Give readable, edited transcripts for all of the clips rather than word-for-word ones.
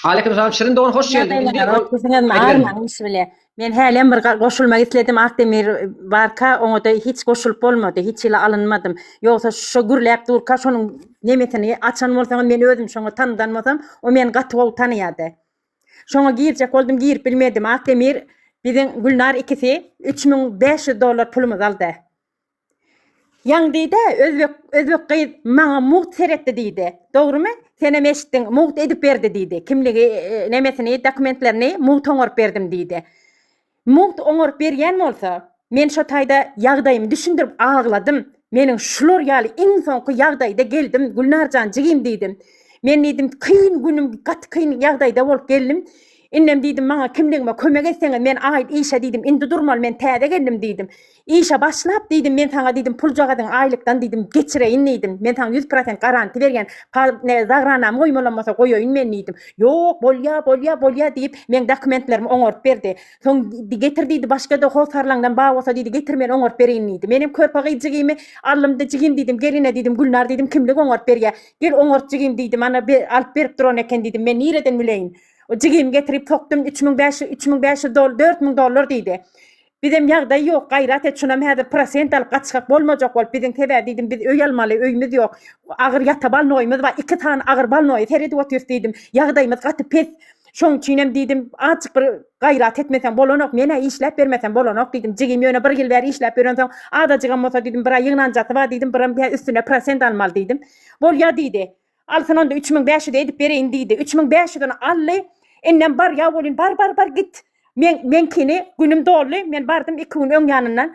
Aleyküm salam Şirin dogan hoş geldiň. Indi Armaň iş bile. Men hälem bir goşulmak isledim Akdemir barka oňa-da hiç goşulyp bolmady. Hiç hili alynmadym. Ýogsa şo gürläp durka şonuň nemesini açan bolsaňyz men özüm şoňa tanydan bolsam o meni gaty gowy tanaýardy. Şoňa girjek boldum girip bilmedim. Akdemir biziň Gülnar ikisi 3500 dollar pulumyzy aldy. Ýaň diýdi, özbek özbek gyz maňa mugt seretdi diýdi. Dogrumy? Senem eşitdiň, mugt edip berdi diýdi. Kimligi, nemesini, dokumentlerini mugt oňaryp berdim diýdi. Mugt oňaryp berýän bolsa, men şo taýda ýagdaýymy düşündirip agladym. Meniň şular ýaly iň soňky ýagdaýda geldim, Gülnar jan jigim diýdim. Men diýdim, kyn günüm, gaty kyn ýagdaýda bolup geldim. Indem diýdim, maňa kimligime kömek etseňiz, men aýt işe diýdim, indi durmaly, men täze geldim diýdim. Işe başlap diýdim, men saňa diýdim, puljagazyňy aýlykdan diýdim, geçireýin diýdim. Men saňa 100% garanti berýän. Pa, ne, zagranamy goýmalam bolsa goýaýyn men diýdim. Ýok, bolýa, bolýa, bolýa diýip, meň dokumentlerimi oňaryp berdi. Soň getir diýdi, başga-da hossarlaňdan bar bolsa diýdi, getir men oňaryp bereýin diýdi. Menem körpe gyz jigimi aldym-da, jigim diýdim, gel ine diýdim, Gülnar diýdim, kimlik oňaryp berýä. Gel oňart jigim diýdim, ana be, alyp berip duran eken diýdim, men nireden bileýin. O jigimi getirip sokdum, 3500, 3500 dollar, 4000 dollar diýdi. Bizem ýagdaý ýok, gaýrat et, şunam häzir prosent alyp gaçgak bolmajak bolup, biziň sebäbi diýdim, biz öý almaly, öýümiz ýok, agyr ýata balnoýymyz bar, iki sany agyr balnoýa seredip otyrys diýdim, ýagdaýymyz gaty pes, şoň üçinem diýdim, azjyk bir gaýrat etmeseň bolanok, men-ä işläp bermesem bolanok diýdim, jigim ýöne bir ýyl bäri işläp ýörensoň, azajygam bolsa diýdim, bir-ä ýygnanjasy bar diýdim, biram üstüne prosent almaly diýdim. Bolýa diýdi. Alsyn onda 3500 edip bereýin diýdi. 3500-ni aldy. Indem barýa welin bar bar bar git. Men meňkini günüm doldy. Men bardym iki gün öň ýanyndan.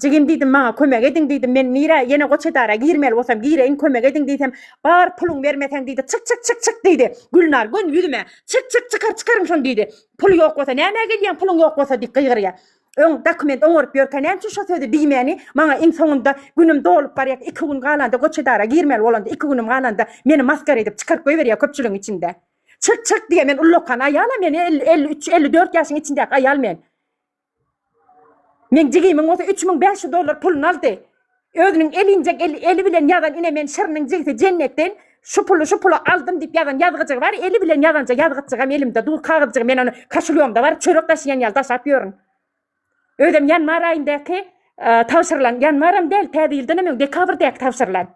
Jigim diýdim maňa kömek ediň diýdim. Men nirä ýene goç edara girmeli bolsam gireýin kömek ediň diýsem, bar puluň bermeseň diýdi. Çyk çyk çyk çyk diýdi. Gülnar gön ýüzüme. Çyk çyk çykar çykaryn şony diýdi. Puly ýok bolsa nämä gelýäň puluň ýok bolsa diýip gygyrýa. Öň dokument oňaryp ýörkä näme üçin şo sözi diýmäni maňa iň soňunda günüm dolup barýar iki gün galanda goç edara girmeli bolanda iki günüm galanda meni maskara edip çykaryp goýberýär köpçüligiň içinde. Çyk çyk diýýär men ullakan aýal-a men 53 54 ýaşyň içindäki aýal men. Meň jigimiň bolsa 3500 dollar puluny aldy. Özüniň elinjek eli, eli bilen ýazan ine men Şiriniň jigisi Jennetden şu puly şu pula aldym diýip ýazan ýazgyjygy bar eli bilen ýazanja ýazgytjygam elimde dur kagyzjygy men ony kaşulýomda bar çörek daşaýan ýaly daşap ýörün. Özem ýanwar aýyndaky e, tabşyrylan ýanwaram däl täze ýyldanam öň dekabrdäki tabşyrylan.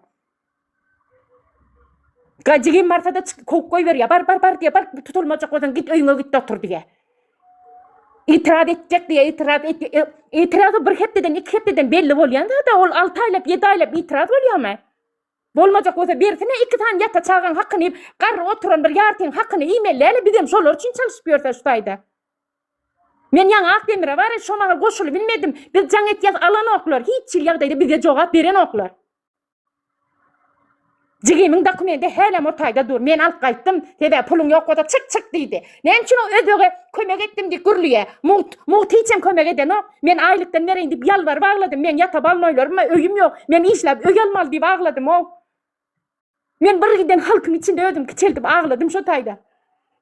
Jigim barsa-da kowup goýberýär. Bar, bar, bar diýýär. Bar, tutulmajak bolsaň git öýüňe git otur diýýär. Itiraz etjek diýýär, itiraz et. E, itiraz bir hepdeden, iki hepdeden belli bolýan zat. Ol 6 aýlap, 7 aýlap itiraz bolýarmy? Bolmajak bolsa bersine iki sany ýata çagaň hakyny iýip, garry oturan bir ýartyň hakyny iýmeli däl, bizem şolar üçin çalyşyp ýörse şu taýda. Men ýaňy Akdemire bar, şo mahal goşulyp bilmedim. Biz jaň etýäs alanoklar, hiç hili ýagdaýda bize jogap berenoklar. Jigimiň dokumenti hälem o taýda dur. Men alyp gaýtdym. Sebäbi puluň ýok bolsa çyk çyk diýdi. Näme üçin o özbege kömek etdim diýip gürlüýä. Mugt, mugt hiçem kömek edenok. Men aýlykdan bereýin diýip ýalbaryp agladym. Meň ýata balnoýlarym bar, öýüm ýok. Men işläp öý almaly diýip agladym-ow. Men bir giden halkyň içinde özüm kiçeldip agladym şo taýda.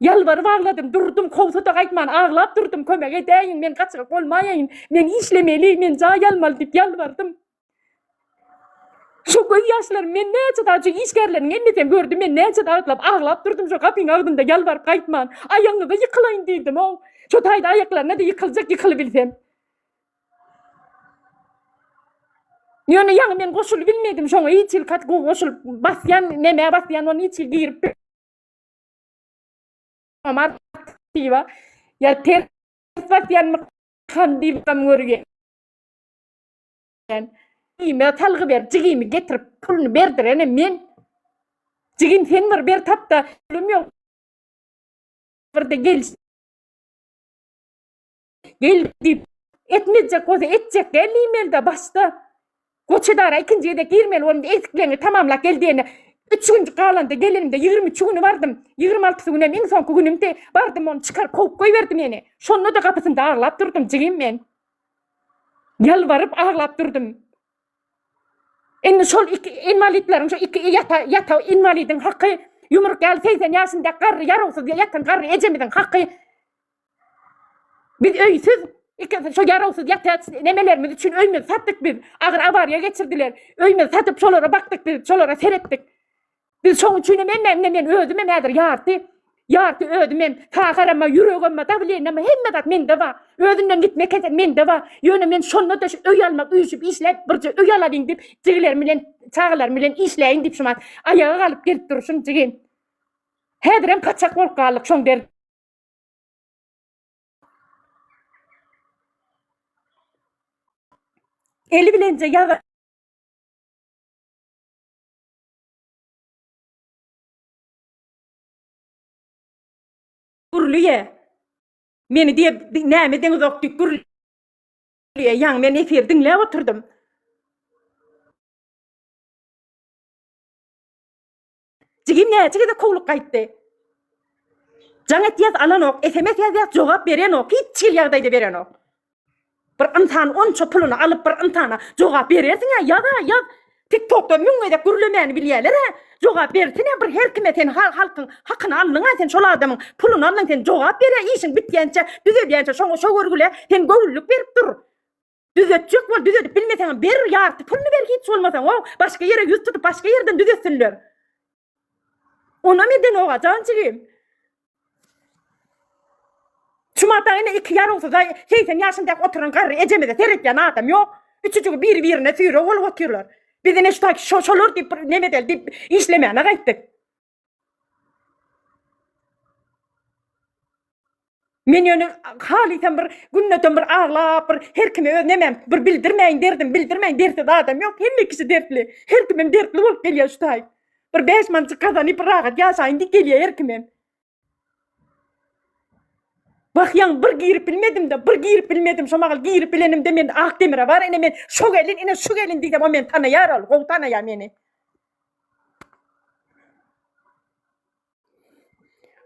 Ýalbaryp agladym, durdum, kowsa-da gaýtman aglap durdum, kömek edäýiň, men gaçyp bolmaýaýyn, men işlemeli, men jaý almaly diýip ýalbardym. Şu göz ýaşlarym men näçe sagaç şu işgärleriň hemmesem gördi men näçe sagatlap aglap durdum şu gapyň agzynda ýalbaryp gaýtman aýagyňyza ýykylaýyn diýdim ow şu taýda aýaklaryna-da ýykyljak ýykylybilsem. Ýöne ýaňy men goşulybilmedim şoňa hiç hili kat gowy goşulyp basýan nämä basýan ony hiç hili girip diýip ýa ters basýanmykam diýibem görýän. Jigime salgy berip, jigimi getirip, puluny berdirenem men. Jigim sen bir ber tap-da, pulum ýok. Bir-de gel. Gel diýip, etmejek bolsa etjek däl diýmeli-de başda. Goç edara ikinji gezek girmeli bolanda egsikleňi tamamlap gel diýende, üç gün galanda gelenimde 23 güni bardym. 26 günem iň soňky günümdi. Bardym ony çykaryp kowup goýberdi meni. Şonda-da gapysynda aglap durdum jigim men. Ýalbaryp aglap durdum. Indi şol iki inwalidleriň şu iki ýata ýata inwalidiň haky ýumruk ýaly 80 ýaşynda garry ýarawsyz ýatan garry ejemiziň haky. Biz öýsüz iki şo ýarawsyz ýatan nemelerimiz üçin öýümizi satdyk biz. Agyr awariýa geçirdiler. Öýümizi satyp şolara bakdyk biz, şolara seretdik. Biz şoň üçin hem emme men özüm hem häzir ýarty. Ýarty özümem, saharam-a, ýüregem-a, dawleniýam-a, hemme zat mende bar. Özünden gitme kesel mende bar. Ýöne men şonda-da şu öý almak, üýşüp işläp, birje öý alalyň diýip, jigilerim bilen, çagalarym bilen işläýin diýip şumat aýaga galyp gelip durşum jigim. Häzirem gaçak bolup galdyk şoň der. Eli bilenje ýaza. Gürlüýe. Meni diýe näme edeňizok diýip gürlüýe. Ýaňy men efir diňläp oturdym. Jigim näçe gezek kowlup gaýtdy. Jaň etýäs alanok, SMS ýazýas jogap berenok, hiç hili ýagdaýda berenok. Bir ynsan onça puluny alyp bir ynsana jogap berersiň-ä, ýaz-a, ýaz. TikTokda müň gezek gürlemäni bilýäler-ä. Jogap bersin-ä bir her kime sen halkyň hakyny aldyň-a sen şol adamyň puluny aldyň sen jogap ber-ä işiň bitýänçä, düzelýänçä şoňa şo görgülä sen göwünlik berip dur. Düzetjek bol, düzedip bilmeseňem ber ýarty puluny ber hiç bolmasaň-ow, başga ýere ýüz tutup başga ýerden düzetsinler. Onam edenok-a jan jigim. Şumat ine iki ýarawsyz aý 80 ýaşyndaky oturan garry ejemize seretýän adam ýok. Üçüjigi biri-birine süýreg bolup otyrlar. Biz ine şu taýky şo şolar diýip bir neme edeli diýip işlemäne gaýtdyk. Men ýöne halysam bir gündeden bir aglap bir her kime öz nemem bir bildirmäýin derdim bildirmäýin dertsiz adam ýok hemme kişi dertli her kimem dertli bolup gelýär şu taý bir bäş manatjyk gazanyp bir rahat ýaşaýyn diýip gelýär her kimem. Wah ýaňy bir girip bilmedimde bir girip bilmedim şo mahal girip bilenimde men Akdemire bar ine men şo gelin ine şu gelin diýsem o meni tanaýar ol gowy tanaýar meni.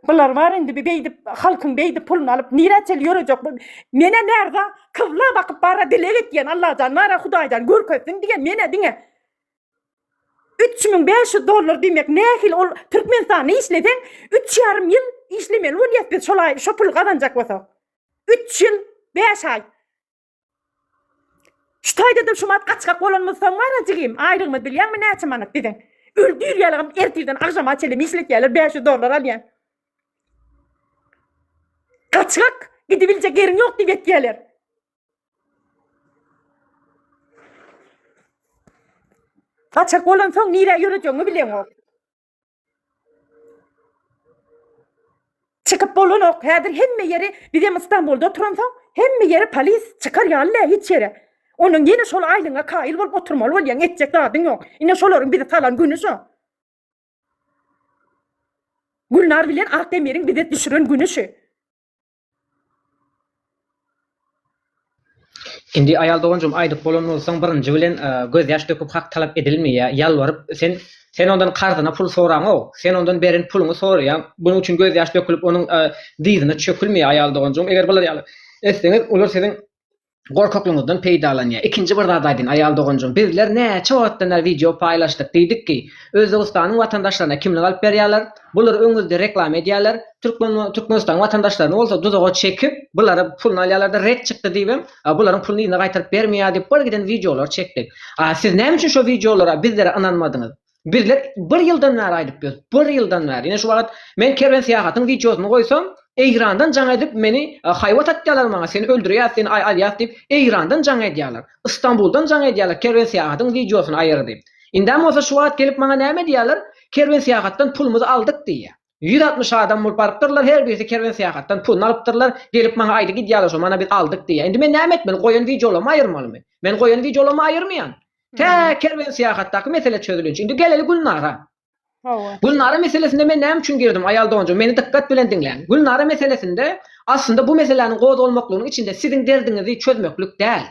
Bular bar indi bi beýdip halkyň beýdip puluny alyp nirä çenli ýörejek bu menä närza kybla bakyp bara dileg etýän Allajan bara Hudaýjan görkezsin diýen menä diňe 3500 dollar diýmek nähili ol Türkmenistanda işleseň üç ýarym ýyl işlemeli bolýas biz şol aý şo puly gazanjak bolsak üç ýyl bäş aý Şu taýda-da şumat gaçgak bolanymyzsoň bar-a jigim, aýlygymyz bilýäňmi näçe manat biziň? Öldür ýalygam ertirden agşama çenli işletýärler, 500 dollar alýan. Gaçgak, gidibiljek ýeriň ýok diýip etýärler. Gaçak bolansoň nirä ýörejegiňi bileňok. Çykyp bolanok. Häzir hemme ýeri bizem Istanbulda oturansoň, hemme ýeri polis çykar ýaly däl hiç ýere. Ondan ýene şol aýlygyňa kaýyl bolup oturmaly bolýaň, etjek zadyň ýok. Ine şolaryň bizi salan güni şo. Gülnar bilen Akdemiriň bize düşüren güni şu. Indi aýal doganjygym aýdyp bolan bolsaň birinji bilen gözýaş döküp hak talap edilmeýä ýalbaryp sen sen ondan karzyna pul soraňok sen ondan beren puluňy soraýaň bunuň üçin gözýaş dökülip onuň dyzyna çökülmeýä aýal doganjygym eger bular ýaly etseňiz olar siziň gorkaklygyňyzdan peýdalanýar. Ikinji bir zat aýdyn, aýal doganjygym, bizler näçe wagtdan bäri wideo paýlaşdyk, diýdik ki, Özbegistanyň watandaşlaryna kimlik alyp berýärler, bulary öňüňizde reklama edýärler, Türkmen Türkmenistanyň watandaşlaryny bolsa duzaga çekip, bulara puluny alýarlar-da, ret çykdy diýibem, bularyň puluny yzyna gaýtaryp bermeýär diýip bir giden wideolary çekdik. A siz näme üçin şo wideolara bizlere ynanmadyňyz? Bizler bir ýyldan bäri aýdyp ýörüs, bir ýyldan bäri. Ine şu wagt men Kerwen Syýahatyň wideosyny goýsam, Eýrandan jaň edip meni haýbat atýarlar maňa, seni öldürýäs, seni alýas diýip, Eýrandan jaň edýärler. Istanbuldan jaň edýärler Kerwen Syýahatyň wideosyny aýyr diýip. Indem bolsa şu wagt gelip maňa näme diýýärler? Kerwen Syýahatdan pulumyzy aldyk diýýär. 160 adam bolup barypdyrlar, her birisi Kerwen Syýahatdan puluny alypdyrlar, gelip maňa aýdyp gidýärler şo, mana biz aldyk diýýär. Indi men näme etmeli, goýan wideolarymy aýyrmalymy? Men goýan wideolarymy aýyrmaýan. Tä kerwen syýahatdaky mesele çözülinçä. Indi geleli Gülnara. Hawa. Gülnara meselesinde men näme üçin girdim, aýal doganjygym, meni dykgat bilen diňläň. Gülnara meselesinde aslynda bu meseläniň gozgalmaklygynyň içinde siziň derdiňizi çözmeklik däl.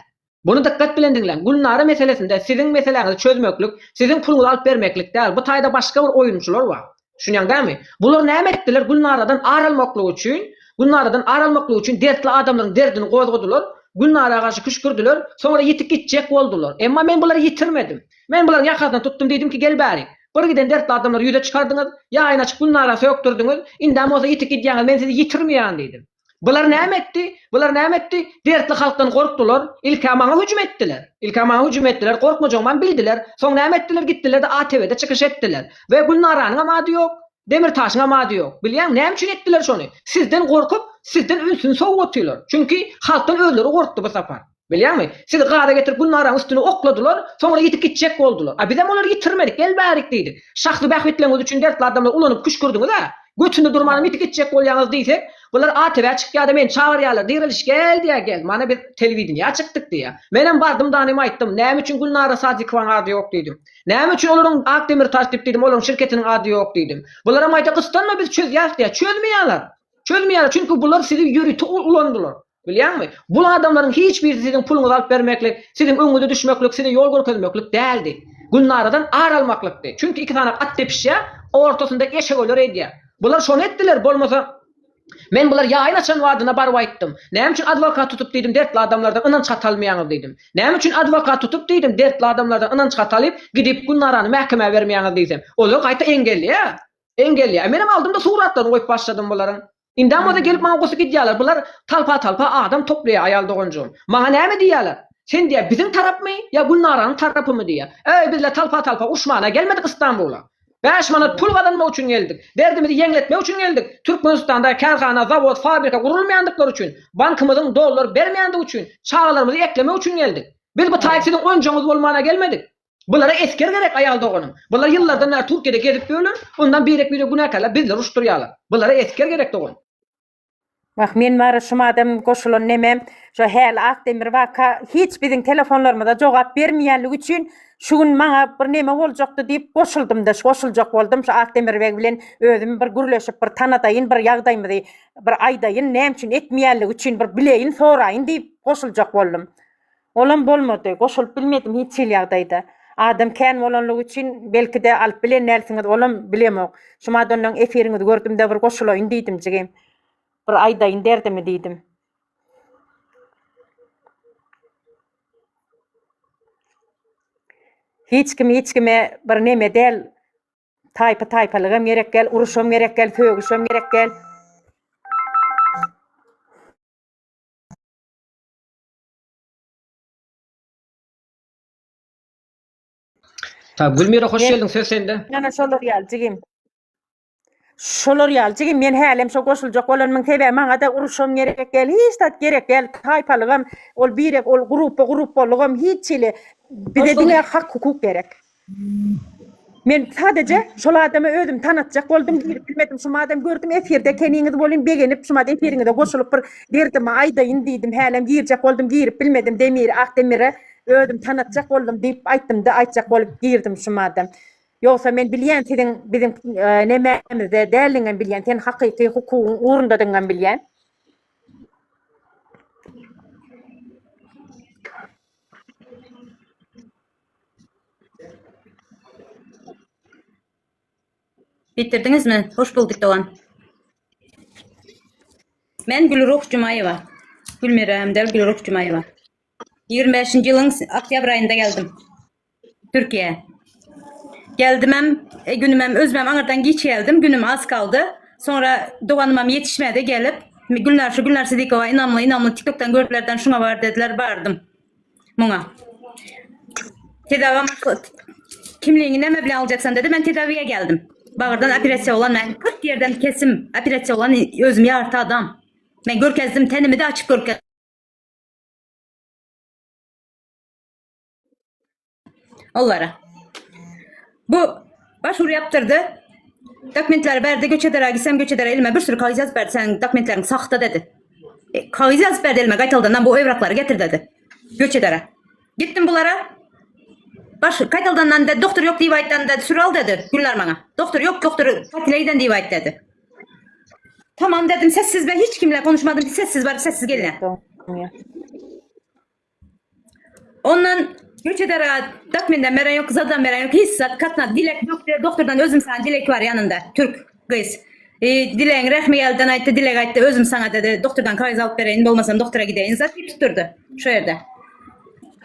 Buny dykgat bilen diňläň. Gülnara meselesinde siziň meseläňizi çözmeklik, siziň puluňyzy alyp bermeklik däl. Bu taýda başga bir oýunçylar bar. Düşünýäň dämi? Bular näme etdiler? Gülnaradan ar almaklyk üçin, Gülnaradan ar almaklyk üçin dertli adamlaryň derdini gozgadylar, Gülnara garşy küşgürdiler, soňra ýitip gitjek boldular. Emma men bulary ýitirmedim. Men bularyň ýakasyndan tutdum, diýdim ki, gel bärik. Bir giden dertli adamlary ýüze çykardyňyz, ýaýyny açyp Gülnara sökdürdiňiz, indem bolsa ýitip gidýäňiz, men sizi ýitirmeýän diýdim. Bular näme etdi? Bular näme etdi? Dertli halkdan gorkdular. Ilk-ä maňa hüjüm etdiler. Ilk-ä maňa hüjüm etdiler. Gorkmajagymam bildiler. Soň näme etdiler? Gitdiler-de ATV-de çykyş etdiler. We Gülnaranyňam ady ýok. Demirtaşyňam ady ýok. Bilýäňmi, näme üçin etdiler şony? Sizden gorkup, sizden ünsüni sowup otyrlar. Çünki halkdan özleri gorkdy bu sapar. Bilýäňmi? Sizi gaza getirip Gülnaraň üstüne okladylar, soňra ýitip gitjek boldular. A bizem olary ýitirmedik, gel bärik diýdik. Şahsy bähbitleriňiz üçin dertli adamlary ulanyp küşgürdiňiz-ä. Götünde durmanam ýitip gitjek bolýaňyz diýsek, bular ATV-ä çykýar-da meni çagyrýarlar, Diriliş gel diýýär, gel. Mana biz telewideniýä çykdyk diýýär. Menem bardym danym aýtdym, näme üçin Gülnara Sadykowanyň ady ýok diýdim. Näme üçin olaryň Akdemirtaş diýip diýdim, olaryň şirketiniň ady ýok diýdim. Bularam aýtýar, gyssanma biz çözýäs diýýär. Çözmeýärler. Çözmeýärler, çünki bular sizi ýörite ulandylar. Bilýäňmi? Bul adamlaryň hiç birisi siziň puluňyzy alyp bermeklik, siziň öňüňize düşmeklik, size ýol görkezmeklik däldi. Gülnaradan ar almaklykdy. Çünki iki sany at depişýär, ortasynda eşek öler edýär. Bular şony etdiler, bolmasa Men bular ýaýyn açan wadyna baryp aýtdym. Näme üçin adwokat tutup diýdim dertli adamlardan ynanç hat almaýaňyz diýdim. Näme üçin adwokat tutup diýdim dertli adamlardan ynanç hat alyp, gidip Gülnarany mähkemä bermeýäňiz diýsem. Olar gaýta engelleýär. Engelleýär. Menem aldym-da suratlaryny goýup başladym bularyň. Indem bolsa gelip maňa goşup gidýärler. Bular talpa-talpa adam toplaýar aýal doganjygym. Maňa näme diýýärler? Sen diýýär biziň tarapmy ýa Gülnaranyň tarapymy diýýär. Äý bizler talpa-talpa urşmana gelmedik Istanbula. Bäş manat pul gazanmak üçin geldik. Derdimizi ýeňletmek üçin geldik. Türkmenistanda kärhana, zawod, fabrika gurulmaýandyklary üçin, bankymyzyň dollar bermeýändigi üçin, çagalarymyzy eklemek üçin geldik. Biz bu taýyk siziň oýunjagyňyz bolmana gelmedik. Bulara esger gerek aýal doganym. Bular ýyllardan bäri Türkiýede gezip ýörler, ondan birek-biregi günäkärläp bizleri uruşdyrýarlar. Bulara esger gerek dogan. Wah men bara şu madam goşulan nemem şo häli Akdemir waka hiç biziň telefonlarymyza jogap bermeýänligi üçin şu gün maňa bir neme boljakdy diýip goşuldymda şu goşuljak boldum şu Akdemir beg bilen özüm bir gürleşip bir tanadaýyn bir ýagdaýymyzy bir aýdaýyn näme üçin etmeýänligi üçin bir bileýin soraýyn diýip goşuljak boldum. Olam bolmady. Goşulyp bilmedim hiç hili ýagdaýda. Adam kän bolanlygy üçin belki-de alyp bilen dälsiňiz, olam bilemok. Şumat ondan efiriňizi gördüm-de bir goşulaýyn diýdim jigim. Bir aýdaýyn derdimi diýdim. Hiç kim hiç kime bir neme däl. Taýpa taýpalygam gerek däl, uruşam gerek däl, sögüşem gerek däl. Tabi Gülmira hoş geldiň söz sende. Ýana şolar ýaly jigim. Şolar ýaly jigim men hälem şo goşuljak bolanymyň sebäbi maňa-da uruşam gerek däl, hiç zat gerek däl, taýpalygam, ol birek ol grupba grupbalygam hiç hili bize diňe hak hukuk gerek. Men sadeje şol adama özümi tanatjak boldum, girip bilmedim. Şu madem gördüm efirde ekeniňiz bolyn begenip şu mad efiriňize goşulyp bir derdimi aýdaýyn diýdim. Hälem girjek boldum, girip bilmedim. Demir, Akdemire özüm tanatjak boldum diýip aýtdym-da, aýtjak bolup girdim şu madem. Ýogsa men bilýän siziň biziň nemämizde däldigiňem bilýän. Sen hakyky hukugyň ugrundadygyňam bilýän. Bitirdiňizmi? Hoş bulduk dogan. Men Gülruh Jumaýewa. Gülmira hem däl Gülruh Jumaýewa. 25-nji ýylyň oktýabr aýynda geldim. Türkiýä. Geldimem, e, günümem özümem aňyrdan giç geldim. Günüm az kaldy. Soňra doganymam ýetişmedi gelip. Gülnar şu Gülnar Sidikowa ynamly ynamly TikTokdan gördülerden şuňa bar dediler bardym. Muňa. Tedawi amaçly kimligiňi näme bilen aljaksan dedi. Men tedawiye geldim. Bagyrdan operasiýa bolan men 40 ýerden kesim operasiýa bolan özüm ýarty adam. Men görkezdim tenimi de açyp görkezdim. Olara. Bu başvuru yaptırdı. Dokumentleri berdi. Göçedere gitsem göçedere elime bir sürü kağıt yazıp berdi. Senin dokumentlerin sahte dedi. E, kağıt yazıp berdi elime. Kaytaldandan bu evrakları getir dedi. Göçedere. Gittim bulara. Baş Kaytaldandan dedi. Doktor yok diye ayttan dedi. Sürü al dedi. Günler bana. Doktor yok doktor tatile giden diye ayt dedi. Tamam dedim. Sessiz ben hiç kimle konuşmadım. Sessiz var sessiz gelin. Ondan göç eder dokumentden beren yok, zadan beren yok, hiç zat katna dilek yok. Doktordan özüm sana dilek var yanında. Türk kız. E, dileğin rehmi gelden aytты, dilek aytты, özüm sana dedi. Doktordan kağız alıp bereyin, bolmasam doktora gideyin. Zat tutturdu şu yerde.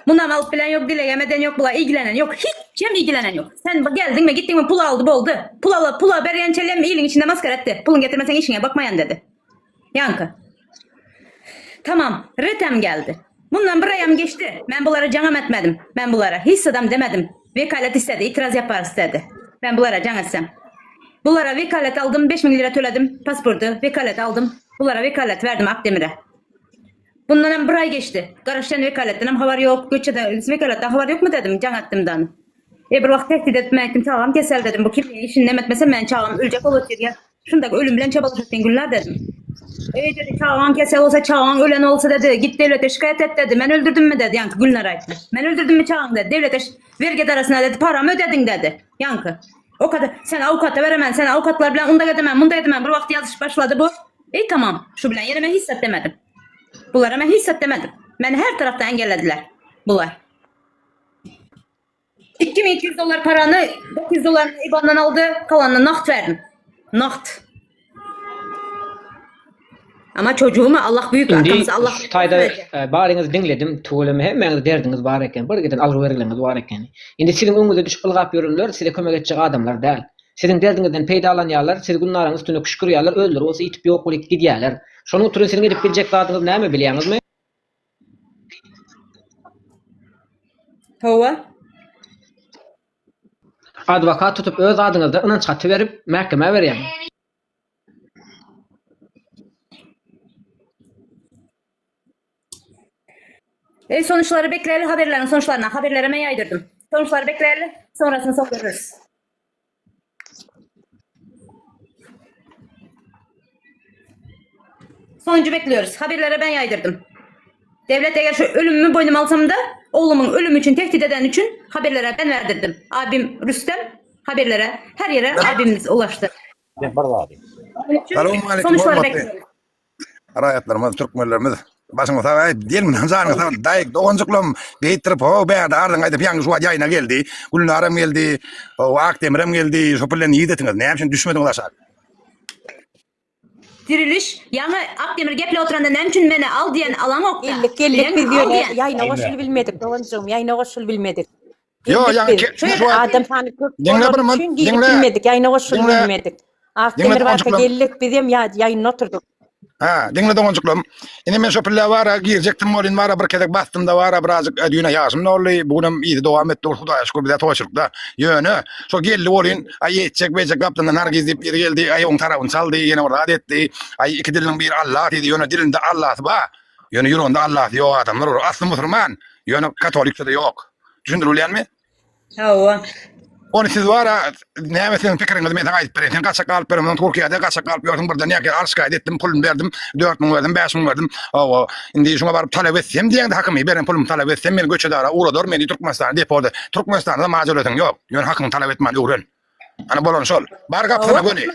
Bundan alıp bilen yok, dilek emeden yok, bula ilgilenen yok. Hiç kim ilgilenen yok. Sen geldin mi gittin mi pul aldı boldu. Pul alıp pula beren çelem iyiliğin içinde maskara etti. Pulun getirmesen işine bakmayan dedi. Ýaňky. Tamam, retem geldi. Mundan bir aýam geçdi. Men bulara jaňam etmedim. Men bulara hiç zadam demedim. Wekalet istedi, itiraz ýaparys dedi. Men bulara jaň etsem. Bulara wekalet aldym, 5000 lira töledim, pasporty, wekalet aldym. Bulara wekalet berdim Akdemire. Bundan hem bir ay geçdi. Garaşan wekaletden hem habar yok. Göçede wekaletden habar yok mu dedim. Can ettim dan. E bir wagt tehdit etme ettim. Çagam kesel dedim. Bu kim işini nem etmese men çagam ölecek olur diye. Şunda ölüm bilen çabalaşıp günler dedim. E dedi çağan kesel olsa çağan ölen olsa dedi. Git devlete şikayet et dedi. Men öldürdüm mü dedi. Yankı Gülnar aytdy. Men öldürdüm mü çağan dedi. Devlete vergi arasına dedi. Paramı ödedin dedi. Yankı. O kadar sen avukata veremen. Sen avukatlar bilen onda edemem. Bunda edemem. Bir vakt yazış başladı bu. E tamam. Şu bilen yerime hiç demedim. Bunlara ben hiç demedim. Beni her tarafta engellediler. Bunlar. 2200 dolar paranı 900 dolar IBAN'dan aldı. Kalanını nakit verdim. Nakit. Ama çocuğuma Allah büyük Indi arkamızda Allah şu taýda e, baryňyzy diňledim, tüweleme hemmäňiz derdiňiz bar eken, bir giden algy bergileňiz bar eken. Indi siziň öňüňize düşüp ylgap ýörenler size kömek etjek adamlar däl. Siziň derdiňizden peýdalanýarlar, sizi Gülnaryň üstüne küşkürýärler, özleri bolsa ýitip ýok bolup gidýärler. Şonuň üçin siziň edip biljek zadyňyz näme bilýäňizmi? Hawa. Adwokat tutup öz adyňyzda ynanç haty berip mähkemä berýäňiz. E, sonuçları bekleyelim haberlerin sonuçlarına. Haberlere ben yaydırdım. Sonuçları bekleyelim. Sonrasını sonra görürüz. Sonucu bekliyoruz. Haberlere ben yaydırdım. Devlet eğer şu ölümümü boynuma alsam da oğlumun ölümü için tehdit eden için haberlere ben verdirdim. Abim Rüstem haberlere her yere abimiz ulaştı. Onun için Salam aleyküm, Sonuçları hormatly bekliyoruz. raýatlarymyz, türkmenlerimiz. Başyňyz sag aý, diýelim, janyňyz sag, daýy, doganjyklarym, beýtdirip, ho, bärde ardyň aýdyp, ýaňy şu wagt ýaýyna geldi. Gülnaram geldi, ho, Akdemirem geldi, şo bilen ýigdetiňiz, näme üçin düşmediňiz aşak? Diriliş, ýaňy Akdemir geple oturanda näme üçin meni al diýen alaňokda. Geldik geldik Bilen biz al ýöne diýen. ýaýyna goşulyp bilmedik doganjygym ýaýyna goşulyp bilmedik. Ýo, Geldik ýaňy biz. ke- Şu şu wagt- adam sany köp Diňle bir bolany man- üçin girip diňle. bilmedik ýaýyna goşulyp Diňle. bilmedik. Akdemir Diňle barka doganjyklarym. geldik bizem ýa ýaýynda oturdyk. Ha, diňle doganjyklarym. Indi men şo pille bara girjekdim bolyn bara bir gezek basdym da bara birazjyk e, düýne ýaşym doldy. Bu günem yzy dowam etdi. Hudaýa şükür bize toýçulykda. Ýöne şo geldi bolyn, aý etjek bejek gapdandan Nargiz diýip biri geldi, aý oň tarabyny çaldy, ýene bir zat etdi. Aý iki diliniň biri Allah diýdi, ýöne dilinde Allahsy bar. Ýöne ýüreginde Allahsy ýok adamlar olar. Asly musulman, ýöne katolikçe-de ýok. Düşündirip bilýänmi? Hawa. Ony siz bara näme siziň pikiriňizi men saňa aýdyp bereýin. Sen gaçak galyp bereňsoň Türkiýede gaçak galyp ýörsüň birden ýa arş şikaýat etdim, puluny berdim, 4000 berdim, 5000 berdim. Hawa, indi şuňa baryp talap etsem diýeňde hakymy beren pulumy talap etsem meni göçe dara ugradar, meni Türkmenistana deport eder. Türkmenistanda majalesiň ýok. Ýöne hakyňy talap etmän öwren. Ana bolany şol. Bar gapysyna göni.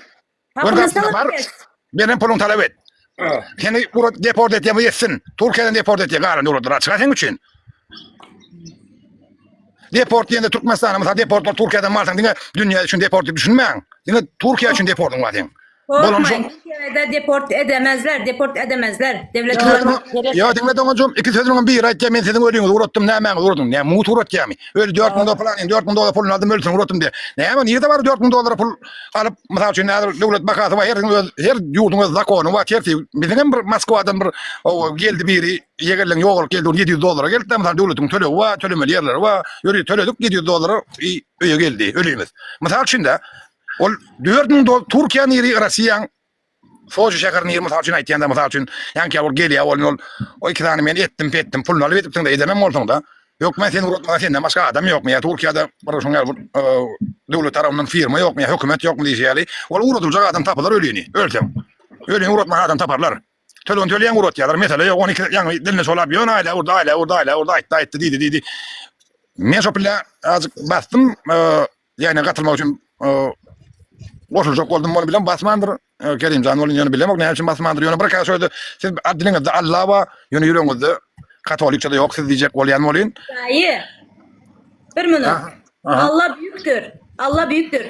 Gör gapysyna bar. Beren puluňy talap et. Seni urat deport etýän etsin. Türkiýeden deport etýän galan döwletler açyk seň üçin. Deport diýende Türkmenistana mysal deport bolup Türkiýeden barsaň diňe dünýä üçin deport diýip düşünmäň. Diňe Türkiýe üçin deportyň bar seň. Bolan şo. Türkiýede deport edemezler, deport edemezler. Devlet Ýa diňle doganjygym, iki sözüňem biri aýtýar, men siziň ölüňizi uratdym, nämäňizi uratdym? Näme mugt uratýarmy? Öli 4000 dollar pylanyň 4000 dollar puluny aldym, ölüsini uratdym diýýär. Näme, nirede bar 4000 dollara pul alyp, mysal üçin, häzir döwlet bahasy bar, her öz her ýurduň öz zakony bar, tertibi. Biziň hem bir Moskwadan bir geldi biri, ýegenleň ýogalyp geldi, 700 dollara geldi, mysal döwletiň tölegi bar, tölemeli ýerleri bar. Ýöri töledik 700 dollara öýe geldi ölümiz. Mysal üçin-de, ol 4000 dollar Türkiýä niri, Rossiýaň Soçi şäher niri mysal üçin aýtýanda mysal üçin ýaňky ol gelýär ol ol o iki sany men etdim petdim puluny alyp edipsiň-de edenem bolsaň-da hökman seni ugratmaga senden başga adam ýokmy ýa Türkiýede bir şuň ýaly bir döwlet tarapyndan firma ýokmy ýa hökümet ýokmy diýşi ýaly ol ugradyljak adam tapylar ölini ölseň ölini ugratmaga adam taparlar tölegini töleýäň ugratýarlar mesele ýok 12 ýaňy diline şolap ýöne aýla urdy aýla urdy aýla urdy aýtdy aýtdy diýdi diýdi men şo pille azjyk basdym Ýaýyna gatylmak üçin goşuljak boldum, ony bilen basmandyr. Kerimjan ony ýöne bilemok näme üçin basmandyr. Ýöne bir käse şöyle siz diliňizde Alla bar, ýöne ýüregiňizde katolikçe-de ýok siz diýjek bolýan bolyn. Daýy. Bir minut. Alla büyüktür. Alla büyüktür.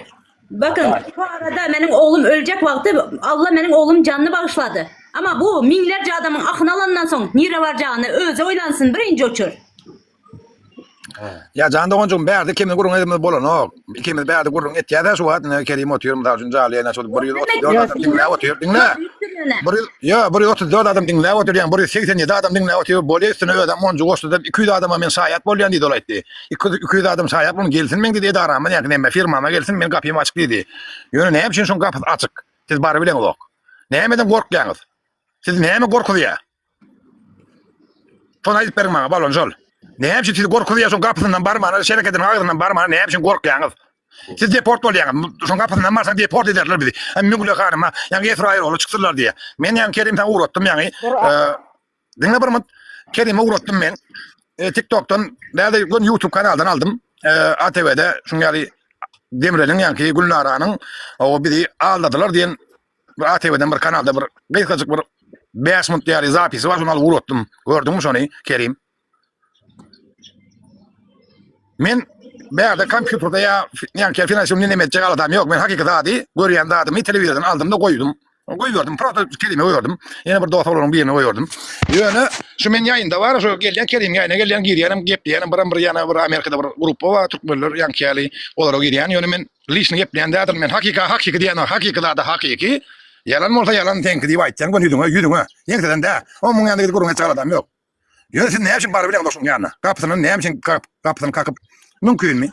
Bakın bu arada meniň oglum öljek wagty Alla meniň oglum janyny bagyşlady. Ama bu miňlerce adamyň ahyny alandan soň nire barjagyny özi oýlansyn birinji oçur. Ýa jan doganjygym bärde ikimiz gürrüň edimiz bolanok. Ikimiz bärde gürrüň etýäs-ä şu wagt ine Kerim otyr mysal üçin jaly ýene şol 134 adam diňläp otyr. Diňle. 100 ýa 134 adam diňläp otyr ýa 187 adam diňläp otyr. Bolýa üstüne özem monjuk goşdy-da 200 adama men şaýat bolýan diýdi ol aýtdy. 200 200 adam şaýat bolun gelsin meň diýdi edarama ýa näme firmama gelsin men gapym açyk diýdi. Ýöne näme üçin şoň gapysy açyk? Siz barybileňizok. Nämeden gorkýaňyz? Sizi näme gorkuzýar? Şony aýdyp beriň maňa, balon şol. Näme üçin sizi gorkuzýar şoň gapysyndan barmana, şereketiniň agzyndan barmana näme üçin gorkýaňyz? Siz deport bolýaňyz. Şoň gapysyndan barsaň deport ederler bizi. Hem Müňle hanyma, ýaňy Esraýyl ogly çyksynlar diýýär. Men ýaňy Kerim saňa ugratdym ýaňy. Diňle bir minut. Kerime ugratdym men. TikTokdan, näde göni YouTube kanaldan aldym. ATV-de şuň ýaly Demireliň ýaňky Gülnaranyň o bizi aldadylar diýen Bir ATV-den bir kanalda bir gysgajyk bir 5 minut ýaly zapisi bar, şony alyp ugratdym. Gördüňmi şony, Kerim? Men bärde kompýuterde ýa ýa finansiýa neme etjek aladam ýok. Men hakyky zady, görýän zadymy telewizordan aldym-da goýdum. Goýberdim, prosta Kerime goýberdim. Ýene bir dost oglanyň birine goýberdim. Ýöne şu men ýaýynda bar, şu gelýän Kerim ýaýyna gelýän, girýänem, gepleýänem, biram bir ýana bir Amerikada bir gruppa bar, türkmenler ýaňky ýaly olara girýän. Ýöne men Lişni gepleýän däldir men hakyka hakyky diýen hakyky zada hakyky ýalan bolsa ýalan seňki diýip aýtýan göni ýüzüňe ýüzüňe ýeňseden dä o muň ýanyna gidip gürrüň etjek adam ýok ýöne siz näme üçin baryp bileňiz şoň ýanyna gapysyndan näme üçin gapysyny kakyp mümkinmi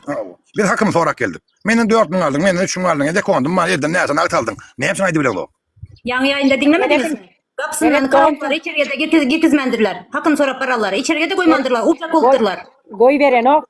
biz hakymy sorap geldik menden 4000 aldyň menden 3000 aldyň dekondum bar elden näçe nagt aldyň näme üçin aýdyp bileňzok Ýaňy ýaýynda diňlemediňizmi? Gapysyndan kakyplar içeriye-de gitizmändirler. Hakyny sorap bararlar. Içeriye-de goýmandyrlar, ujak bolupdyrlar. Goýberenok.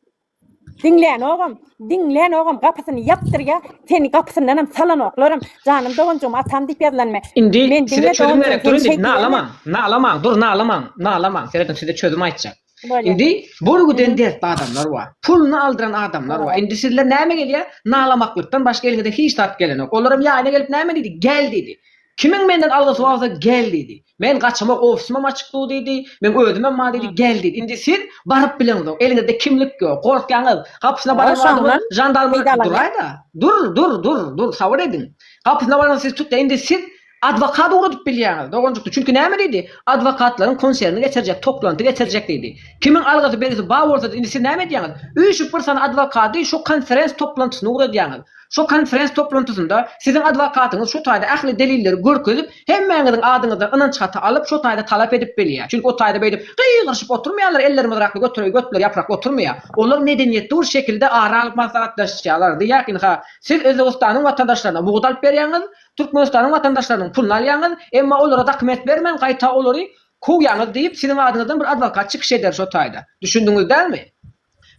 Diňlänogam, diňlänogam gapysyny ýapdyrýa, seni gapysyndanam salanoklaram. Janym doganjygym atam diýip ýazylanmy? Indi Men size diňle çözüm doganjygym gerek seni dur indi şeýdip nalamaň, nalamaň, dur nalamaň, nalamaň. Serediň size çözüm aýtjak. Bolýa. Indi burgüden dertli adamlar bar. Puluny aldyran adamlar bar. Indi sizler näme gelýär? Nalamaklykdan başga eliňize hiç zat gelenok. Olaram ýaýyna gelip näme diýdi? Gel diýdi. Kimiň menden algysy bar bolsa gel diýdi. Men gaçamok ofisimem açyk dur diýdi. Meň özümem bar diýdi gel diýdi. Indi siz baryp bileňzok. Eliňizde kimlik ýok. Gorkýaňyz. Gapysyna baran wagtyňyz žandarma duraýda. Dur dur dur dur sabyr ediň. Gapysyna baran siz tutýa. Indi siz adwokat ugradyp bilýäňiz doganjykdy. Çünki näme diýdi? Adwokatlaryň konserini geçirjek, toplanty geçirjek diýdi. Kimiň algysy belgisi bar bolsa indi siz näme edýäňiz? Üýşüp bir sany adwokady şo konferens toplantysyna ugradýaňyz. Şo konferens toplantysynda siziň adwokatyňyz şo taýda ähli delilleri görkezip, hemmäňiziň adyňyzdan ynanç haty alyp, şo taýda talap edip bilýär. Çünki o taýda beýdip gygyryşyp oturmaýarlar, elleri myzrakly götüregi götleri ýaprakly oturmaýar. Olar medeniýetli bir şekilde ara alyp maslahatlaşýarlar. Diýýär ki, ynha, siz Özbegistanyň watandaşlaryna mugt alyp berýäňiz, Türkmenistanyň watandaşlarynyň puluny alýaňyz, emma olara dokument bermän, gaýta olary kowýaňyz diýip, siziň adyňyzdan bir adwokat çykyş eder şo taýda. Düşündiňiz dälmi?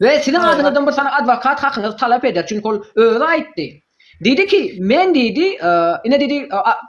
We siziň adyňyzdan bir sany adwokat hakyňyzy talap eder, çünki ol özi aýtdy. Diýdi ki, men diýdi, ine diýdi,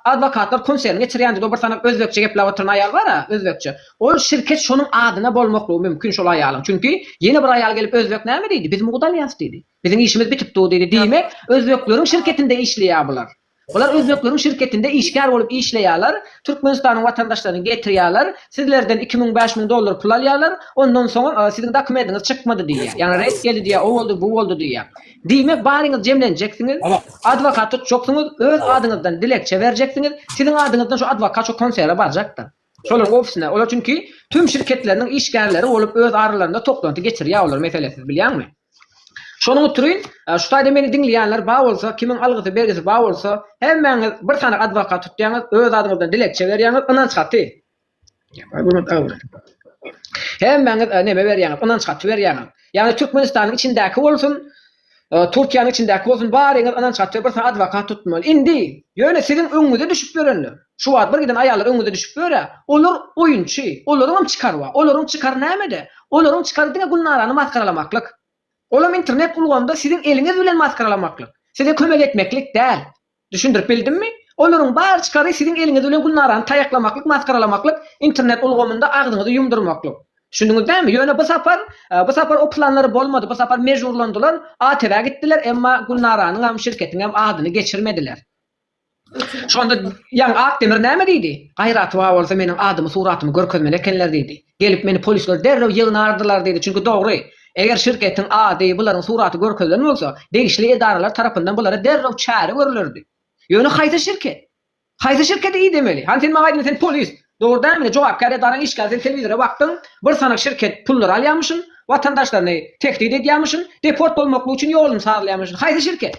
adwokatlar konserini geçirýän diýdi, o bir sany özbekçe gepläp oturan aýal bar-a, özbekçe. Ol şirket şonuň adyna bolmaklygy mümkin şol aýalyň. Çünki ýene bir aýal gelip özbek näme diýdi, biz mugt alýas diýdi. Biziň işimiz bitip dur diýdi. Diýmek, özbekleriň şirketinde işleýär bular. Bular özbekleriň şirketinde işgär bolup işleýärler, Türkmenistanyň watandaşlaryny getirýärler, sizlerden 2000, 5000 dollar pul alýarlar, ondan soňam siziň dokumentiňiz çykmady diýýär. Ýagny ret geldi diýýär, o boldy, bu boldy diýýär. Diýmek, baryňyz jemlenjeksiňiz, adwokat tutjaksyňyz, öz adyňyzdan dilekçe berjeksiňiz, siziň adyňyzdan şu adwokat şu konsere barjakdyr. Şolaryň ofisine. Olar çünki tüm şirketleriniň işgärleri bolup öz aralarynda toplanty geçirýär olar meselesiz bilýäňmi? Şonuň üçin şu taýda meni diňleýänler bar bolsa, kimiň algysy bergisi bar bolsa, hemmäňiz bir sany adwokat tutýaňyz, öz adyňyzdan dilekçe berýäňiz, ynanç haty. Hemmäňiz neme berýäňiz, ynanç haty berýäňiz. Ýagny Türkmenistanyň içindäki bolsun, Türkiýäniň içindäki bolsun, baryňyz ynanç haty bir sany adwokat tutmaly. Indi, ýöne siziň öňüňize düşüp ýörenler, şu wagt bir giden aýallar öňüňize düşüp ýör-ä, olar oýunçy, olaryňam çykary bar. Olaryň çykary nämede? Olaryň çykary diňe Gülnarany masgaralamaklyk. Olam internet ulgamynda siziň eliňiz bilen masgaralamaklyk. Size kömek etmeklik däl. Düşündirip bildimmi? Olaryň bar çykary siziň eliňiz bilen Gülnarany taýaklamaklyk, masgaralamaklyk, internet ulgamynda agzyňyzy ýumdurmaklyk. Düşündiňiz dälmi? Ýöne bu sapar, bu sapar o planlary bolmady. Bu sapar mejburlandylar, ATW gitdiler, emma Gülnaranyňam, şirketiňem adyny geçirmediler. Şonda ýaňy Akdemir näme diýdi? Gaýraty bar bolsa meniň adymy, suratymy görkezmeli ekenler diýdi. Gelip meni polisler derrew ýygnardylar diýdi. Çünki dogry, eger şirketiň ady, bularyň suraty görkezilen bolsa, degişli edaralar tarapyndan bulara derrew çäre görülerdi. Ýöne haýsy şirket? Haýsy şirketi idemeli? Hany sen maňa aýdyň, sen polis. Dogry dälmi? Jogapkär edaraň işgäri sen telewizora bakdyň, bir sany şirket pullary alýarmyşyn. Watandaşlaryny tehdit edýärmişin, deport bolmaklyk üçin ýoluny sazlaýarmyşyn. Haýsy şirket?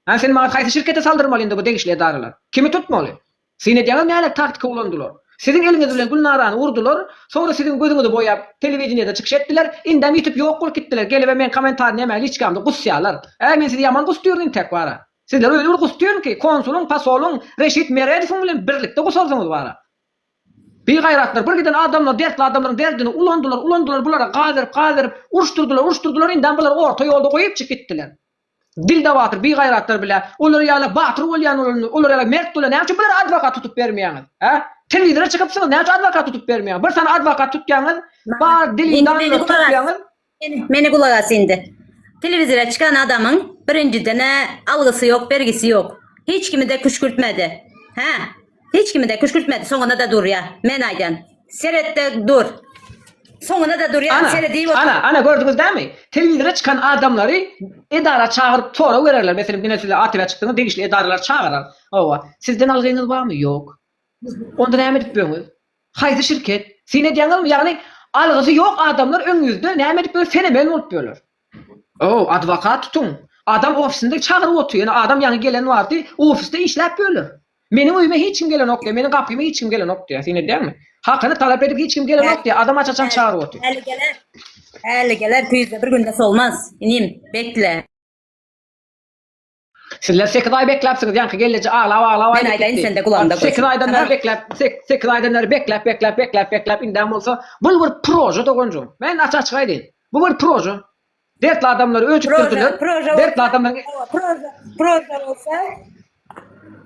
Hä sen maňa haýsy şirkete saldyrmaly indi bu degişli edaralar? Kimi tutmaly? Syn edýäňiz nälet taktika ulandylar. Siziň eliňiz bilen Gülnarany urdular, soňra siziň gözüňizi boýap telewideniýede çykyş etdiler, indem ýitip ýok bolup gitdiler, gelibem meň kommentariý näme liçkamda gusýarlar. Äý men sizi ýaman gusdyryn intek bara. Sizleri öýle bir gusdyryn ki, konsulyň, posolyň, Reşit Meredowyň bilen birlikde gusarsyňyz bara. Bigaýratlar bir giden adamlar dertli adamlaryň derdini ulandylar, ulandylar bulara gaz berip, gaz berip uruşdyrdylar, uruşdyrdylar indem bulary orta ýolda goýupjyk gitdiler. Dilde batyr bigaýratlar bile olar ýaly batyr bolýan olar ýaly mert bolýan näme üçin bulara adwokat tutup bermeýäňiz hä telewizora çykypsyňyz näme üçin adwokat tutup bermeýäňiz bir sany adwokat tutýaňyz bar diliň danyny tutýaňyz. Meni gulak as indi. Telewizora çykan adamyň birinjiden-ä algysy ýok bergisi ýok. Hiç kimi-de küşgürtmedi. Hä hiç kimi-de küşgürtmedi soňuna-da durýa men aýdýan. Seret-de dur. Soňuna-da durýar, Ana, seredip otur. ana, ana gördüňiz dämi? Telewizora çykan adamlary edara çagyryp sorag bererler. Meselem, ine siz ATV-ä çykdyňyz, degişli edaralar çagyrar. Hawa. Sizden algyňyz barmy? Ýok. Onda näme edip ýörüňiz? Haýsy şirket? Syn edýäňizmi? Ýagny algysy ýok adamlar öň ýüzde näme edip ýör? Fenomen bolup ýörler. Ow, adwokat tutuň. Adam ofisinde çagyryp otyr. Ýöne adam ýaňy gelen wagty ofisde işläp ýörler. Meniň öýüme hiç kim gelenok diýýär. Meniň gapyma hiç kim gelenok diýýär. Sen edýäňmi? Hakyny talap edip hiç kim gelenok diýýär. Adam aç-açan çagyryp otyr. Häli geler. Häli geler. Güýzde bir günde solmaz. Inim, bekle. Sizler 8 aý bekläpsiňiz. Ýaňky gelneje aglap-aglap Men aýdyp aýdaýyn gitdi. sende gulagynda 8 goýsun. aýdan bäri bekläp, 8 aýdan bäri bekläp, bekläp, bekläp, bekläp indem bolsa bul bir proje doganjygym. Men aç-açyk aýdaýyn. Bu bir proje. Dertli adamlary öjükdirdiler. Proje, Dertli adamlaryň proje, proje bolsa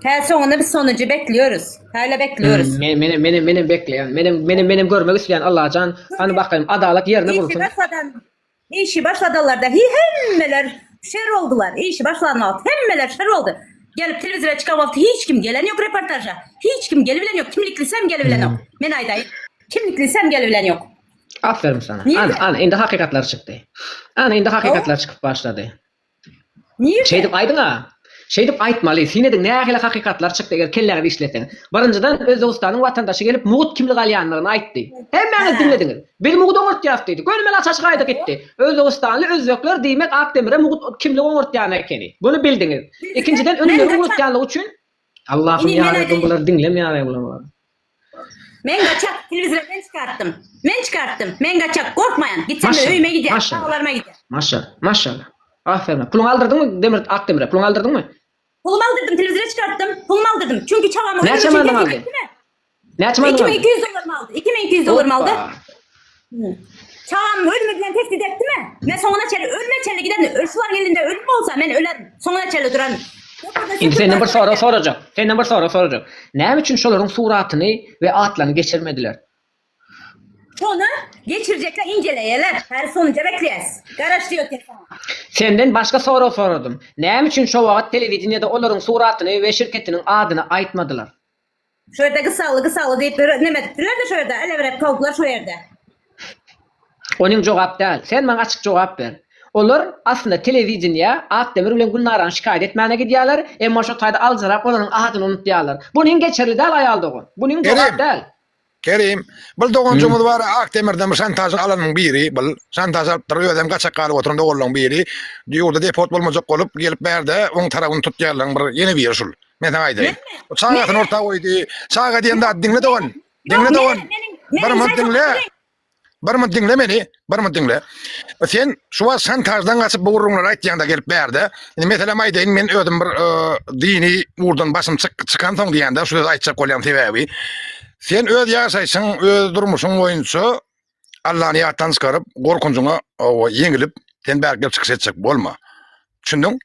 Hä soňunda biz sonucu bekliyoruz. Hala bekliyoruz. Men men men menem bekleýän. Menem menem menem görmek isleýän Allajan. Hany bakaýyn adalat ýerine Işi gursun. başladan işi başladanlarda hi hemmeler şer oldular. Işi başlan wagt hemmeler şer oldu. Gelip telewizora çykan wagty hiç kim gelen yok reportaja. Hiç kim gelibilen yok. Kimliklisem gelibilen yok. Men aýdaýyn. Kimliklisem gelibilen yok. Aferin sana. Ana, ana indi hakykatlar çykdy. Ana indi hakykatlar çykyp başlady. Nirde? Şeýdip aýdyň-a. Şeýdip aýtmaly. Syn ediň nähili hakykatlar çykdy eger kelläňizi işletseňiz. Birinjiden Özbegistanyň watandaşy gelip mugt kimlik alýandygyny aýtdy. Hemmäňiz diňlediňiz. Biz mugt oňurtýas diýdi. Gönümel aç-açyk aýdyp gitdi. Özbegistanly özbekler diýmek Akdemire mugt kimlik oňurtýan ekeni. Buny bildiňiz. Ikinjiden önümleri ugratýanlygy üçin Allahym ýa Rabbim bulary diňlemeýär bular. Men gaçak telewizora men çykartdym. Men çykartdym. Men gaçak gorkmaýan. Gitsem de öýüme gidýän. Çagalaryma gidýän. Maşallah. Maşallah. Aferin. Puluňy aldyrdyňmy Demir Akdemire? Puluňy aldyrdyňmy? Pulumy aldyrdym, telewizora çykartdym. Pulumy aldyrdym. Çünki çagamy Näçe manadyň aldy? Näçe manadyň aldy? 2200 dollarymy aldy. 2200 dollarymy aldy. Çagam ölümi bilen tehdit etdimi? Men soňuna çenli ölüme çenli giden şularyň elinde ölüm bolsa men ölerin. Soňuna çenli duran. Indi senden bir sorag sorajak. Senden bir sorag sorajak. Näme üçin şolaryň suratyny we atlaryny geçirmediler? Şony geçirjekler inceleýärler. Her sonuca bekleýäs. Garaş diýip otyr saňa. Senden başga sorag soradym. Näme üçin şo wagt telewideniýede olaryň suratyny we şirketiniň adyny aýtmadylar? Şu ýerde gysagly gysagly diýip bir neme edipdiler-de şu ýerde elewrek towuklar şu ýerde. Onuň jogap däl. Sen maňa açyk jogap ber. Olar aslynda telewideniýä Akdemir bilen Gülnarany şikaýat etmäne gidýärler, emma şo taýda aljyrap olaryň adyny unutýarlar. Bunyň geçerli däl aýal dogan. Bunyň jogap däl. Kerim, bul doganjygymyz bar Akdemirden bir şantažyň alanyň biri, bul şantaž alypdyr, özem gaçak galyp oturan doganlaryň biri, ýurda deport bolmajak bolup gelip bärde oň tarabyny tutýarlaryň bir ýene biri şul. Men saňa aýdaýyn. Bu çagasyny orta goýdy. Çaga diýen zat diňle dogan. Diňle dogan. Bir minut diňle. Bir minut diňle meni. Bir minut diňle. Sen şu wagt şantaždan gaçyp bu gürrüňleri aýtýaňda gelip bärde. Indi meselem aýdaýyn men özüm bir e, dini ugurdan başym çyk çykansoň diýende şu sözi aýtjak bolýan sebäbi. Sen öz ýaşaýşyň, öz durmuşyň boýunça Allany ýatdan çykaryp, gorkunjyňa ýeňilip, sen bärik gelip çykyş etjek bolma. Düşündiň?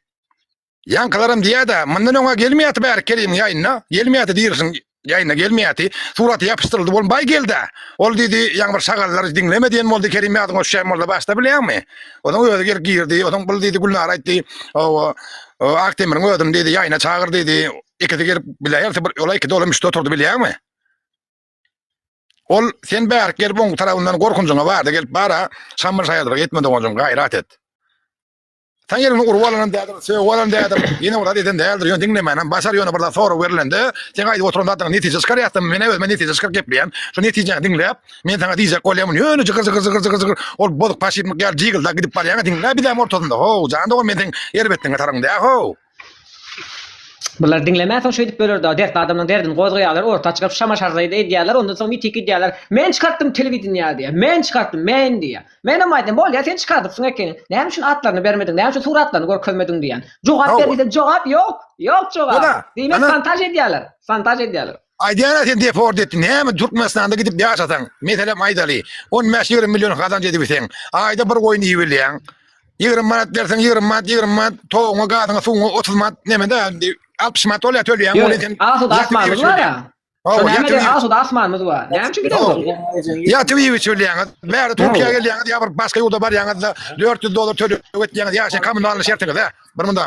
Ýaňkylaram diýýä-dä, mundan öň-ä gelmeýärdi bärik Kerimiň ýaýyna, gelmeýärdi diýrisiň ýaýyna gelmeýärdi. Suraty ýapyşdyryldy bolmy, baý gel-dä. Ol diýdi, ýaňy bir şagallary diňleme diýen boldy, Kerim ýadyňa düşýän bolsa başda bilýäňmi? Onuň özi gelip girdi, onuň bul diýdi, Gülnara aýtdy, hawa, Akdemiriň özüni diýdi, ýaýyna çagyr diýdi. Ikisi gelip biläýerse bir ola ikide olam üçde oturdy bilýäňmi? Ol sen bärik gelip oň tarapyndan gorkunjyňa barda gelip bara, şamyr şaýadylyk etme doganjygym, gaýrat et. Saň ýeriňi urup alanam däldir, sögüp alan däldir, ýene bir zat eden däldir, ýöne diňlemänem başar, ýöne bir zat sorag berlende, seň aýdyp oturan zadyňa netije çykarýasda, men-ä özüme netije çykaryp gepleýän, şo netijäňi diňläp, men saňa diýjek bolýan, muny ýöne jygyr jygyr jygyr jygyr jygyr, ol bozuk paşipnik ýaly jygyldap gidip barýaňa diňle bizäm ortasynda, how, jan dogan men seň erbetligiňe taraň dä, how. Bular diňlemänsoň şeýdip böler-dä, dertli adamlaň derdini gozgaýarlar, orta çykaryp şama-şarraý-da edýärler, ondan soň ýiti gidýärler, Men çykartdym telewideniýä diýýär, men çykartdym, men diýýär. Menem aýdýan, bolýa sen çykardypsyň ekeniň, näme üçin atlaryny bermediň, näme üçin suratlaryny görkezmediň diýýän. Jogap ber diýsem jogap ýok, ýok jogap. Diýmek şantaž edýärler, şantaž edýärler. Aýdýan-a sen deport etdi, näme Türkmenistanda gidip ýaşasaň, meselem aýdaly, on bäş-ýigrimi million gazanç edibilseň, aýda bir goýun iýibilýäň, 20 manat berseň 20 manat 20 manat toguňa gazyňa suwuňa 30 manat neme-de 60 manat bolýar töleýäň ony sen. Asuda asmanymyz bar ýa. Şo näme diýen asuda asmanymyz bar. Näme üçin gideňok? Ýatyp iýip içilýäňiz. Bäri Türkiýä gelýäňiz ýa bir başga ýurda barýaňyzda 400 dollar töleg etýäňiz ýaşaýan kommunalnyý şertiňize. Bir munda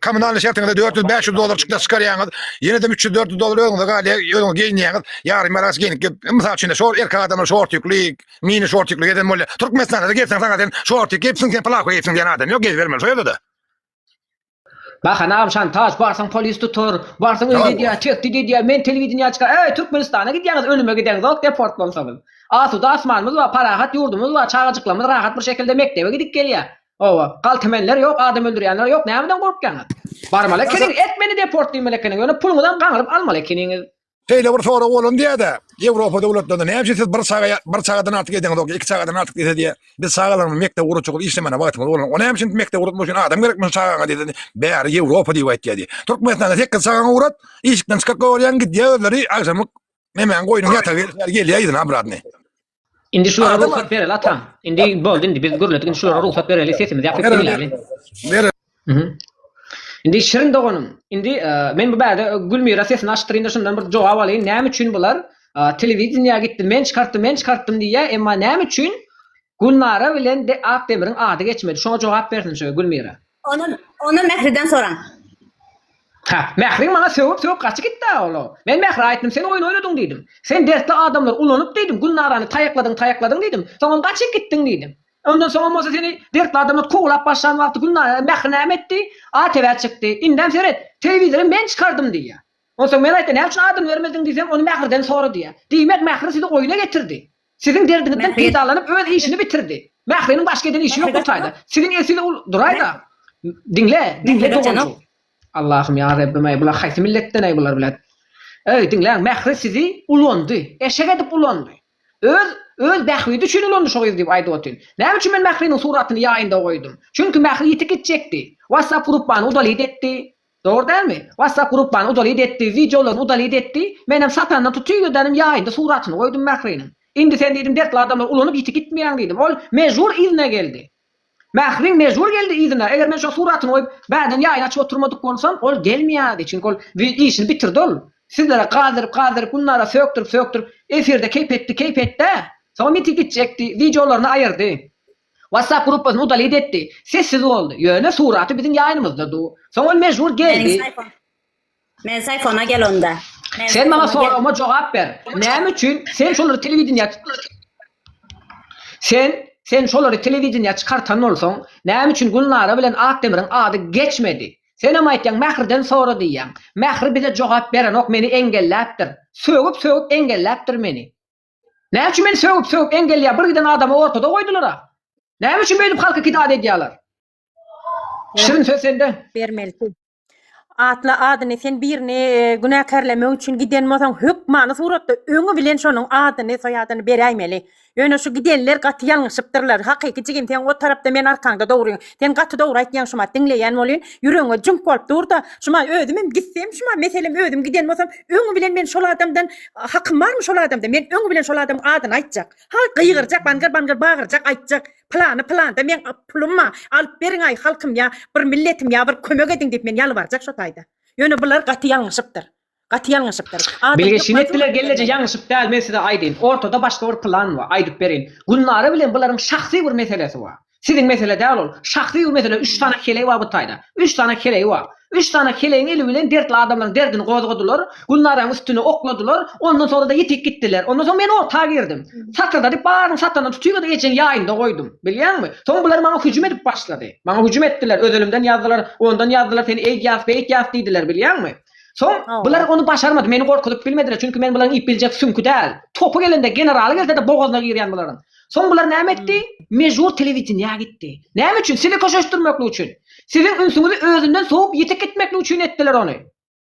kommunalnyý şertiňize 400-500 dollar çykda çykarýaňyz. Ýene-de 300-400 dollar özüňize galýar, özüňiz geýinýäňiz. Ýarym ýaraş geýinip, mysal üçin şol erkek adamlar şortikli, Mini şortikli gezen bolýar. Türkmenistanda da gelseň saňa sen şortik geýipsiň, sen plawka geýipsiň diýen adam ýok, gezibermeli şo ýerde-de. Bahana agam şantaž, barsaň polis tutar, barsaň öýde edýär, tehdit edýär, men telewideniýä çykar, eý Türkmenistana gidýäňiz ölüme gideňzok deport bolsaňyz. Asuda asmanymyz bar, parahat ýurdumyz bar, çagajyklarymyz rahat bir şekilde mekdebe gidip gelýär. Hawa, galtamanlar ýok, adam öldürýänler ýok, nämeden gorkýaňyz? Barmaly ekeniňiz, et meni deport diýmeli ekeniňiz, ýöne puluňyzam gaňryp almaly ekeniňiz. Şeýle bir sorag bolan diýýär-de, Ýewropa döwletlerinde näme üçin siz bir çaga bir çagadan artyk edeňizok, iki çagadan artyk diýse diýýär, biz çagalarymyzy mekdebe ugratjak işlemene wagtymyz bolan. O näme üçin mekdebe ugratmak üçin adam gerekmi çagaňa diýse, bäri Ýewropa diýip aýtýar diýýär. Türkmenistanda sekiz çagaňy ugrat, işikden çykyp goýberýäň, gidýär özleri agşamlyk nemäň goýnuň ýatagy gelýär yzyna obratny. Indi şulara rugsat bereli atam. Indi boldy indi biz gürledik indi şulara rugsat bereli sesimizi ýapyp diňläli. Ber. Indi Şirin doganym, indi e, men bu bärde Gülmira sesini açdyryn-da şundan bir jogap alaýyn. Näme üçin bular e, telewideniýä gitdi, men çykartdym, men çykartdym diýýär, emma näme üçin Gülnara bilen de Akdemiriň ady geçmedi? Şoňa jogap bersin şu Gülmira. Ony ony Mähriden soraň. Hä, Mähriň maňa sögüp-sögüp gaçy gitdi-ä ol-a. Men Mährä aýtdym, sen oýun oýnadyň diýdim. Sen dertli adamlary ulanyp diýdim, Gülnarany taýakladyň, taýakladyň diýdim. Soňam gaçyp gitdiň diýdim. Ondan soňam bolsa seni dertli adamlar kowlap başlan wagty Gülnara, Mähri näme etdi? ATV-ä çykdy. Indem seret, telewizory men çykardym diýýär. Onsoň men aýtdym, näme üçin adyny bermediň diýsem, ony Mähriden sora diýýär. Diýmek, Mähri sizi oýna getirdi. Siziň derdiňizden peýdalanyp öz işini bitirdi. Mähriniň başga eden işi ýok bu taýda. Siziň esiz ul duraýda. Diňle, diňle doganjyk. Allahym ýa Rabbim eý bular haýsy milletden eý bular bilen. Eý diňläň Mähri sizi ulandy. Eşek edip ulandy. Öz öz bähbidi üçin ulandy şo gyz diýip aýdyp otyryn. Näme üçin men Mähriniň suratyny ýaýynda goýdum? Çünki Mähri ýiti gitjekdi. WhatsApp gruppany udalit etdi. Dogry dälmi? WhatsApp gruppany udalit etdi, wideolaryny udalit etdi. Menem satandan tutyberdenim ýaýynda suratyny goýdum Mähriniň. Indi sen diýdim dertli adamlary ulanyp ýiti gitmeýäň diýdim. Ol mejbur yzyna geldi. Mähriň mejbur geldi yzyna. Eger men şo suratyny goýup bärden ýaýyn açyp oturmadyk bolsam, ol gelmeýärdi. Çünki ol işini bitirdi ol. Sizlere gaz berip gaz berip Gülnara sökdürip sökdürip efirde keýp etdi keýp etdä. Soňam ýiti gitjekdi. Wideolaryny aýyrdy. WhatsApp gruppasyny udalit etdi. Sessiz boldy. Ýöne suraty biziň ýaýynymyzda du. Soň ol mejbur geldi. Meniň saýfama gel onda. Sen maňa soragyma jogap ber. Näme üçin sen şolary telewideniýä Sen sen şolary telewideniýä çykartan bolsaň, näme üçin Gülnara bilen Akdemiriň ady geçmedi? Senem aýtýaň Mähriden sora diýýäň. Mähri bize jogap berenok meni engelläpdir. Sögüp sögüp engelläpdir meni. Näme üçin meni sögüp sögüp engelleýär bir giden adamy ortada goýdulara. Näme üçin beýdip halky kidat edýärler? Şirin söz sende. Bermeli. Atla adyny sen birini e, günäkärlemek üçin giden bolsaň hökmany suratda öňi bilen şonuň adyny soýadyny beräýmeli. Ýöne şu gidenler gaty ýalňyşypdyrlar. Hakyky jigim sen o tarapda men arkaňda dogry. Sen gaty dogry aýtýaň şumat diňleýän bolýyn. Ýüregiňe jüňk bolup dur-da, şumat özümem gitsem şumat meselem özüm giden bolsam öňi bilen men şol adamdan hakym barmy şol adamda men öňi bilen şol adamyň adyny aýtjak. Ha gygyrjak bangyr bangyr bagyrjak aýtjak. Pylany pylanda meň pulum bar alyp beriňaý halkym ýa bir milletim ýa bir kömek ediň diýip men ýalbarjak şo taýda. Ýöne bular gaty ýalňyşypdyr. Gaty ýalňyşypdyr. Adam Bilgeşin hökman etdiler surat gelneje bermeli. ýalňyşyp däl men size aýdyn ortada başga bir plan bar aýdyp bereýin Gülnara bilen bularyň şahsy bir meselesi bar siziň mesele däl ol şahsy bir mesele üç sany heleý bar bu taýda üç sany heleý bar. Üç sany heleýiň eli bilen dertli adamlaryň derdini gozgadylar, Gülnaraň üstüne okladylar, ondan soňra-da ýitip gitdiler. Ondan soň men orta girdim. Satyrdadyp baryny satandan tutyga-da ejeň ýaýynda goýdum. Bilýäňmi? Soň bular maňa hüjüm edip başlady. Maňa hüjüm etdiler, özelimden ýazdylar, ondan ýazdylar, seni eýdýäs, beýtýäs diýdiler, bilýäňmi? Soň bular ony başarmady, meni gorkuzyp bilmediler, çünki men bularyň iýip biljek süňki däl. Topy gelende, generaly gelse-de bogazyna girýän bularyň. Soň bular näme etdi? Mejbur telewideniýä gitdi. Näme üçin? Sizi köşeşdirmeklik üçin. Siziň ünsüňizi özünden sowup ýitip gitmeklik üçin etdiler ony.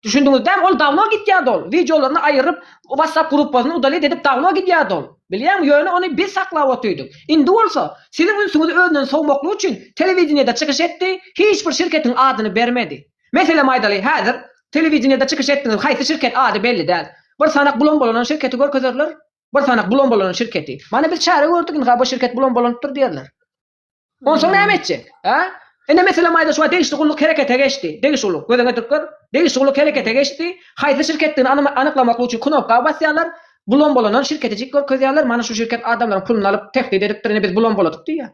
Düşündiňiz dämi? Ol dawno gitýärdi ol. Wideolaryny aýyryp, WhatsApp gruppasyny udalit edip dawno gidýärdi ol. Bilýäňmi? Ýöne ony biz saklap otyrdyk. Indi bolsa, siziň ünsüňizi özünden sowmaklyk üçin telewideniýede çykyş etdi, hiç bir şirketiň adyny bermedi. Meselem aýdaly, häzir telewideniýede çykyş etdiňiz, haýsy şirket ady belli däl. Bir sanak bulam bolanan şirketi görkezerler. Bir sanak bulam bolanan şirketi. Mana biz çäre gördük, ynha bu şirket bulam bolanypdyr diýerler. Onsoň näme etjek? Hä? Ine meselem aýda şu wagt degişli gulluk herekete geçdi. Degişli gulluk, gözüňe getirip gör. Degişli gulluk herekete geçdi. Haýsy şirketdigini anyklamaklyk üçin knopka basýarlar. Bulam bolanan şirketijik görkezýärler. Mana şu şirket adamlaryň puluny alyp tehdit edipdir, ine biz bulam boladyk diýýär.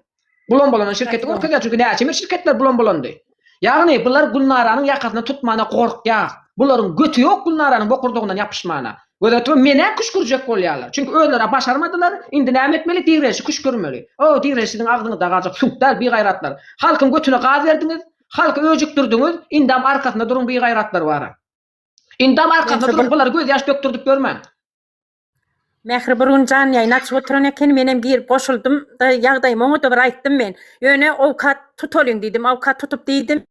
Bulam bolanan şirketi görkezýär, çünki näçe bir şirketler bulam bolandy. Ýagny bular Gülnaranyň ýakasyny tutmana gorkýar. Bularyň göti ýok Gülnaranyň bokurdagyndan ýapyşmana. Göz oturyp menä küşgürjek bolýarlar. Çünki özler-ä başarmadylar, indi näme etmeli, direlişi küşgürmeli. O, direliş siziň agzyňyzda galjak süňk däl, bigaýratlar. Halkyň götüne gaz berdiňiz, halky öjükdirdiňiz, indem arkasynda duruň bigaýratlar bara. Indem arkasynda duruň, bulary göz ýaş dökdürdip ýörmäň. Mähri bir gün jan ýaýyn açyp oturan ekeni menem girip goşuldym da ýagdaýymy oňa-da bir aýtdym men. Ýöne owkat tutalyň diýdim, awkat tutup diýdim.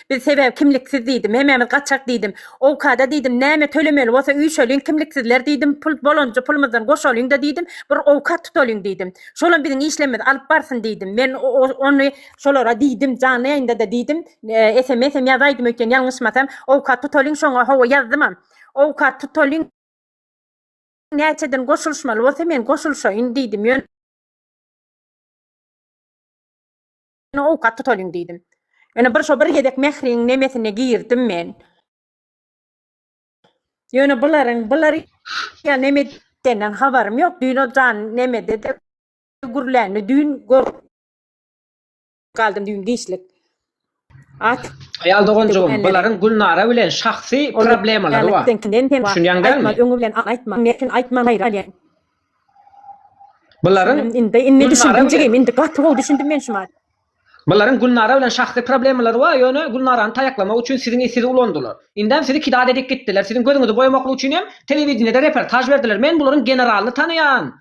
Biz sebäbi kimliksiz diýdim, hemmämiz gaçak diýdim. Owkada diýdim, näme tölemeli bolsa üýşeliň kimliksizler diýdim, pul bolanja pulumyzdan goşalyň-da diýdim, bir owkat tutalyň diýdim. Şolam biziň işlemimizi alyp barsyn diýdim. Men ony şolara diýdim, janly ýaýynda-da diýdim, SMS-em ýazaýdym öýtýän ýalňyşmasam, owkat tutalyň şoňa hawa ýazdymam. Owkat tutalyň näçeden goşulyşmaly bolsa men goşulyşaýyn diýdim. Ýöne owkat tutalyň diýdim. Ýöne bir şo bir gezek Mähriň nemesine girdim men. Ýöne bularyň bular ýa neme edenden habarym ýok. Düýn o jan nemede-de gürlänini düýn görüp galdym düýn giçlik. At. Aýal doganjygym, bularyň Gülnara bilen şahsy problemalary bar. Düşünýäň dälmi? Öňi bilen aýtma. Nekin aýtma gaýra. Bularyň indi indi düşündim jigim, indi gaty gowy düşündim men şuma. Bularyň Gülnara bilen şahsy problemalary bar, ýöne Gülnarany taýaklamak üçin siziň sizi ulandylar. Indem sizi kidat edip gitdiler. Siziň gözüňizi boýamaklyk üçin hem telewideniýede reportaž berdiler. Men bularyň generalyny tanaýan.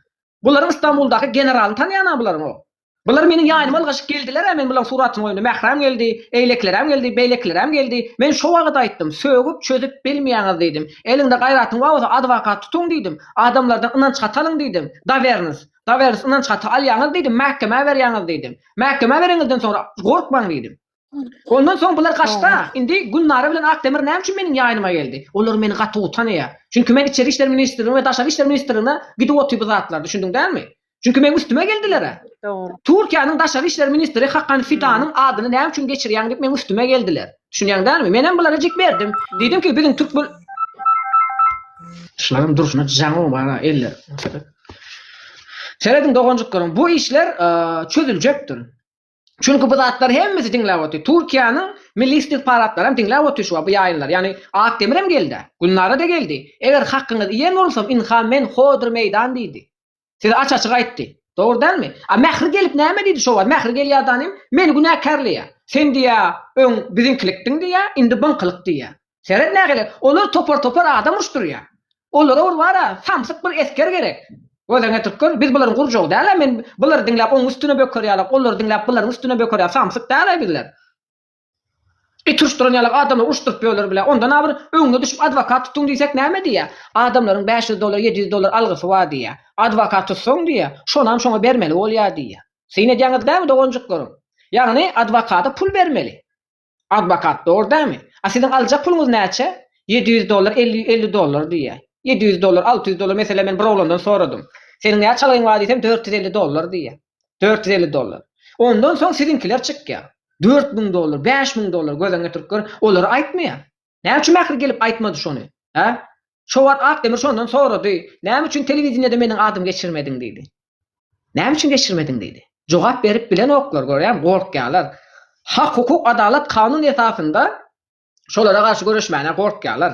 Bularyň Istanbuldaky generalyny tanaýan-a bularyň o. Bular meniň ýanyma ylgaşyp geldiler-ä, men bularyň suratyny goýanda Mährem geldi, eýlekilerem geldi, beýlekilerem geldi. Men şo wagt aýtdym, sögüp, çözüp bilmeýäňiz diýdim. Eliňde gaýratyň bar bolsa adwokat tutuň diýdim. Adamlardan ynanç haty alyň diýdim. Dowernost, dowernost ynanç haty alýaňyz diýdim, mähkemä berýäňiz diýdim. Mähkemä bereňizden soňra gorkmaň diýdim. Ondan soň bular gaçda, indi Gülnara bilen Akdemir näme üçin meniň ýanyma geldi? Olar meni gaty gowy tanaýar. Çünki men Içeri işler ministrligine we Daşary işler ministrligine gidip otyr bu zatlar, düşündiň dälmi? Çünki meň üstüme geldiler-ä. Dogry. Türkiýäniň daşary işler ministri Hakan Fidanyň adyny näme üçin geçirýäň diýip meň üstüme geldiler. Düşünýäň dälmi? Menem bulara jik berdim. Diýdim ki, biziň türkmen Şularyň durşuna jaň bar eller. Serediň doganjyklarym, bu işler çözüljekdir. Çünki bu zatlary hemmesi diňläp otyr. Türkiýäniň milli istihbaratlary hem diňläp otyr şu wagt bu ýaýynlary. Ýagny Akdemir hem geldi. Gülnara-da geldi. Eger hakyňyzy iýen bolsam, ynha men hodur meýdan diýdi. Size aç-açyk aýtdy. Dogry dälmi? A Mähri gelip näme diýdi şo wagt? Mähri gelýär danym, meni günäkärleýär. Sen diýýär, öň biziňkilikdiň diýýär, indi byňkylyk diýýär. Seret nähili, olar topar-topar adam uruşdyrýar. Olara bir bar-a, samsyk bir esger gerek. Gözüňe getirip gör, biz bularyň gurjagy däl-ä, men bulary diňläp oň üstüne böker ýalak, olary diňläp bularyň üstüne böker ýaly samsyk däl-ä bizler. It uruşdyran ýalak adamlary uruşdyryp ýörler bile. Ondan-a bir öňüne düşüp adwokat tutuň diýsek näme diýýär? Adamlaryň 500 dollar, 700 dollar algysy bar diýýär. Adwokat tutsaň diýýär, şonam şoňa bermeli bolýar diýýär. Syn edýäňiz dämi doganjyklarym? Ýagny adwokata pul bermeli. Adwokat dogry dälmi? A siziň aljak puluňyz näçe? 700 dollar, 50, 50 dollar diýýär. 700 dollar, 600 dollar meselem men bir oglandan soradym. Seniň näçe algyň bar diýsem 450 dollar diýýär. 450 dollar. Ondan soň siziňkiler çykýar. 4000 dollar, 5000 dollar göz öňüne getirip gör, olary aýtmaýar. Näme üçin Mähri gelip aýtmady şony? Hä? Şo wagt Akdemir şondan sorady. Näme üçin telewideniýede meniň adymy geçirmediň diýdi. Näme üçin geçirmediň diýdi. Jogap berip bilenoklar görýäňmi, gorkýarlar. Hak, hukuk, adalat, kanun esasynda. Şolara garşy göreşmäne gorkýarlar.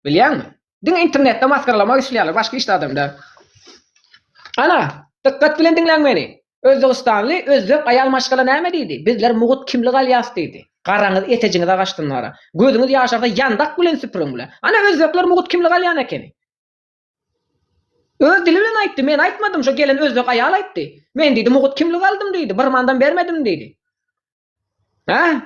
Bilýäňmi? Diňe internetde masgaralamak isleýärler, başga hiç zadam däl. Ana, dykgat bilen diňläň meni. Özbegistanly özbek aýal maşgala näme diýdi? Bizler mugut kimlik alýas diýdi. Garaňyz etejiňize gaçsyn gara. Gözüňiz ýaşarsa ýandak bilen süpüriň bile. Ana özbekler mugut kimlik alýan ekeni. Öz dili bilen aýtdy, men aýtmadym, şo gelen özbek aýal aýtdy. Men diýdi, mugut kimlik aldym diýdi, bir mandan bermedim diýdi. Hä?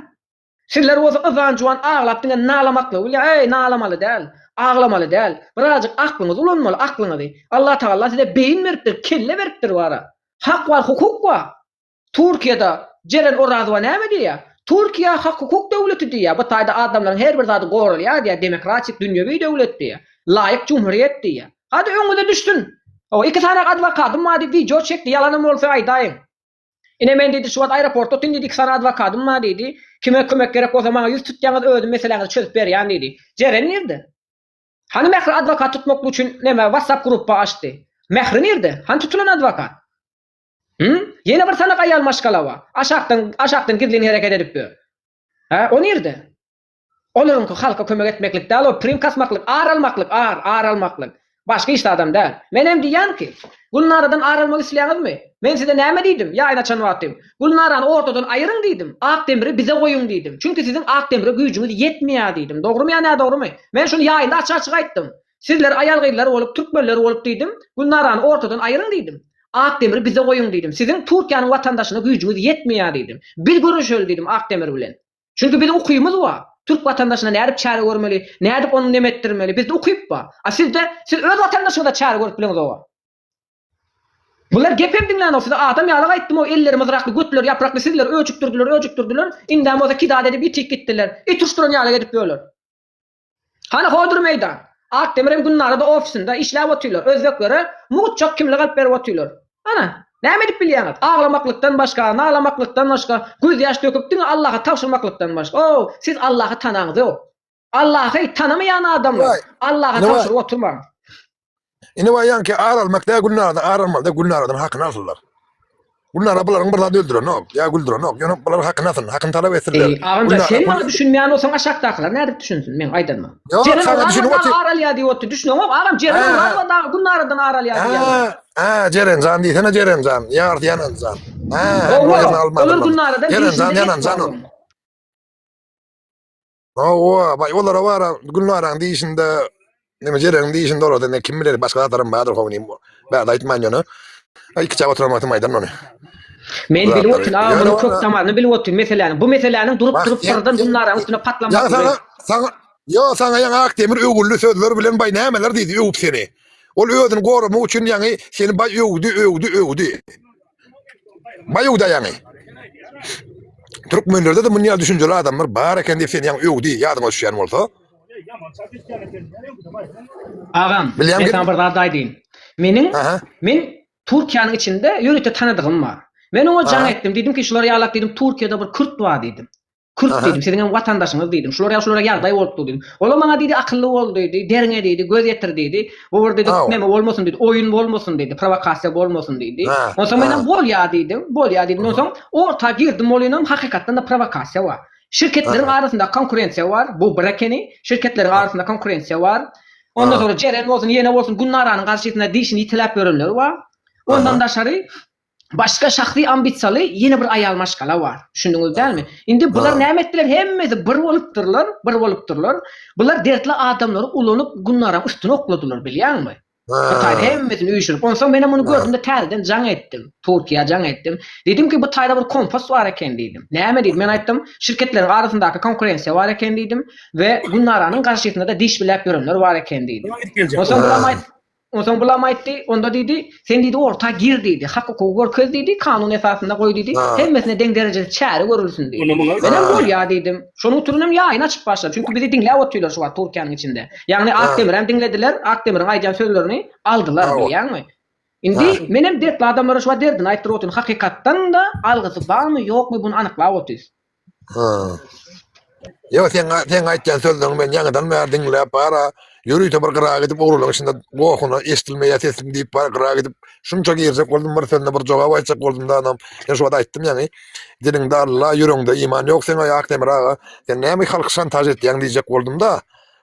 Sizler bolsa yzan-juwan aglap diňe nalamaklygy bilýär. Eý, nalamaly däl, aglamaly däl. Birazjyk aklyňyzy ulanmaly, aklyňyzy. Allatagalla size beýin beripdir, kelle beripdir wara. Hak bar, hukuk bar. Türkiýede Jeren Orazowa näme diýýär? Türkiýe hak-hukuk döwleti diýýär. Bu taýda adamlaryň her bir zady goralýar diýýär. Demokratik, dünýewi döwlet diýýär. Laýyk jumhuriýet diýýär. Hadi öňüňize düşsün. Hawa, iki sany adwokatym bar diýip wideo çekdi. Ýalanam bolsa aýdaýyň. Ine men diýdi şu wagt aeroportda otyryn diýdi, iki sany adwokatym bar diýdi. Kime kömek gerek bolsa maňa ýüz tutýaňyz özüm meseläňizi çözüp berýän diýdi. Jeren nirde? Hany Mähri adwokat tutmaklyk üçin neme WhatsApp gruppa açdy. Mähri nirde? Hany tutulan adwokat? Hü? Ýene bir sanak aýal maşgala bar. Aşakdan aşakdan gizlin hereket edip ýör. Hä, o nirde? Olaryňky halka kömek etmeklik däl, o prim kasmaklyk, ar almaklyk, ar, ar almaklyk. Başga hiç zadam däl. Men hem diýýän ki, Gülnaradan ar almak isleýäňizmi? Men size näme diýdim, ýaýyn açan wagtym? Gülnarany ortadan aýyryň diýdim, Akdemiri bize goýuň diýdim. Çünki siziň Akdemire güýjüňiz ýetmeýär diýdim. Dogrumy ýa nädogrumy? Men şuny ýaýynda açyk-açyk aýtdym. Sizler aýal-gyzlar bolup, türkmenler bolup diýdim, Gülnarany ortadan aýyryň diýdim. Akdemiri bize goýuň diýdim. Siziň Türkiýäniň watandaşyna güýjüňiz ýetmeýär diýdim. Biz göreşeli diýdim Akdemir bilen. Çünki biziň ukybymyz bar. Türk watandaşyna nädip çäre görmeli, nädip ony neme etdirmeli, bizde ukyp bar. A sizde, siz öz watandaşyňyza çäre görüp bileňiz-owa. Bular gepem diňlänok, size adam ýaly aýtdym-ow, elleri myzrakly, götleri ýaprakly sizleri öjükdirdiler, öjükdirdiler, indem bolsa kidat edip ýitip gitdiler. It uçduran ýaly edip ýörler. Hany hodur meýdan. Akdemir hem Gülnara-da ofisinde işläp otyrlar. Özbeklere mugtjak kimlik alyp berip otyrlar. Ana, näme edip bilýäňiz? Aglamaklykdan başga, nalamaklykdan başga, gözýaş döküp diňe Allaha tabşyrmaklykdan başga. O, siz Allahy tanaňyzok. Allahy tanamaýan adamlar, Allaha tabşyryp oturmaň. Indi baý ýaňky ar almak däl Gülnaradan ar almaly däl Gülnaradan hakyny alsynlar. Gülnara bularyň bir zady öldürenok ýa güldürenok ýöne bular hakyny alsyn hakyny talap etsinler. Eý agamjan sen maňa düşünmeýän bolsaň aşakdakylar nädip düşünsin meň aýdanyma. Ýok Jeren saňa düşünip Orazowa otyr. dagy ar alýar diýip otdy düşüneňok agam Jeren Orazowa dagy Gülnaradan ar alýar diýýär. Hä hä Jerenjan diýsene Jerenjan ýarty ýananjan. Hä hä Owa ýerine almadym olar ben. Gülnaradan Jerenjan dişinde et ýananjan bar ol. Hawa, baý olara bara Gülnaraň diýişinde, neme Jereniň diýişinde olarda ne kim biler başga zatlaram bardyr how nim. Bärde aýtman ýöne. Aý kiçä oturan wagtym aýdan ony. Men Bu bilip zatlary. otyryn agam Ýöne munuň ora kök damaryny bilip otyryn meseläniň. Bu meseläniň durup Bak durup sen birden sen Gülnaraň üstüne ýa patlamaklygy. saňa saňa ýo saňa ýaňy Akdemir öwgüli sözler bilen baý nämeler diýdi öwüp seni. Ol özüni goramak üçin ýaňy seni baý öwdi öwdi öwdi. Baý öwdi ýaňy. Türkmenlerde-de muny ýaly düşünjeli adamlar bar eken diýip seni ýaňy öwdi ýadyňa düşýän bolsa. Agam, Bilýän men ki saňa bir zat aýdayyn. Meniň Aha. men Türkiýäniň içinde ýörite tanadygym bar. Men oňa jaň Aha. etdim, diýdim ki, şular ýalak diýdim, Türkiýede bir kürt bar diýdim. Kürt Aha. diýdim, siziň hem watandaşyňyz diýdim. Şular ýaly şulara ýagdaý bolupdy diýdim. Olam maňa diýdi, akylly bol diýdi, derňe diýdi, göz ýetir diýdi. Bu bir diýdi, Aw. neme bolmasyn diýdi, oýun bolmasyn diýdi, prowokasiýa bolmasyn diýdi. Ha, Onsoň menem ha. bolýa diýdim, bolýa diýdim. Onsoň orta girdim bolýanam hakykatdan-da prowokasiýa bar. Şirketleriň Aha. arasynda konkurensiýa bar, bu bir ekeni. Şirketleriň arasynda konkurensiýa bar. Ondan Ha. soňra Jeren bolsun, ýene bolsun Gülnaranyň garşysynda dişini ýitiläp ýörenler bar. Ondan Aha. daşary Başga şahsy ambisiýaly ýene bir aýal maşgala bar. Düşündiňiz dälmi? Indi bular näme etdiler? Hemmesi bir bolupdyrlar, bir bolupdyrlar. Bular dertli adamlary ulanyp Gülnaraň üstüne okladylar, bilýäňmi? Bir taýda hemmesini üýşürip. Onsoň menem muny gördüm-de täzeden jaň etdim. Türkiýä jaň etdim. Diýdim ki, bu taýda bir kompas bar eken diýdim. Näme diýdi? Men aýtdym, şirketleriň arasyndaky konkurensiýa bar eken diýdim we Gülnaranyň garşysynda-da diş biläp ýörenler bar eken diýdim. Onsoň bulam aýt, Onsoň bulam aýtdy, onda diýdi, sen diýdi orta gir diýdi, hak-hukugy görkez diýdi, kanun esasynda goý diýdi, hemmesine deň derejede çäre görülsin diýdi. Menem bolýa diýdim. Şonuň üçinem ýaýyn açyp başladym. Çünki bizi diňläp otyrlar şu wagt Türkiýäniň içinde. Ýagny Akdemirem diňlediler, Akdemiriň aýdýan sözlerini aldylar bilýäňmi? Indi menem dertli adamlara şu wagt derdini aýtdyryp otyryn. Hakykatdan-da algysy barmy, ýokmy buny anyklap otyrys. Ha. Ýok, sen sen aýtýan sözleriňi men ýaňydan bäri diňläp bara. Ýörite bir gyra gidip oglanlaryň içinde gohuna eşdilmeýär sesim diýip bar gyra gidip şunça girjek boldum bir sözüne bir jogap aýtjak boldum da adam. Men şu wagt aýtdym ýaňy. Diliňde Alla, ýüregiňde iman ýok seň aý Akdemir aga. Sen näme halky şantaž etýäň diýjek boldum da.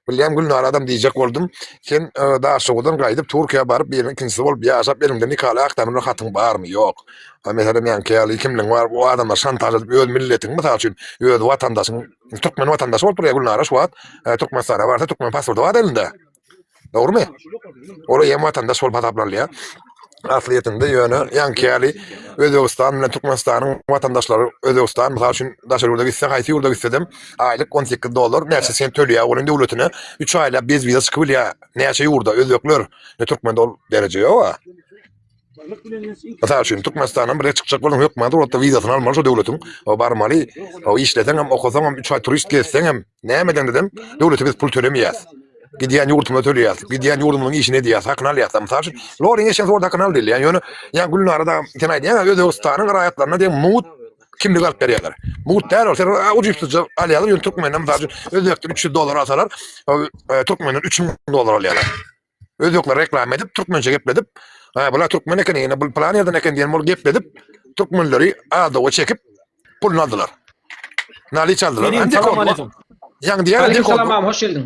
Bilýän Gülnara adam diýjek boldum. Sen Daşoguzdan gaýdyp Türkiýä baryp biriniň ikinjisi bolup ýaşap eliňde nikaly Akdemir bilen hatyň barmy? Ýok. A meselem ýaňky ýaly kimligiň bar o adamlar şantaž edip öz milletiň mysal üçin öz watandaşyň türkmen watandaşy bolup durýar Gülnara şu wagt Türkmenistana barsa türkmen pasporty bar elinde. Dogrumy? Olar hem watandaş bolup hasaplanylýar. Aslyýetinde ýöne ýaňky ýaly Özbegistan bilen Türkmenistanyň watandaşlary Özbegistan mysal üçin daşary ýurda gitse, haýsy ýurda gitsedem aýlyk 18 dollar näçe sent tölýär onuň döwletine 3 aýlap bez wiza çykyp bilýär. Näçe ýurda özbekler ne türkmende ol dereje ýok. Mysal üçin Türkmenistandan bir çykjak bolsaň hökman suratda wizasyny almaly şo döwletiň. O barmaly. O işleseň hem, okasaň hem, 3 aý turist gezseň hem, näme edeňde hem döwlete biz pul tölemeýäs. Gidýän ýurdumyza töleýäs. Gidýän ýurdumyzyň işini edýäs, hakyny alýas. Mysal üçin, Loryň eşen sordy hakyny al diýilýär. Ýöne ýa Gülnara da sen aýdýaň, Özbegistanyň raýatlaryna diýen mugt kimlik alyp berýärler. Mugt däl ol, sen ujypsyzja alýarlar. Ýöne türkmenden mysal üçin özbekden 300 dollar alsalar, türkmenden 3000 dollar alýarlar. Özbekler reklama edip, türkmençe gepledip, ha bular türkmen eken, ýene bu plan ýerden eken diýen bolup gepledip, türkmenleri aldawa çekip puluny aldylar. Naliç aldylar. Kerim, salam aleyküm. Ýaňy diýýär, Aleyküm salam agam, hoş geldiň.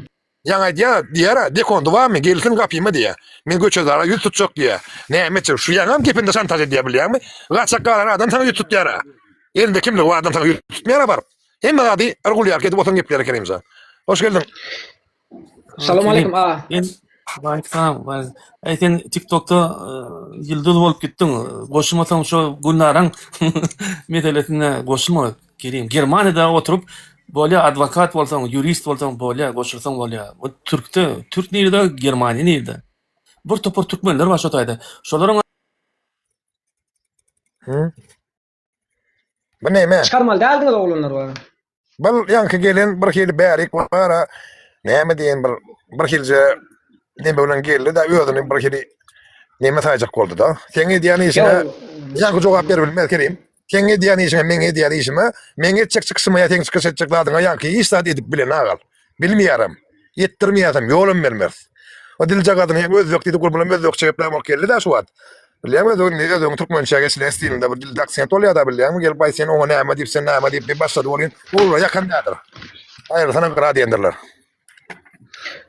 Ýaňy aýdýar, diýýär, dekondy barmy? Gelsin gapyma diýýär. Men göçe-zara ýüz tutjak diýýär. Näme etjek? Şu ýaňam gepinde şantaž edýär bilýäňmi? Gaçak galan adam saňa ýüz tutýar-a. Elinde kimligi bar adam saňa ýüz tutmaýar-a baryp. Hemme zady yrgulýarka edip oturan gepleýär Kerimjan. Hoş geldiň. Salam aleyküm aga. Men Salam. Ey sen TikTokda ýyldyz bolup gitdiň. Goşulmasaň şo Gülnaraň meselesine goşulma. Kerim. Germaniýada oturyp bolýa adwokat bolsaň, ýurist bolsaň bolýa, goşulsaň bolýa. Bu türkde, türk nirede, Germaniýa nirede? Bir topar türkmenler bar şo taýda. Şolaryň Hı? Bu näme? Çykarmaly däldiňiz oglanlar bar. Bul ýaňky gelen bir hili bärik bar-a, näme diýen bir bir hilje neme bilen geldi-de özüni bir hili neme saýjak boldy-da. Seň edýän işiňe ýaňky jogap berip bilmez Kerim. Seň edýän işiňe meň edýän işime, meň etjek çykyşyma ýa seň çykyş etjek zadyňa ýaňky hiç zat edip bilenagal. Bilmeýärem. Ýetdirmeýäsem, ýolam bermeris. O diljagazyny hem özbek diýdi, gurbulam özbekçe geplän bolup geldi-dä şu wagt. Bilýäňmi özbegiň indi özbegiň türkmençä geçilen stilinde bir dilde aksent bolýar-da bilýäňmi? Gelip aý sen oňa näme diýip, sen näme diýip diýip başlady welin, olara ýakan däldir. Aýrylsanam gyra diýendirler.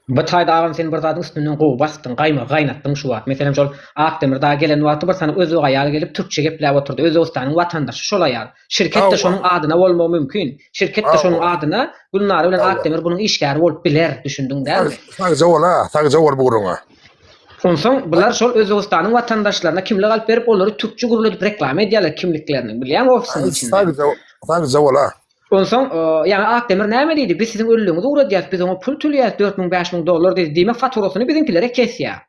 Bu taýda agam sen bir zadyň üstünden gowy basdyň, gaýmagy gaýnatdyň şu wagt. Meselem şol Akdemir dagy gelen wagty bir sany özbek aýal gelip türkçe gepläp otyrdy. Özbegistanyň watandaşy şol aýal. Şirket-de şonuň adyna bolmagy mümkin. Şirket-de şonuň adyna Gülnara bilen Akdemir bunuň işgäri bolup biler, düşündiň dälmi? Sagja bol-a, sagja bol bu gürrüňe. Onsoň bular şol Özbegistanyň watandaşlaryna kimlik alyp berip olary türkçe gürledip reklama edýärler kimliklerini bilýäňmi ofisiň içinde. Sagja, sagja bol-a. Onsoň ýaňy Akdemir näme diýdi? Biz siziň ölüligiňizi ugradýas, biz oňa pul töleýäs 4000, 5000 dollar diýdi. Diýmek faturasyny biziňkilere kesýär.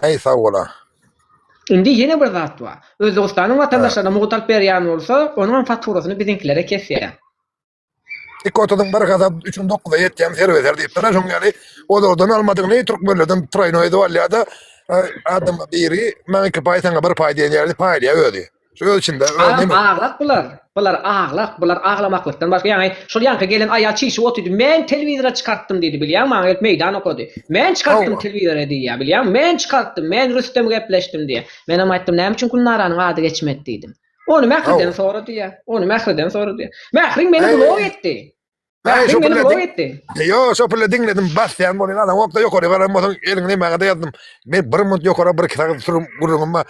Aý sag bola. Indi ýene bir zat bar. Özbegistanyň watandaşlaryna mugt alyp berýän bolsa, onuňam faturasyny biziňkilere kesýär. Iki otuzyň bir hasap üçüň dokuza ýetýän serbeser diýipdir. Şoň ýaly olardan almadygyny türkmenlerden troýnoý edip alýar-da, adam biri maňa iki paý saňa bir paý diýen ýaly paýlaýar özi. Şu öz içinde öz Agam neme? aglak bular. Bular aglak. Bular aglamaklykdan başga ýaňy şol ýaňky gelen aýal çişip otyrdy. Men telewizora çykartdym diýdi bilýäňmi maňa gelip meýdan okady. Men çykartdym Hawa. telewizora diýýär bilýäňmi? Men çykartdym. Men Rüstem gepleşdim diýýär. Menem aýtdym näme üçin Gülnaranyň ady geçmedi diýdim. Ony Mähriden Hawa. sora diýýär. Ony Mähriden sora diýýär. Mähriň meni Eý. blok etdi. Äý, şo Mähriň meni pille blok diň- etdi. Ýo, şo pille diňledim, basýan bolýan adam okda ýokary garan bolsaň, eliňi nemäňe-de ýazdym. Men bir minut ýokara bir iki sagat sürüm gürrüňim bar.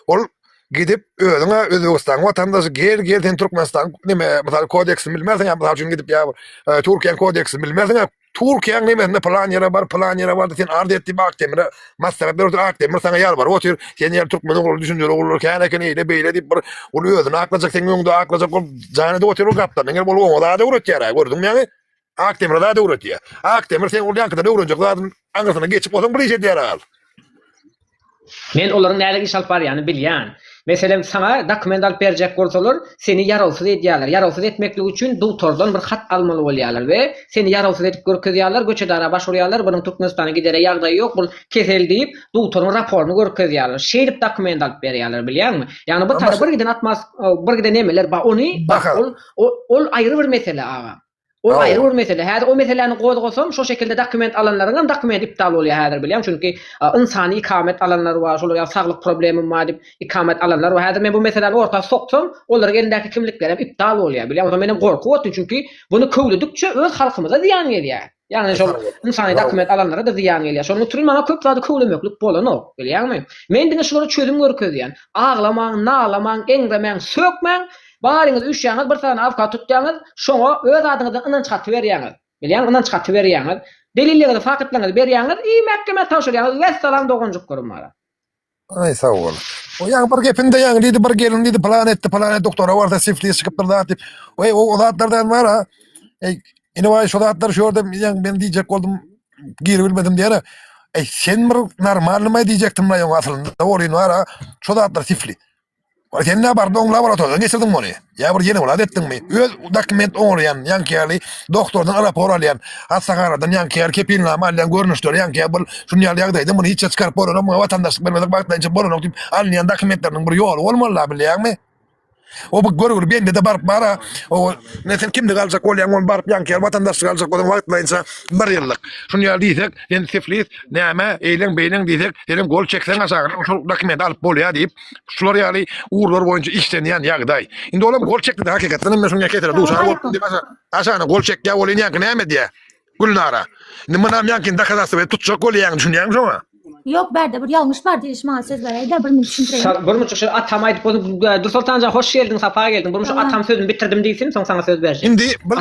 Ol gidip özüňe Özbegistanyň watandaşy gel gel sen Türkmenistan neme mysal kodeksini bilmersiň ýa mysal üçin gidip ýa e, Türkiýäň kodeksini bilmersiň ýa Türkiýäň nemesinde pylan ýere bar pylan ýere bar sen arz et diýip Akdemire maslahat berip otyr Akdemir saňa ýalbaryp otyr sen ýaly türkmen ogly düşünjeli ogullar kän eken eýle beýle diýip bir ol özüni aklajak seň öňüňde aklajak bolup jan edip otyr ol gapdaldan gelip ol oňa zat öwretýär gördüňmi ýaňy Akdemire zat öwretýär Akdemir sen ol ýaňkydan öwrenjek zadyny aňyrsyna geçip bolsaň bir iş edýär al. Men olaryň näle iş alyp barýanyny bilýän. Meselem, saňa dokument alyp berjek bolsalar, seni ýarawsyz edýärler. Ýarawsyz etmeklik üçin dugtordan bir hat almaly bolýarlar we seni ýarawsyz edip görkezýärler, göçe-dara baş urýarlar, bunuň Türkmenistana gidere ýagdaýy ýok, bul kesel diýip, dugtoryň raporyny görkezýärler. Şeýdip dokument alyp berýärler, bilýäňmi? Ýagny bu taýda bir giden atmos, bir giden nemeler bar, ony, bak, ol, ol aýry bir mesele, agam. Ol aýry bir mesele. Häzir o meseläni gozgasam, şo şekilde dokument alanlaryň hem dokumenti iptal bolýar häzir bilýäň. Çünki ynsany ikamet alanlar bar, şolar ýaly saglyk problemim bar diýip ikamet alanlar bar. Häzir men bu meseläni orta soksam, olaryň elindäki kimlikler hem iptal bolýar bilýäň. Onsoň menem gorkup otyryn, çünki buny köwledikçe öz halkymyza zyýan gelýär. Ýagny şol ynsany dokument alanlara-da zyýan gelýär. Şonuň üçin maňa köp zady köwlemeklik bolanok, bilýäňmi? Men diňe şulara çözüm görkezýän. Aglamaň, nalamaň, eňremäň, sökmäň, Baryňyz üýşýäňiz, bir sany adwokat tutýaňyz, şoňa öz adyňyzdan ynanç haty berýäňiz. Bilýäňmi, ynanç haty berýäňiz. Delilleriňizi, faktlaryňyzy berýäňiz i mähkemä tabşyrýaňyz. Wessalam doganjyklarym bara. Aý sag bol. O ýaňy bir gepinde ýaňy diýdi bir gelin diýdi pylan etdi pylan etdi doktora barsa siflis çykypdyr zat diýip. Oý o zatlardan bar ha. Eý ine baý şo zatlar şu ýerde ýaňy men diýjek boldum giribilmedim diýene. Eý sen bir normalnymy diýjekdim la ýoň aslynda bolýan bar ha. Şo zatlar sifli. Ol sen nä bardyň oň laboratoriýadan geçirdiňmi ony? Ýa bir ýene bir zat etdiňmi? Öz dokument oňarýan, ýaňky ýaly doktordan rapor alýan, hassahanadan ýaňky ýaly kepilnama alýan görnüşleri ýaňky ýaly bir şuny ýaly ýagdaýda muny hiç ýere çykaryp bolanok, muňa watandaşlyk bermesek wagtlaýynça bolanok diýip alynýan dokumentleriniň bir ýoly bolmaly-la bilýäňmi? O bu görgüli bende-de baryp bara, o ne sen kimlik aljak bolýaň ony baryp ýaňky ýaly watandaşlyk aljak bolsaň wagtlaýynça bir ýyllyk. Şuny ýaly diýsek, sen siflis, näme, eýleň beýleň diýsek, senem gol çekseň aşagyna şol dokumenti alyp bolýar diýip, Şular ýaly ugurlar boýunça işlenýän ýagdaý. Indi olam gol çekdi hakykatdan hem men şuňa kesele duşar bolupdym diýip aşagyna gol çekýär welin ýaňky näme edýär? Gülnara. Indi munam ýaňkyny dokazatstwo edip tutjak bolýaň düşünýäňmi şoňa? Ýok bärde bir ýalňyş bar diýiş maňa söz beräýdä bir minut düşündireýin. Bir minut şu atam aýdyp bolsun Dursoltanjan hoş geldiň sapa geldiň bir minut şu atam sözüni bitirdim diýsin soň saňa söz berjek. Indi bir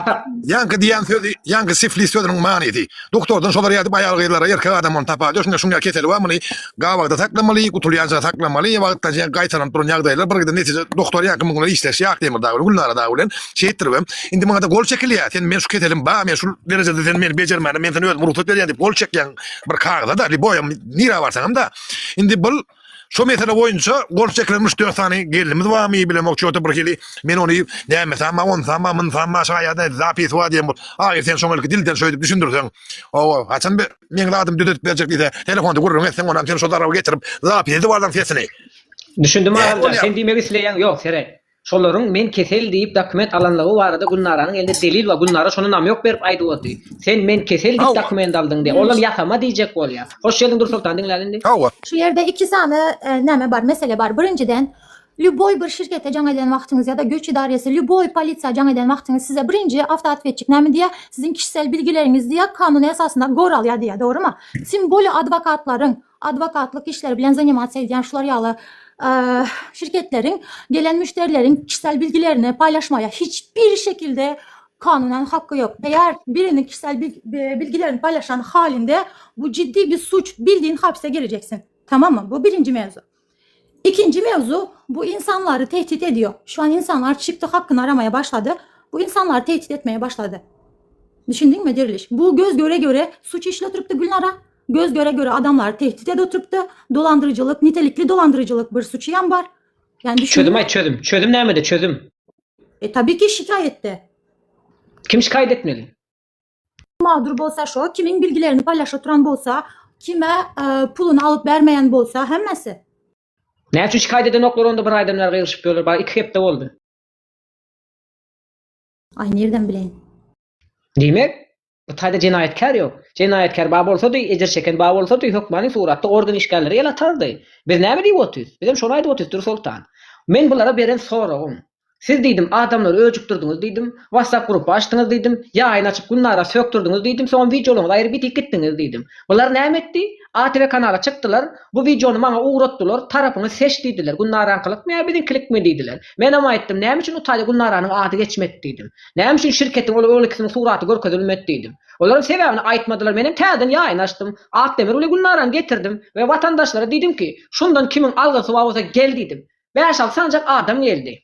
ýaňky diýen sözi ýaňky siflis sözüniň manysy. Doktordan şolar ýadyp aýal gyzlara erkek adam ony tapar döşünde şuň ýaly keseli bar muny gabagda saklamaly gutulýança saklamaly wagtdan şeýle gaýtalanyp duran ýagdaýlar bir giden netije doktor ýaňky muň bilen işleşýär Akdemir dagy bilen Gülnara dagy bilen şeýtdiribem indi muňada gol çekilýär sen men şu keselim bar men şu derejede sen meni bejermäne men seni özüm rugsat berýän diýip gol çekýäň bir kagyza-da liboýam nirä barsaňam-da indi bul Şo mesele boýunça gol çekilen üç-dört sany gelnimiz barmy, bilemok, ço-da bir hili men ony nämesam-a, onsam-a, munsam-a, şaýada zapisi bar diýen bol. Ahyr sen şoňa ilki dilden şöýdüp düşündirseň, hawa, haçan be, meň zadymy düzedip berjek diýse, telefonda gürrüň etseň, onam sen şo zaraby getirip, zapis edip alsaň sesini. Düşündim Näme agamjan, bolýar? sen diýmek isleýäň, ýok, seret. Şolaryň men kesel diýip dokument alanlygy barada Gülnaranyň elinde delil bar. Gülnara şony namýok berip aýdyp oty. Sen men kesel diýip dokument aldyň diýip. Olam ýasama diýjek bolýar. Hoş geldiň Dursoltan diňläli indi. Hawa. Şu ýerde iki sany näme bar mesele bar. Birinjiden lýuboý bir şirkete jaň eden wagtyňyz ýa-da göç idaresi lýuboý polisiýa jaň eden wagtyňyz size birinji awtootwetçik näme diýýär siziň kişisel bilgileriňiz diýýär kanun esasynda goralýar diýýär dogrymy? Tim bolýa adwokatlaryň adwokatlyk işleri bilen zanimasiýa edýän şular ýaly şirketleriň gelen müşderileriň kişisel bilgilerini paýlaşmaýa hiç bir şekilde kanunen haky ýok. Eger biriniň kişisel bilgilerini paýlaşan halinde bu ciddi bir suç bildiğin hapse gireceksin. Tamam mı? Bu birinji mevzu. İkinci mevzu bu insanları tehdit ediyor. Şu an insanlar çıktı hakkını aramaya başladı. Bu insanları tehdit etmeye başladı. Düşündün mü Diriliş? Bu göz göre göre suç işletiripdi Gülnara. Göz göre göre adamlary tehdit edip oturypdy. Dolandyrjylyk, nitelikli dolandyrjylyk bir suçy hem bar. Yani Çözüm düşündüňmi? aýt çözüm. Çözüm nämede çözüm? E tabii ki şikayetde. Kim şikaýat etmeli? Mağdur bolsa şo, kimiň bilgilerini paýlaşyp oturan bolsa, kime e, puluny alyp bermeýän bolsa hemmesi. Näme üçin şikaýat edenoklar onda bir aýdan bäri gygyryşyp ýörler? Bar iki hepde boldy. Aý nirden bileýin. Diýmek, bu taýda jenaýatkär ýok. Jenaýatkär bar bolsady, ejir çeken bar bolsady, hökmany suratda organ işgärleri el atardy. Biz näme diýip otyrys? Bizem şony aýdyp otyrys, Dürsoltan. Men bulara beren soragym, Siz diýdim, adamlary öjükdirdiňiz diýdim, WhatsApp grupba açdyňyz diýdim, ýaýyn açyp Gülnara sökdürdiňiz diýdim, soňam wideolaryňyzy aýryp ýitip gitdiňiz diýdim. Bular näme etdi? ATV kanala çykdylar, bu wideony maňa ugratdylar, tarapyňy seç diýdiler, Gülnaraňkylykmy ýa biziňkilikmi diýdiler. Menem aýtdym, näme üçin utaýda Gülnaranyň ady geçmedi diýdim. Näme üçin şirketiň ol ol ikisiniň suraty görkezilmedi diýdim. Olaram sebäbini aýtmadylar. Menem täzeden ýaýyn açdym. Akdemir bilen Gülnarany getirdim we watandaşlara diýdim ki, şundan kimiň algysy bar bolsa gel diýdim. Bäş-alty sanjak adam geldi.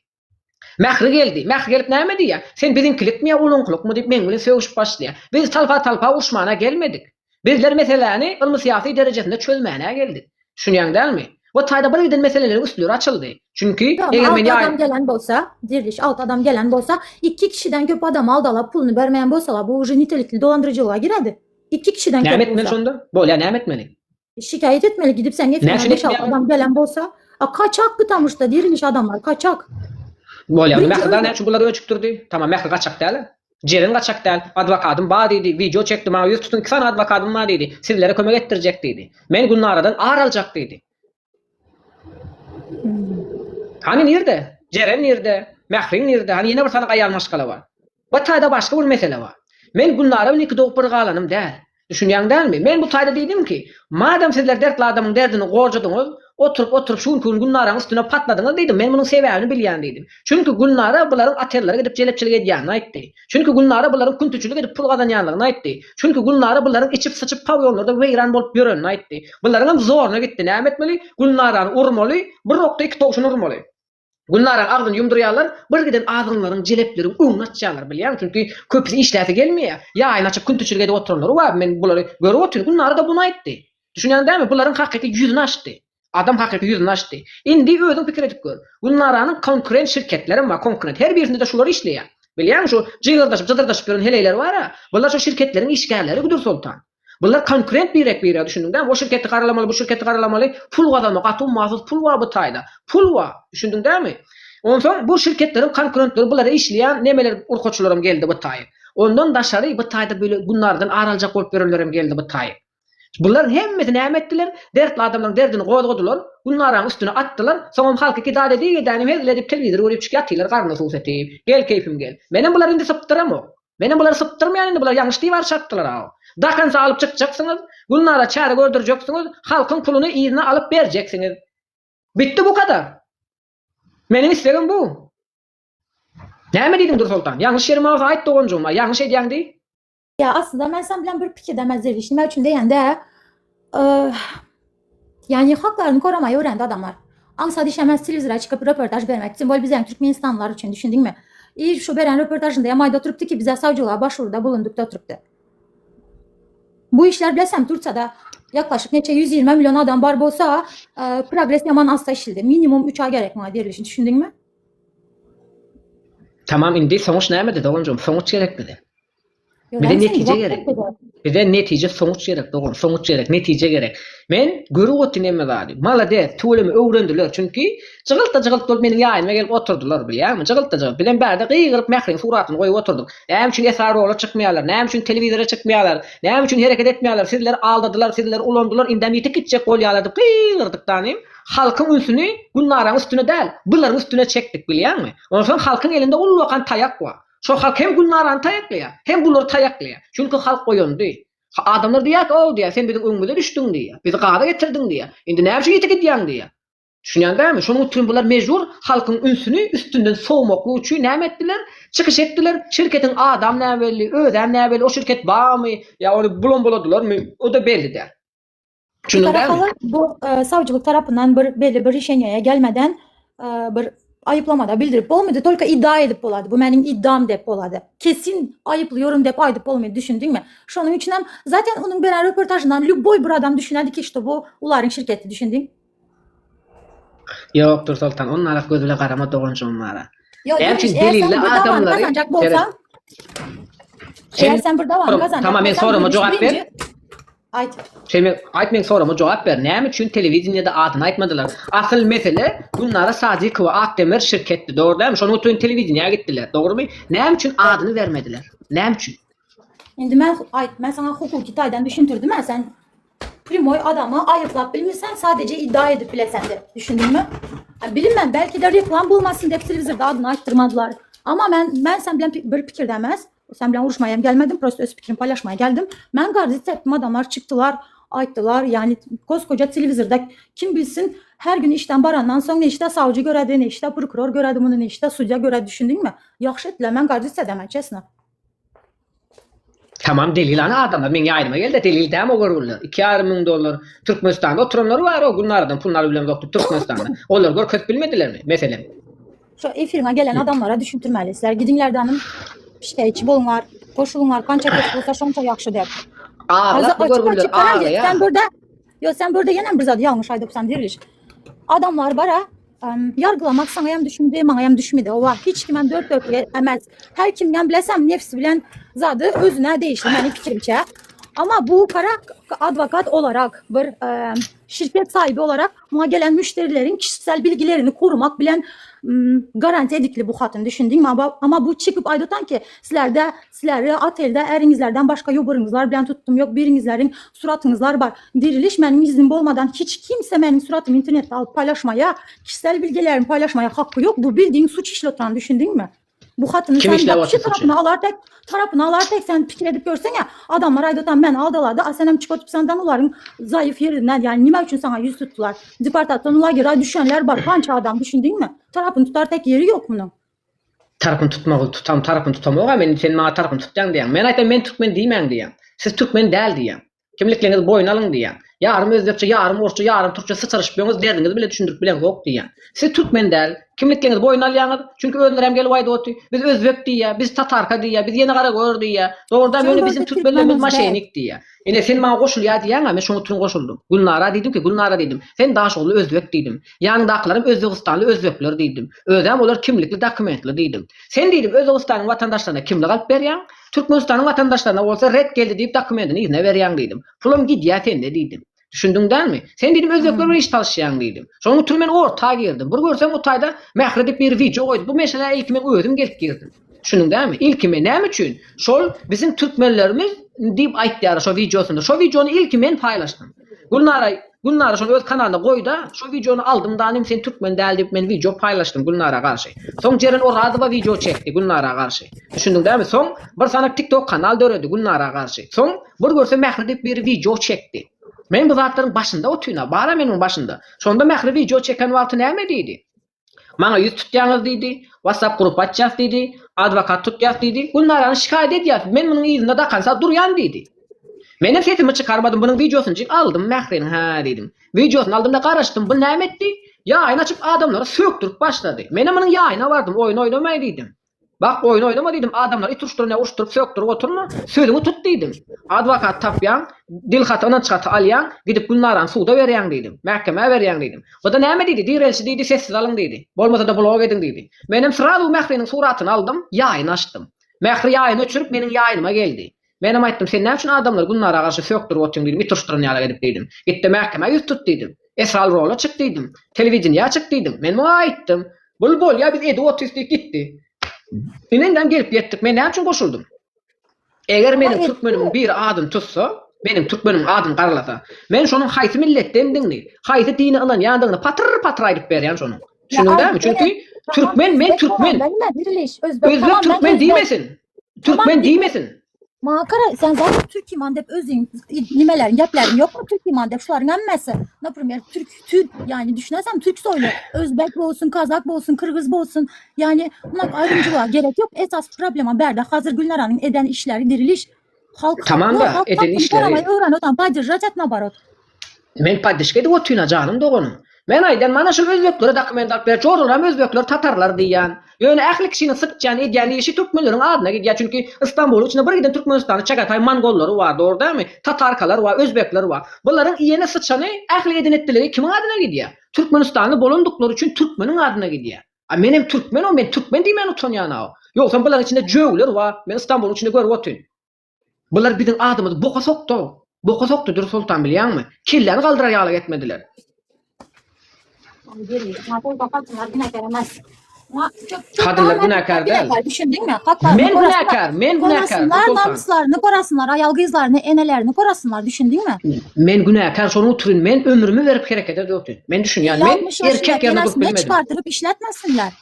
Mähri geldi. Mähri gelip näme diýýär? Sen biziňkilikmi ýa olaňkylykmy diýip meň bilen sögüşip başlaýar. Biz talpa-talpa uruşmana gelmedik. Bizler meseläni ylmy-syýasy derejesinde çözmäne geldik. Düşünýäň dälmi? Bu taýda bir giden meseleleriň üstleri açyldy. Çünki Ýok, eger men alty ýaý adam gelen bolsa, diriliş, alty adam gelen bolsa, iki kişiden köp adam aldalap puluny bermeýän bolsalar, bu uje nitelikli dolandyryjylyga giredi. Iki kişiden Näme köp etmeli bolsa. şonda? Bolýa näme etmeli? Şikaýat etmeli gidip sen Näme getirmeli üçin 5-6 etmeýäň? adam gelen bolsa, a kaçak gutamışda diriliş adamlar kaçak. Bolýa, Birinji Mähri dagy özi näme üçin bulary öjükdirdi? Tamam, Mähri gaçak däl-ä. Jeren gaçak däl, adwokadym bar diýdi, wideo çekdi, maňa ýüz tutuň iki sany adwokadym bar diýdi, sizlere kömek etdirjek diýdi. Men Gülnaradan ar aljak diýdi. Hany nirde? Jeren nirde? Mähriň nirde? Hany ýene bir sany aýal maşgala bar. Bu taýda başga bir mesele bar. Men Gülnara bilen iki dogup bir galanym däl. Düşünýäň dälmi? Men bu taýda diýdim ki, madam sizler dertli adamyň derdini gorjadyňyz, oturyp oturyp şu günki gün Gülnaraň üstüne patladyňyz diýdim, men munuň sebäbini bilýän diýdim. Çünki Gülnara bularyň otellere gidip jelepçilik edýänini aýtdy. Çünki Gülnara bularyň küntüçilik edip pul gazanýanlygyny aýtdy. Çünki Gülnara bularyň içip-syçyp pawýonlarda weýran bolup ýörenini aýtdy. Bularyňam zoruna gitdi. Näme etmeli? Gülnarany urmaly, bir okda iki towşan urmaly. Gülnaraň agzyny ýumdurýarlar, bir giden azgynlaryň, jelepleriň öňüni açýarlar, bilýäňmi? Çünki köpüsi işläsi gelmeýär. Ýaýyny açyp küntüçilik edip oturanlary bar, men bulary görüp otyryn. Gülnara-da buny aýtdy. Düşünýäň dälmi? Bularyň hakyky ýüzüni açdy. Adam hakyky ýüzüni açdy. Indi özüň pikir edip gör. Gülnaranyň konkurent şirketlerem bar, konkurent. Her birisinde-de şular işleýär. Bilýäňmi, şu jygyrdaşyp, jydyrdaşyp ýören heleýler bar-a, bular şo şirketleriň işgärleri Güdürsoltan. Bular konkurent birek birege düşündiň dämi? O şirketi garalamaly, bu şirketi garalamaly, pul gazanmak, gaty ummasyz pul bar bu taýda. Pul bar. Düşündiň dämi? Onsoň bu şirketleriň konkurentleri bulara işleýän nemeler urkaçylaram geldi bu taýy. Ondan daşary bu taýda böyle Günardan ar aljak bolup ýörenlerem geldi bu taýy. Bularyň hemmesi näme etdiler? Dertli adamlaryň derdini gozgadylar, Gülnaraň üstüne atdylar, soňam halky kidat ediýedänim hezil edip telewizor görüp çyk ýatylar garnyna suw sepip. Gel keýpim gel. Menem bulary indi sypdyramok. Menem bulary sypdyrmaýan indi bular ýalňyş diwar çarpdylar aw. Dakansa alyp çykjaksyňyz, Gülnara çäre gördürjeksiňiz, halkyň puluny yzyna alyp berjeksiňiz. Bitdi bu kadar. Meniň islegim bu. Näme diýdiň Dursoltan? Ýalňyş ýerim bolsa aýt doganjygym, ýalňyş edýäň diý. Ýa aslynda men sen bilen bir pikirde men Zerwiş nime üçin diýende ýani haklaryny koramaýy öwrendi adamlar. Aňsat iş emes telewizora çykyp röportaž bermek. Tim bol biziň Türkmenistanlylar üçin düşündiňmi? I şu beren röportažynda hem aýdyp oturypdy ki bize sawjylyga başwuruda bulundyk da oturypdy. Bu işler bilesem Tursiýada yaklaşyk neçe 120 milyon adam bar bolsa progres ýaman asta işildi. Minimum 3 aý gerek maňa beriliş düşündiňmi? Tamam indi soňuç nämede doganjygym soňuç gerek bize. Bize netije gerek. Bize netije soňuç gerek dogan, soňuç gerek, netije gerek. Men görüp otyryn hemme zady. Malades, tüweleme öwrendiler. Çünki jygylt-da jygylt bolup meniň ýanyma gelip oturdylar, bilýäňmi? Jygylt-da jygylt. Bizem bärde gygyryp Mähriň suratyny goýup oturdyk. Näme üçin esrar rola çykmaýarlar? Näme üçin telewizora çykmaýarlar? Näme üçin hereket etmeýärler? Sizleri aldadylar, sizleri ulandylar, indem ýitip gitjek bolýarlar diýip gygyrdyk danym. Halkyň ünsüni Gülnaraň üstüne däl, bularyň üstüne çekdik, bilýäňmi? Onsoň halkyň elinde ullakan taýak bar. Şo halk hem Gülnarany taýaklaýar, hem bulary taýaklaýar. Çünki halk oýandy. Adamlar diýýär ki, ow diýýär, sen biziň öňümize düşdüň diýýär. Bizi gaza getirdiň diýýär. Indi näme üçin ýitip gidýäň diýýär. Düşünýäň dälmi? Şonuň üçin bular mejbur halkyň ünsüni üstünden sowmaklyk üçin näme etdiler? Çykyş etdiler. Şirketiň adam näbelli, özem näbelli, o şirket barmy ýa ony bulam-buladylarmy, o-da belli däl. Düşündiň dälmi? Bu e, sawçylyk tarapyndan bir belli bir rişeniýe gelmeden e, bir aýyplamada bildirip bolmady, tolka iddia edip bolady. Bu meniň iddiam dep bolady. Kesin aýyplyyorum dep aýdyp bolmaýar, düşündiňmi? Şonuň üçin hem zaten onuň beren röportažyndan lýuboý bir adam düşünerdi ki, şto bu ularyň şirketi, düşündiň? Ýok, Dursoltan, onnarak göz bile garama doganjygym bara. Ýok, Näme üçin eger sen delilli bir dawany adamlary gazanjak bolsaň, Sen eger sen bir dawany gazanjak Tamam, men bolsaň, sorama jogap ber. birinji Aýt. Sen men aýt meň sorama jogap ber. Näme üçin telewideniýede adyny aýtmadylar? Asyl mesele Gülnara Sadykowa Akdemir şirketdi, dogry dälmi? Şonuň üçin telewideniýä gitdiler, dogrymy? Näme üçin adyny bermediler? Näme üçin? Indi men aýt, men saňa hukuky taýdan düşündirdim-ä, sen primoý adamy aýyplap bilmirsen, sadece iddia edip bilesen dep. Düşündiňmi? Bilinmän, belki-de reklam bolmasyn dep telewizorda adyny aýtdyrmadylar. Amma men men sen bilen bir pikirde emes. Sen bilen uruşmaya hem gelmedim, prosta öz fikrimi paýlaşmaya geldim. Men gardy tepdim, adamlar çykdylar, aýtdylar, ýani koskoca telewizorda kim bilsin, her gün işden barandan soň ne işte sawcı göredi, ne işte prokuror göredi muny, ne işte sudýa göredi, düşündiňmi? Ýagşy etdiler, men gardy edemän, çesno. Tamam delil ana adamlar meň ýaýynyma geldi delil dämi o görgüliler 2,5 müň dollar Türkmenistanda oturanlar bar o Gülnaradan pulun alyp bilemzok diýip Türkmenistanda olary görkezip bilmedilermi meselem. Şu efiriňe gelen adamlara düşündirmeli. Sizler gidiňler danym şikaýatçy boluňlar, goşulyňlar, kança köp bolsa şonça ýagşy dep. Aglap bu görgüliler aglaýar. Sen burada Yo sen burada ýene bir zat ýalňyş aýdypsan diriliş. Adamlar bara Yargılamak saňa hem düşündi, maňa hem düşmedi. Owa, hiç kim hem dört dörtlük emez. Her kimden bilesem nefsi bilen zady özüne değişli meniň pikirimçe. Ama bu para. advokat olarak bir e, şirket sahibi olarak muňa gelen müşderileriň kişisel bilgilerini korumak bilen garanti edikli bu hatyn düşündiňmi? Ama, ama bu çykyp aýdatan ki sizlerde sizleri otelde äriňizlerden başga ýobaryňyzlar bilen tutdum yok biriňizleriň suratyňyzlar bar. Diriliş meniň iznim bolmadan hiç kimse meniň suratymy internetde alyp paýlaşmaya, kişisel bilgilerimi paýlaşmaya hakkı yok. Bu bildiğin suç işlatan düşündiňmi? Bu hatyny Kim sen işläp bakşy otyr suçy? tarapyna alar tek tarapyna alar tek sen pikir edip görsene adamlar aýdatan meni aldalady a senem çykyp oturyp senden olaryň zaýyf ýerinden ýani nime üçin saňa ýüz tutdular deportasiýon lagera düşenler bar kança adam düşündiňmi tarapyny tutar tek ýeri ýok munuň. Tarapyny tutmagy tutam tarapyny tutamok a men sen maňa tarapyny tutýaň diýýäň men aýtsam men türkmen diýmäň diýýäň siz türkmen däl diýýäň Kimlikliňizi boýun alyň diýýän. Ýarym özbekçe, ýarym orsça, ýarym türkçe syçraşyp ýöňüz derdiňizi bile düşündirip bileňzok diýýän. Siz türkmen däl. Kimlikliňizi boýun alýaňyz. Çünki özlerem gelip aýdyp oty. Biz özbek diýýä, biz tatarka diýýä, biz ýene gara gör diýýä. Dogrudanam ýöne biziň türkmenlerimiz maşenik diýýä. Ine sen maňa goşulýa diýýäňä men şoň üçin goşuldym. Gülnara diýdim ki Gülnara diýdim. Sen daşoguzly özbek diýdim. Ýanyňdakylaram özbegistanly özbekler diýdim. Özem olar kimlikli dokumentli diýdim. Sen diýdim Özbegistanyň watandaşlaryna kimlik alyp berýäň. Türkmenistanyň watandaşlaryna bolsa ret geldi diýip dokumentini yzyna berýäň diýdim. Pulam gidýä sende diýdim. Düşündiň dälmi? Sen diýdim özbekler bilen iş salyşýaň diýdim. Şonuň üçin men orta girdim. Bir görsem o taýda Mähri diýip biri wideo goýdy. Bu meselä ilki men özüm gelip girdim. Düşündiň dälmi? Ilki men näme üçin? Şol biziň türkmenlerimiz diýip aýtýar şo wideosynda. Şo wideony ilki men paýlaşdym. Gülnara Gülnara şony öz kanalynda goýda, şo wideony aldym da inim sen türkmen däl diýip men wideo paýlaşdym Gülnara garşy. Soň Jeren Orazowa wideo çekdi Gülnara garşy. Düşündiň dämi? Soň bir sany TikTok kanal döredi Gülnara garşy. Soň bir görse Mähri diýip biri wideo çekdi. Men bu zatlaryň başynda otyryn-a, bar-a meniň başynda. Şonda Mähri wideo çeken wagty näme diýdi? Maňa ýüz tutýaňyz diýdi, WhatsApp grup açýas diýdi, adwokat tutýas diýdi, Gülnarany şikaýat edýäs, men munuň yzynda dakansa durýan diýdi. Menem sesimi çykarmadym, bunuň wideosyny aldym Mähriniň hä diýdim. Wideosyny aldym-da garaşdym, bu näme etdi? Ýaýyn açyp adamlary sökdürip başlady. Menem munuň ýaýyna bardym, oýun oýnamaý diýdim. Bak, oýun oýnama diýdim, adamlary it uruşdyran ýaly uruşdyryp, sökdürip oturma, sözüňi tut diýdim. Adwokat tapýaň, dil haty, ynanç haty alýaň, gidip Gülnarany suda berýäň diýdim, mähkemä berýäň diýdim. Bu-da näme diýdi, direlişi diýdi, sessiz alyň diýdi. Bolmasa-da blok ediň diýdi. Menem srazu Mähriniň suratyny aldym, ýaýyny açdym. Mähri ýaýyny öçürip, meniň ýaýynyma geldi. Menem aýtdym, sen näme üçin adamlary Gülnara garşy sökdürip otyň diýdim, it uruşdyran ýaly edip diýdim. Git-de mähkemä ýüz tut diýdim. Esral rola çyk diýdim. Telewideniýä çyk diýdim. Men muňa aýtdym. Bul bolýa biz edip otyrys diýip gitdi. Ine indem gelip ýetdik. Men näme üçin goşuldym? Eger meniň türkmenimiň biri adyny tutsa, meniň türkmenimiň adyny garalasa, men şonuň haýsy milletdendigini, haýsy dine ynanýandygyny patyr-patyr aýdyp berýän şonuň. Düşündiň dämi? Çünki türkmen men türkmen. Özbek türkmen diýmesin. Türkmen diýmesin. Maňa gara, sen zaten Türk iman dep özüň nimeleriň gepleriň ýokmy Türk iman dep şularyň hemmesi. Naprimer Türk Türk yani düşünesem Türk soýly. Özbek bolsun, Kazak bolsun, Kyrgyz bolsun. Yani buna ayrımcılığa gerek yok. Esas problema berde hazır Gülnaranyň eden işleri diriliş. Halk Tamam da halk eden hakyny işleri. soramay öwren otan podержать et nabarot. Men poddeşka edip otyryn janym doganym. Men aýdan mana şul özbeklere dokument alyp ber, joralaram özbekler tatarlar diýýän. Ýöne ähli kişiniň syçýan edýän işi türkmenleriň adyna gidýär çünki Istanbulyň içinde bir giden Türkmenistanda çagataý mongollary bar dogry dälmi? Tatarkalar bar, özbekler bar. Bularyň iýeni syçany ähli eden etdiligi kimiň adyna gidýär? Türkmenistanly bolandyklary üçin türkmeniň adyna gidýär. A menem türkmen-ow men türkmen diýmäne utanýan-aw. Ýogsam bularyň içinde jöwler bar. Men Istanbulyň içinde görüp otyryn. Bular biziň adymyzy boka sokdy. Boka sokdy Dür Soltan bilýäňmi? Kelläni galdyrar ýaly etmediler. Kadynlar günäkär däl. Düşündiňmi? Men günäkär, men günäkär. Namyslaryny gorasynlar, aýal gyzlaryny, enelerini gorasynlar, düşündiňmi? Men günäkär, şonuň üçin men ömrümi berip hereket edip otyryn. Men düşünýän, men erkek ýerine durup bilmedim. Çykardyryp işletmesinler.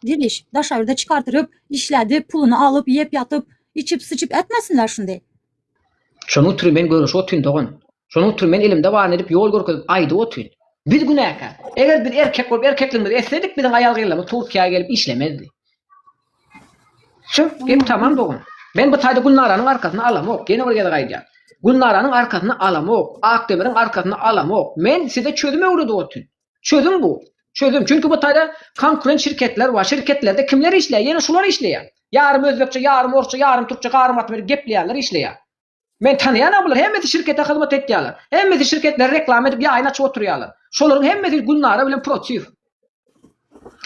Diriliş, daşarda çykardyryp, işledip, puluny alyp, iýip ýatyp, Içip syçyp etmesinler şundy. Şonuň üçin men göreşip otyryn dogan. Şonuň üçin men elimde baryny edip ýol görkezip aýdyp otyryn. Biz günäkär. Eger biz erkek bolup erkekligimizi etsedik biziň aýal gyzlarymyz Türkiýä gelip işlemezdi. Şu gep tamam dogan. Men bu taýda Gülnaranyň arkasyny alamok. Ýene bir gezek aýdýan. Gülnaranyň arkasyny alamok. Akdemiriň arkasyny alamok. Men size çözüm öwredip otyryn. Çözüm bu. Çözüm. Çünki bu taýda konkurent şirketler bar. Şirketlerde kimler işleýär? Ýene şular işleýär. Ýarym özbekçe, ýarym orsça, ýarym türkçe garym-gatym edip gepleýänler işleýär. Men tanaýan-a bular hemmesi şirkete hyzmat etýärler. Hemmesi şirketleri reklama edip ýaýyn açyp oturýarlar. Şolaryň hemmesi Gülnara bilen protiw.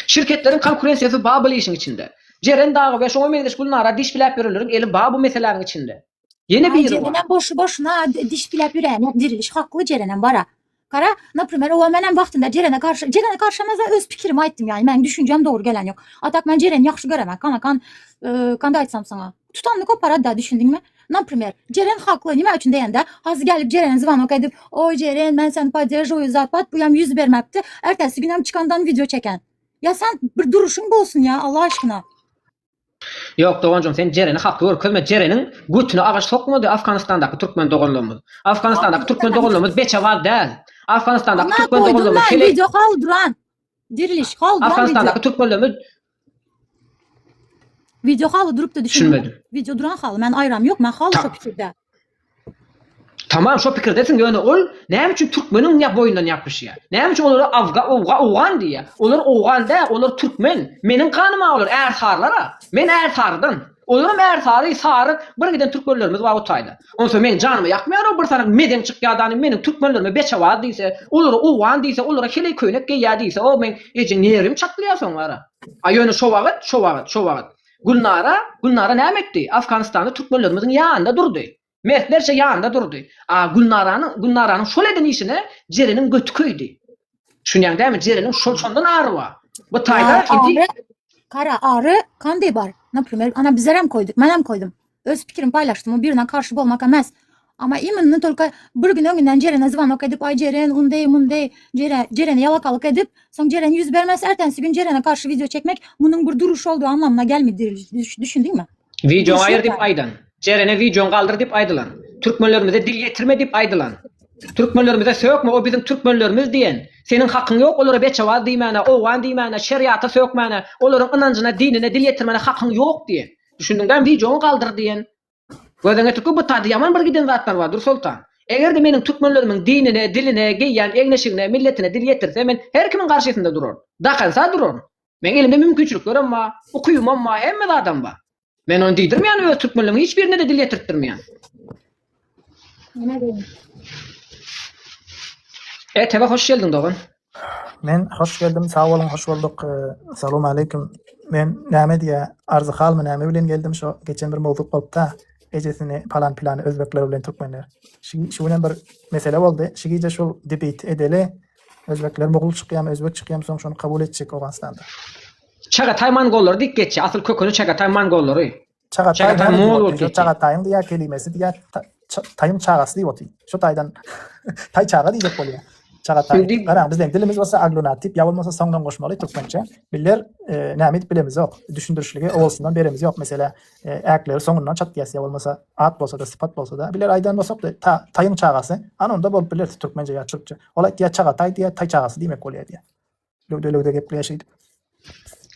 Şirketleriň konkurensiýasy bar bu işiň içinde. Jeren dagy we şoňa meňzeş Gülnara diş biläp ýörenleriň eli bar bu meseläniň içinde. Ýene Ay biri bar. Cerenem boşu boşuna diş bilep yüreğine diriliş haklı Cerenem bara. Kara, например, o menem vaxtında Ceren'e karşı, Ceren'e karşı mesela öz fikrimi aytdım yani. Ben düşüncem doğru gelen yok. Atak ben Ceren'i yaxşı göremem. Kana kan, e, kanda aytsam sana. Tutanlık o para da düşündün mü? Например, Ceren haklı. Nime üçün deyende, hazır gelip Ceren'e звонок edip, oy Ceren ben seni поддерживаю zat bu yam yüz vermepti. Ertesi gün hem çıkandan video çeken. Ya sen bir duruşun bolsun ya Allah aşkına. Ýok doganjygym sen Jereni hakly görkezme Jereniň götüne agaç sokmady Afganistandaky türkmen doganlarymyz. Afganistandaky türkmen doganlarymyz beçebaz däl. Afganistandaky Ana türkmen koydum doganlarymyz ben heleý video kaldıran. Diriliş kaldıran video. Afganistandaky türkmenlerimiz Video halı durup da düşündüm. Düşünmedim. Video duran halı. Ben ayram yok. Ben halı Ta- şu pikirde. Tamam şo pikirdesiň ýöne ol näme üçin türkmeniň ýa boýundan ýapyşýar? Näme üçin olara awga owga owgan diýýär? Olar owgan däl, olar türkmen. Meniň ganyma olar ärsarylar-a. Men ärsarydan. Olaram ärsary, sary bir giden türkmenlerimiz bar o taýda. Onsoň meň janyma ýakmaýar o bir sany meden çykýadany meniň türkmenlerime beçewaz diýse, olara owgan diýse, olara heleý köýnek geýýär diýse, o meň ejeň nerwim çatlaýar soň bara. A ýöne şo wagyt, şo wagyt, şo wagyt Gülnara, Gülnara näme etdi? Afganystanda türkmenlerimiziň ýanynda durdy. Mertlerçe ýanynda durdy. A Gülnaranyň, Gülnaranyň şol eden işine Jereniň göti köýdi. Düşünýäň dämi? Jereniň şol şondan ary bar. Bu taýda Ya indi arı, kara arı kanday bar. Например, ana bizler hem koyduk, ben hem koydum. Öz fikrimi paylaştım. O birine karşı olmak emez. Ama именно только bir gün öňünden Ceren'e звонок edip, ay Ceren, undey, mundey, Ceren, Ceren'e yalakalık edip, soň Ceren yüz vermez, ertesi gün Ceren'e karşı video çekmek, bunun bir duruş olduğu anlamına gelmedi. Düş, düşündün mü? Wideoňy Duruş aýyr yok diýip yani. aýdan. Jerene wideoňy galdyr diýip aýdylan. Türkmenlerimize dil ýetirme diýip aýdylan. Türkmenlerimize sökme o biziň türkmenlerimiz diýen. Seniň hakyň ýok olara beçewaz diýmäne, owgan diýmäne, şeriata sökmäne, olaryň ynanjyna, dinine dil ýetirmäne hakyň ýok diýen. Düşündiň dämi wideoňy galdyr diýen. Gözüňe tükür bu taýda ýaman bir giden zatlar bar Dursoltan. Eger-de meniň türkmenlerimiň dinine, diline, geýýän egin-eşigine, milletine dil ýetirse men her kimiň garşysynda duraryn. Dakansa duraryn. Meň elimde mümkinçiliklerem bar, ukybymam bar, hemme zadam bar. Men ony diýdirmeýän öz türkmenleriň hiç birine-de dil ýetirtdirmeýän. Neme diýeyim? ETB hoş geldiň dogan. Men hoş geldim sag boluň hoş bolduk Salam aleýkum men näme diýä arzy halmy näme bilen geldim şo geçen bir mowzuk bolupda ejesini palan pilany özbekler bilen türkmenler şu şu günem bir mesele boldy şu gije şul debate edeli özbekler mogul çykýamy özbek çykýamy soň şony kabul etjek Owganystanda. Çagataý mongollary diýip geçýär. Asyl kökeni Çagataý mongollary. Çagataý Çagataý näme diýip mongol otyr? bolup Şo geçýär. Çagataýyň diýýär kelimesi diýýär taýyň çagasy diýip otyr. Şo taýdan taý çaga diýjek bolýar. Çagataý. Indi Garaň bizleň dilimiz bolsa agglunatip ýa bolmasa soňdan goşmaly türkmençe. Bizler näme edip bilemizok. Düşündirişligi owalsyndan beremiz ýok. Meselä äkleri soňundan çatýas ýa bolmasa at bolsa-da sypat bolsa-da. Bizler aýdan bolsak-da taýyň çagasy. Ana onda bolup biler türkmençe ýa türkçe. Ol aýtýar çagataý diýýär taý çagasy diýmek bolýar diýýär. Löwde-löwde gepleýär şeýdip.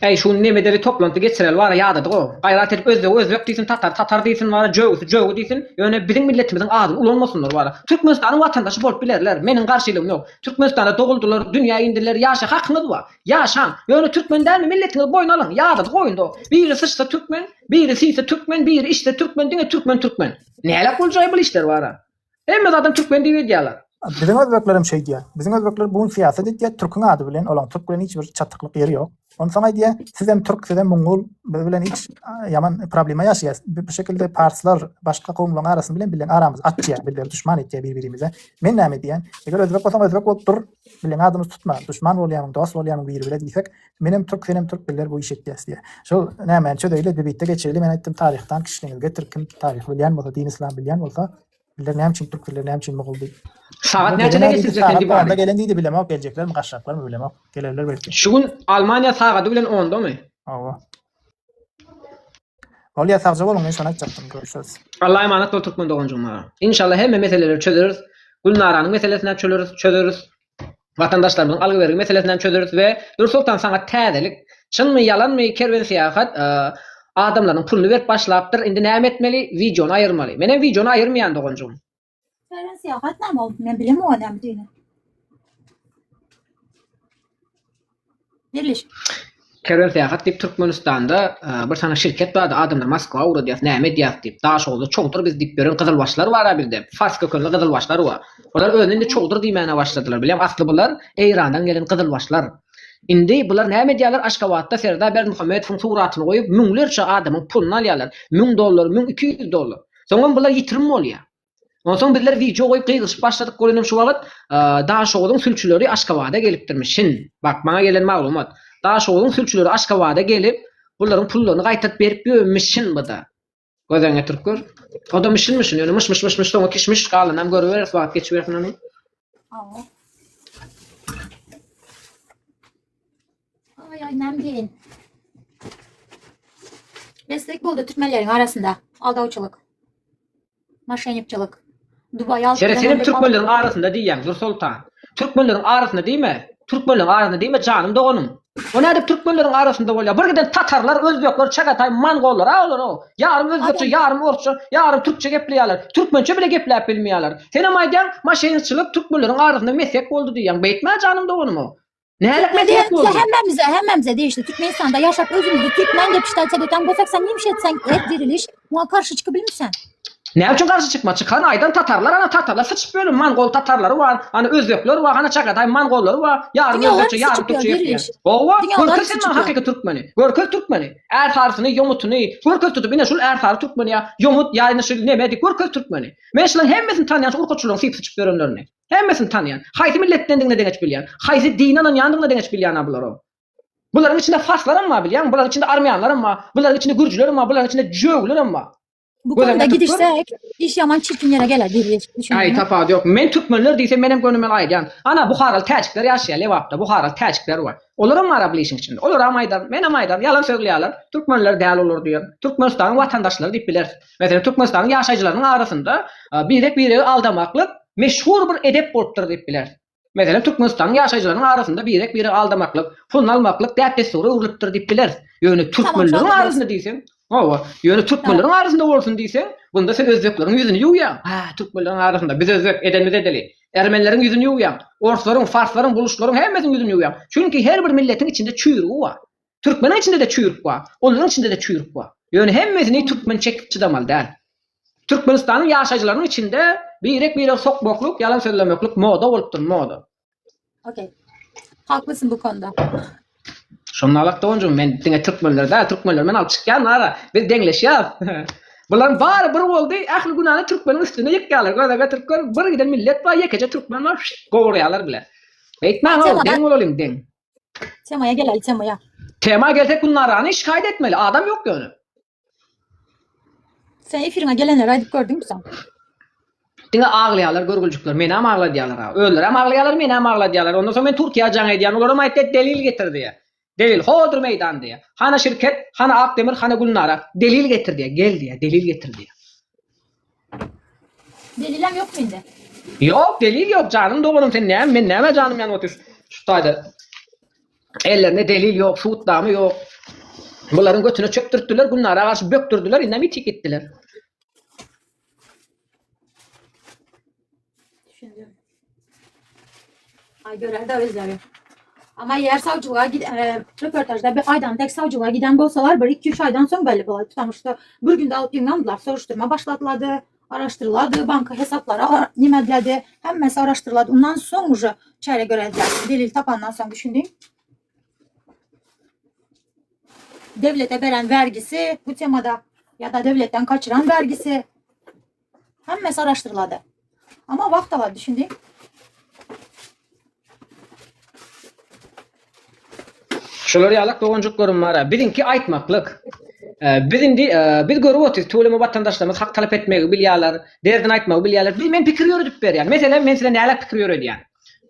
Äý şu nemedeli toplanty geçireli bara ýadadygo. Gaýrat edip özbegi özbek diýsin tatary tatar diýsin bara jögüsi jögi diýsin ýöne biziň milletimiziň adyny ulanmasynlar bara. Türkmenistanyň watandaşy bolup bilerler meniň garşylygym ýok. Türkmenistanda doguldylar dünýä indiler ýaşa hakyňyz bar. Ýaşaň. Ýöne türkmen dälmi milletiňizi boýun alyň ýadadyk oýunda. Biri syçsa türkmen biri siýse türkmen biri içse türkmen diňe türkmen türkmen. Näläk boljaý bul işler bara. Hemme zadam türkmen diýip edýärler. Biziň özbeklerem şeýdýär. Biziň özbekler bu gün syýasat edýär türküň ady bilen, olaň türk bilen hiç bir çatyklyk ýeri ýok. Onsoň aýdýar, sizem türk, sizem mongol, biz bilen hiç ýaman problema ýaşaýas. Bu şekilde parslar, başga kowumlaryň arasyny bilen bilen aramyzy açýar, bizleri duşman etýär bir-birimize. Men näme diýýän, eger özbek bolsaň özbek bolup dur, bilen adymyzy tutma, duşman bolýamyň, dost bolýamyň biri bile diýsek, menem türk, senem türk bizler bu işi etýäs diýýär. Şol nämäni çözeýli, debitde geçeýli, men aýtdym taryhdan kişiligiňizi getir, kim taryhy bilýän bolsa, din yslam bilýän bolsa, Bizler näme üçin türk bizler näme üçin mogul diýip. Sagat Gelen näçede diýdi, geçiriljek sen sagat Dibany? onda gelen diýdi bilemok geljeklermi gaçjaklarmy bilemok. Gelerler belki. Şu gün Almaniýa sagady bilen ondamy? Hawa. Bolýa sagja boluň men şony aýtjakdym görüşeris. Allaha emanet bol türkmen doganjygym maňa. Inşallah hemme meseleleri çözeris. Gülnaranyň meselesini hem çöleris, çözeris. Watandaşlarymyzyň algy-bergi meselesini hem çözeris we Nursoltan saňa täzelik. Çynmy ýalanmy Kerwen Syýahat adamlarynyň puluny berip başlapdyr. Indi näme etmeli? Wideony aýyrmaly. Menem wideony aýyrmaýan doganjygym. Kerwen Syýahat näme ol? Men bilemok näme diýeni. Birleş. Kerwen Syýahat diýip Türkmenistanda bir sany şirket bardy, adamlar Moskwa ugradýas, näme edýäs diýip, Daşoguzda çogdur biz diýip ýören gyzylbaşlar bar-a bizde, fars kökenli gyzylbaşlar bar. Olar özüni indi çogdur diýmäne başladylar, bilýäňmi, asly bular Eýrandan gelen gyzylbaşlar. Indi bular näme edýärler, Aşgabatda Serdar Berdimuhamedowyň suratyny goýup, müňlerçe adamyň puluny alýarlar, 1000 dollar, 1200 dollar. Soňam bular ýitirim bolýar. Onsoň bizler wideo goýup gygyryşyp başladyk welinem şu wagt Daşoguzyň sülçüleri Aşgabada gelipdirmişin. Bak maňa gelen maglumat. Daşoguzyň sülçüleri Aşgabada gelip bularyň pullaryny gaýtaryp berip ýörmüşin bu-da. Göz öňüne getirip gör. O-da mişinmişin ýöne myş-myş myş-myş soňy kişmiş galanam görüberis wagt geçibersin ony. Aý aý näme diýeýin. Meslek boldy türkmenleriň arasynda aldawçylyk. Maşennikçilik. Dubaý alyp Seret giden senem 15 türkmenleriň arasynda diýýäň Zursoltan. Türkmenleriň arasynda diýme. Türkmenleriň arasynda diýme janym doganym. O nädip türkmenleriň arasynda bolýar? Bir giden tatarlar, özbekler, çagataý, mongollar a olar o. Ýarym özbekçe, ýarym orsça, ýarym türkçe gepleýärler. Türkmençe bile gepläp bilmeýärler. Senem aýdýaň maşennikçilik türkmenleriň arasynda meslek boldy diýýäň. Beýtmä janym doganym o. Nälik meslek boldy? Hemmämize, hemmämize degişli. Türkmenistanda ýaşap özümizi türkmen diýip ştaýt edýän bolsak, sen näme iş etseň et diriliş, muňa garşy çykyp bilmisen. Näme üçin garşy çykma? Çykan aýdan tatarlar ana tatarlar syçyp bölüm mongol tatarlary bar, ana özbekler bar, ana çagataý mongollary bar, ýarym Diňe olar özbekçe, ýarym syçyp ýör, türkçe diriliş. gepleýär. Hawa, Diňe olar görkez sen syçyp maňa ýör. hakyky türkmeni. Görkez türkmeni. Ärsarysyny, ýomutyny, görkez tutup ine şul ärsary türkmeni ýa ýomut ýa ine şul neme diýip görkez türkmeni. Men şularyň hemmesini tanýan şu urkaçylaryň syp syçyp ýörenlerini. Hemmesini tanýan. Haýsy milletdendigine deňeç bilýän. Haýsy dine ynanýandygyna deňeç bilýän-a bular-ow. Bularyň içinde farslaram bar bilýäňmi? Bularyň içinde armýanlaram bar. Bularyň içinde gürjülerem bar. Bularyň içinde jögülerem bar. Bu Göz konuda öňüne tutup gör. gidişsek iş ýaman çirkin ýere geler diriliş. Aý Düşündiňmi? tapawudy ýok. Men türkmenler diýsem menem gönümel aýdýan. Ana buharaly täjikler ýaşaýar Lebapda. Buharaly täjikler bar. Olaram bar-a bu işiň içinde. Olaram aýdar, menem aýdar. Ýalan sözleýärler. Türkmenler däl olar diýer. Türkmenistanyň watandaşlary diýip bileris. Meselem Türkmenistanyň ýaşaýjylarynyň arasynda birek-biregi aldamaklyk meşhur bir edep bolupdyr diýip bileris. Meselem Türkmenistanyň ýaşaýjylarynyň arasynda birek-biregi aldamaklyk, puluny almaklyk däp-dessura öwrülipdir diýip bileris. Ýöne türkmenleriň arasynda diýseň, hawa, ýöne türkmenleriň arasynda bolsun diýseň, bunda sen özbekleriň ýüzüni ýuwýaň. Hä, türkmenleriň arasynda biz özbek, edenimiz edeli. Ermenileriň ýüzüni ýuwýaň. Orslaryň, farslaryň, buluşlaryň hemmesiniň ýüzüni ýuwýaň. Çünki her bir milletiň içinde çüýrügi bar. Türkmeniň içinde-de çüýrük bar, olaryň içinde-de çüýrük bar. Ýöne hemmesini türkmen çekip çydamaly däl. Türkmenistanyň ýaşaýjylarynyň içinde birek-biregi sokmaklyk, ýalan sözlemeklik moda bolupdyr, moda. Okey. Haklysyn bu konuda. Şonda alak doganjygym men diňe türkmenleri däl, türkmenleri men alyp çykýan ara. Biz deňleşýäs. Bularyň bary bir boldy, ähli günäni türkmeniň üstüne ýykýarlar. Göze getirip gör, bir giden millet bar, ýekeje türkmen bar, gowurýarlar bile. Beýtmäň-ow, deň bolalyň, deň. Temaya geleli temaya. Tema gelsek Gülnarany şikaýat etmeli. Adam ýok ýöne. Sen efiriňe gelenleri aýdyp gördüňmi sen? Diňe aglaýarlar görgüljikler. Menam agladýarlar ha. Özlerem aglaýarlar, menam agladýarlar. Ondan soň men Türkiýä jaň edýän. Olaram aýtýar delil getir diýýär. Delil hodur meýdan diýýär. Hana şirket, hana Akdemir, hana Gülnara. Delil getir diýýär. Gel diýýär, delil getir diýýär. Delilem ýokmy indi? Ýok, delil ýok, janym doganym sen näme, men nämä janym ýanyp otyr şu taýda. Ellerinde delil ýok, subutnama ýok. Bularyň götüne çökdürtdiler, Gülnara garşy bökdürdiler, indem ýitip gitdiler. Düşündim. Ay görer de özleri. Ama eğer savcılığa gid e, röportajda bir aydan tek savcılığa giden bolsalar bir 2-3 aydan soň belli bolar. Потому что bir günde alyp ýygnandylar, soruşdurma başlatylady, araşdyrylady, banka hesaplary ara- nime edildi, hemmesi araşdyrylady. Ondan soň уже çäre görediler. Delil tapandan soň düşündiň. Devlete beren vergisi bu temada ya da devletten kaçıran vergisi hemmesi araşdyrylady. Ama wagt alar düşündiň. Şular ýalak doganjyklarym bar-a. Biziňki aýtmaklyk. Biz indi biz görüp otyrys, tüweleme watandaşlarymyz hak talap etmegi bilýärler, derdini aýtmagy bilýärler. Biz men pikir ýöredip berýän. Meselem, men size näläk pikir ýöredýän.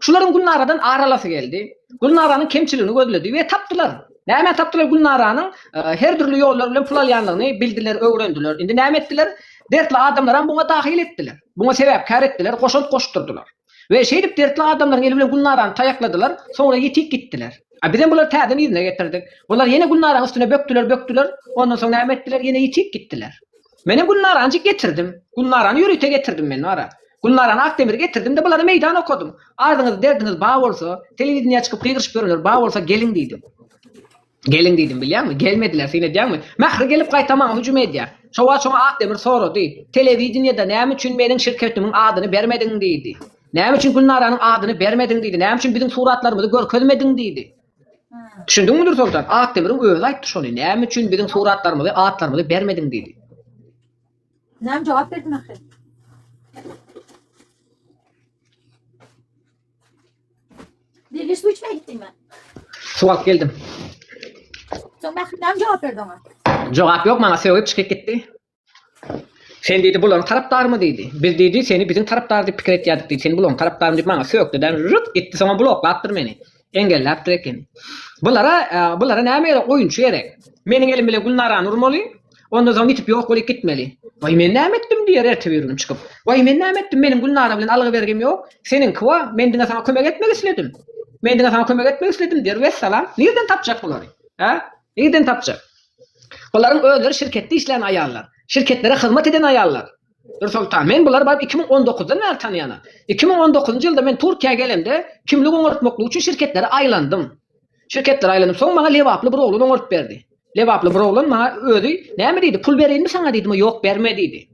Şularyň Gülnaradan ar alasy geldi. Gülnaranyň kemçiligini gözledi we tapdylar. Näme tapdylar Gülnaranyň her dürli ýollar bilen pul alýanlygyny bildiler, öwrendiler. Indi näme etdiler? Dertli adamlaram buňa dahil etdiler. Buňa sebäpkär etdiler, goşant goşdurdylar. We şeýdip dertli adamlaryň eli bilen Gülnarany taýakladylar, soňra ýetik gitdiler. A bizem bulary täzeden yzyna getirdik. Bular ýene Gülnaranyň üstüne bökdüler, bökdüler. Ondan soň näme etdiler? Ýene ýetik gitdiler. Menem Gülnaranjyk getirdim. Gülnarany ýörite getirdim men ara. Gülnarany Akdemiri getirdim-de bulara meýdan okadym. Arzyňyz, derdiňiz bar bolsa, telewideniýä çykyp gygyryşyp ýörenler bar bolsa geliň diýdim. Geliň diýdim bilýäňmi? Gelmediler, syn edýäňmi? Mähri gelip gaýta maňa hüjüm edýär. Şo wagt şoňa Akdemir sorady. Telewideniýede näme üçin meniň şirketimiň adyny bermediň diýdi. Näme üçin Gülnaranyň adyny bermediň diýdi. Näme üçin biziň suratlarymyzy görkezmediň diýdi. Düşündiňmi Dürsoltan? Akdemiriň özi aýtdy şony. Näme üçin biziň suratlarymyzy, atlarymyzy bermediň diýdi. Näme jogap berdi Mähri? Diriliş su içmeye gittin mi? Su alyp geldim. Soň Mähri näme jogap berdi oňa? Jogap ýok maňa sögüp çykyp gitdi. Sen diýdi bularyň tarapdarymy diýdi. Biz diýdi seni biziň tarapdar diýip pikir etýärdik diýdi. Sen bularyň tarapdarymy diýip maňa sökdi-de rüt gitdi soňam bloklapdyr meni. Engelläpdir ekeni. Bulara bulara näme gerek oýunçy gerek. Meniň elim bilen Gülnarany urmaly. Ondan soň ýitip ýok bolup gitmeli. Waý men näme etdim diýer erte bir gün çykyp. Waý men näme etdim meniň Gülnara bilen algy bergim ýok. Seniňki wa men diňe saňa kömek etmek isledim. Men diňe saňa kömek etmek isledim diýer wessalam. Nirden tapjak bulary? Hä? Nirden tapjak? Bularyň özleri şirketde işlän aýallar. Şirketlere hyzmat eden aýallar. Dürsoltan, men bulary baryp 2019-dan bäri tanýan. 2019-njy ýylda men Türkiýä gelemde kimlik oňartmaklyk üçin şirketlere aýlandym. Şirketlere aýlandym. Soň maňa lebaply bir oglan oňaryp berdi. Lebaply bir oglan maňa özi näme diýdi, pul bereýinmi saňa diýdim, ýok berme diýdi.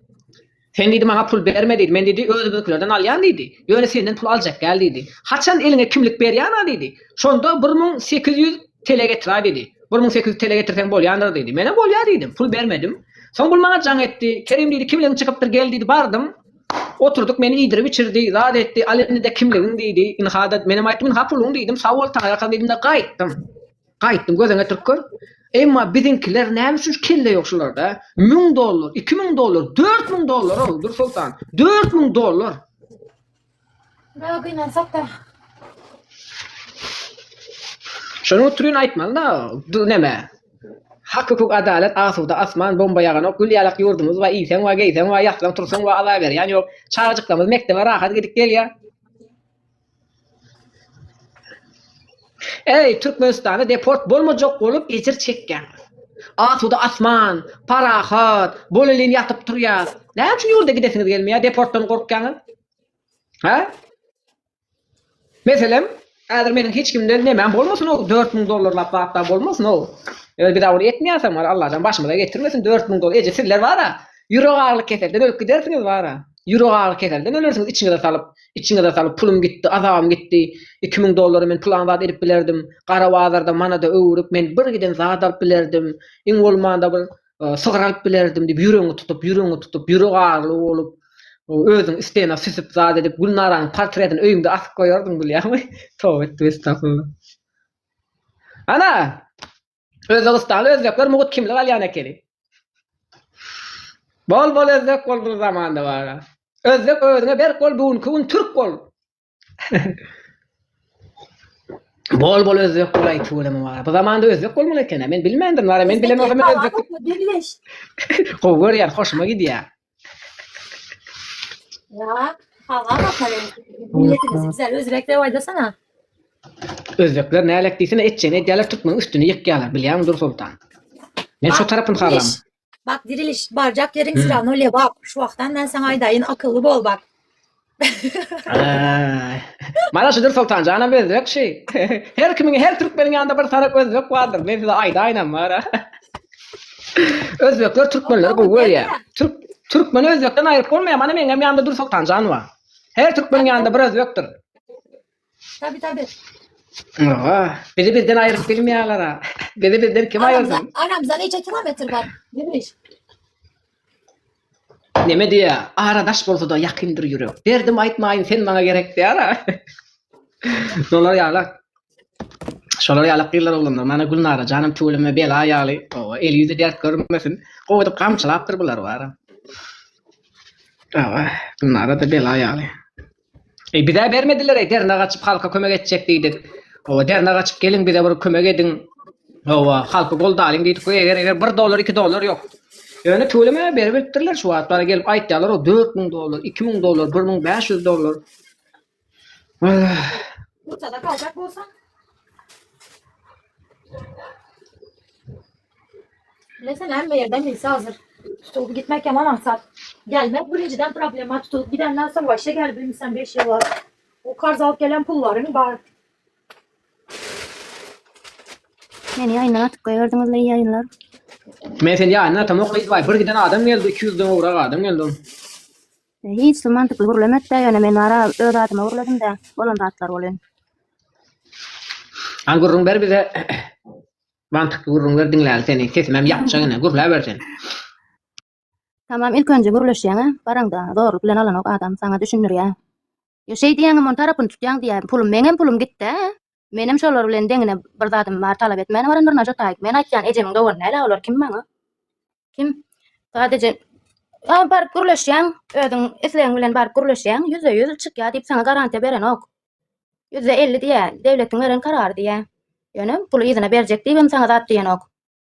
Sen diýdi maňa pul berme diýdi. Men diýdi özümiziňkilerden alýan diýdi. Ýöne senden pul aljak däl diýdi. Haçan eliňe kimlik berýän-a diýdi. Şonda 1800 TL getiraý diýdi. 1800 TL getirseň bolýandyr diýdi. Menem bolýar diýdim. Pul bermedim. Soň bul maňa jaň etdi. Kerim diýdi kimligiň çykypdyr gel diýdi. Bardym. Oturdyk meni iýdirip içirdi, zat etdi. Al indi-de kimligiň diýdi. Ynha-da menem aýtdym ynha puluň diýdim. Sag bol taňryýalkasyn diýdim-de gaýtdym. Gaýtdym gözüňe getirip gör. Emma biziňkiler näme üçin şu kelle ýok şularda? 1000 dollar, 2000 dollar, 4000 dollar ow Dürsoltan. 4000 dollar. Bä gynansak-da. Şonuň üçin aýtmaly-da, neme? Hak hukuk adalat asuda asman bomba ýaganok gül ýalak ýurdumyz bar iýseň bar geýseň bar ýatsaň tursaň bar alaberýän ýok. Çagajyklarymyz mekdebe rahat gidip gelýär. Eý, Türkmenistana deport bolmajak bolup ejir çekýäňiz. Asuda asman, parahat, bolelin ýatyp turýas. Näme üçin ýurda gidesiňiz gelmeýär, deportdan gorkýaňyz? Hä? Meselem, häzir meniň hiç kimden nemem bolmasyn-ow, 4000 dollarlap zatlar bolmasyn-ow. Ýöne biz ony etmeýäsem, Allajan başymyza getirmesin 4000 dollar. Eje sizler bar-a, ýürek agyryly keselden ölüp gidersiňiz bar-a. Ýürek agyry keselden ölersiňiz içiňize salyp. Içiňize salyp pulum gitdi, azabym gitdi, 2000 dollara men pylan zat edip bilerdim, gara bazarda manada öwrüp men bir giden zat alyp bilerdim, iň bolmanda bir sygyr alyp bilerdim diýip ýüregiňi tutup, ýüregiňi tutup, ýürek agyryly bolup, özüňi stena süsüp zat edip Gülnaranyň portretini öýüňde asyp goýardyň bilýäňmi? Toba etdim estagfurullah. Ana! Özbegistanly özbekler mugt kimlik alýan ekeni. Bol bol özbek bol bu zamanda bara. Özbek özüňe berk bol bu günki gün türk bol. bol bol özbek bol aý tüweleme bara. Bu zamanda özbek bolmaly eken. Men bilmändim bara. Men bilen bolsam men özbek. Gowy görýän, hoşuma gidýär. Ya, hawa bakalım. Milletimizi güzel özbekler oýdasana. Özbekler nälek diýsene etjegini edýärler türkmeniň üstüni ýykýarlar bilýäňmi Dursoltan. Men şo tarapyny halam. Bak diriliş barjak ýeriň sirano lebap. Şu wagtdan men saňa aýdaýyn akylly bol bak. Mana şu Dursoltan janam özbek şi. Her kimiň her türkmeniň ýanynda bir sanak özbek bardyr. Men size aýdaýynam bara. Özbekler türkmenleri gowy görýär. Türk türkmeni özbekden aýryp bolmaýar. Mana meňem ýanymda Dursoltan jan bar. Her türkmeniň ýanynda bir özbekdir. Tabi tabi. Aha, bizi bizden aýryp bilmeýärler ha. Bizi bizden kim aýyrsyn? Aramyzda neçe kilometr bar? Diriliş. Neme diýýär? Ara daş bolsa-da ýakyndyr ýürek. Derdim aýtmaýyn, sen maňa gerek diýýär. Şolar ýaly. Şolar ýaly gyzlar oglanlar. Mana Gülnara janym tüweleme bela ýaly. Owa, eli ýüzi dert görmesin. Gowy edip gamçylapdyr bular bara. Owa, Gülnara-da bela ýaly. Eý bizä bermediler eý dernek açyp halka kömek etjek diýdik. Owa dernek açyp geliň bize bir kömek ediň. Owa halky goldalyň diýdik. Eger eger 1 dollar 2 dollar ýok. Ýöne tüweleme berip bilipdirler şu wagt bara gelip aýtýarlar o 4000 dollar, 2000 dollar, 1500 dollar. Bursada kaljak bolsaň. Bilesen hemme yerden bilse hazır. Tutulup gitmek yaman ansat. Gelmek birinciden problema tutulup gidenden soň başa gel bilmisen 5 yıl var. O karz alıp gelen pulların bar. Meni ýaýyndan atyp goýberdiňizle iyi ýaýynlar. Men seni ýaýyndan atamok gyz baý bir giden adam geldi 200 den gowrak adam geldi. Hiç kim mantykly gürlemedi-dä ýöne men bara öz adyma gürledim-dä bolan zatlar welin. Hany gürrüň ber bize mantykly gürrüň ber diňläli seni sesimem ýapjak ine gürläber sen. Tamam ilk önce gürleşýäň-ä, baraňda zorluk bilen alanok adam saňa düşündirýä. Ýa şeý diýýäňem ony tarapyny tutýaň diýýä. Pulum meňem pulum gitdä. Menem şolar bilen deňine bir zadym bar talap etmäne barandyryn-a şo taýyk. Men aýtýan ejemiň dogany däl-ä olar kim maňa? Kim? Sadeje A baryp gürleşýäň, özüň islegiň bilen baryp gürleşýäň, 100% çykýar diýip saňa garantiýa berenok. 50% diýýär, döwletiň beren karary diýýär. Ýöne puly yzyna berjek diýibem saňa zat diýenok.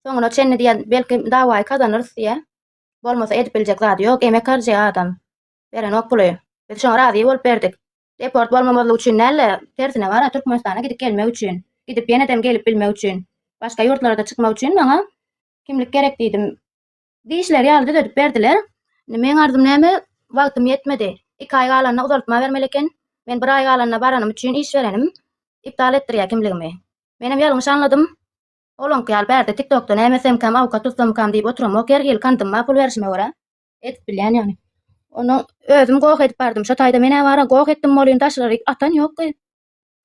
Soňuna çenli diýýär, belki dawaýy kazanarys diýýär. Bolmasa edip biljek zady ýok, emek harjaýar adam. Berenok puly. Biz şoňa razy bolup berdik. Deport bolmamazlyk üçin däl-de, tersine bara Türkmenistana gidip gelmek üçin, gidip ýenedem gelip bilmek üçin, başga ýurtlara-da çykmak üçin maňa kimlik gerek diýdim. Diýişleri ýaly düzedip berdiler. Indi meň arzym näme, wagtym ýetmedi. Iki aý galanda uzaltma bermeli eken. Men bir aý galanda baranym üçin iş berenim iptal etdirýär kimligimi. Menem ýalňyş anladym. Olaňky ýaly bärde TikTokda näme etsemkäm, awukat tutsamykam diýip oturamok. Her hili kandym bar pul berişime görä. Edip bilýän ýagny. Onuň özüm goh edip bardym. Şo taýda men-ä bara goh etdim bolýyn daşlary atan ýok gyz.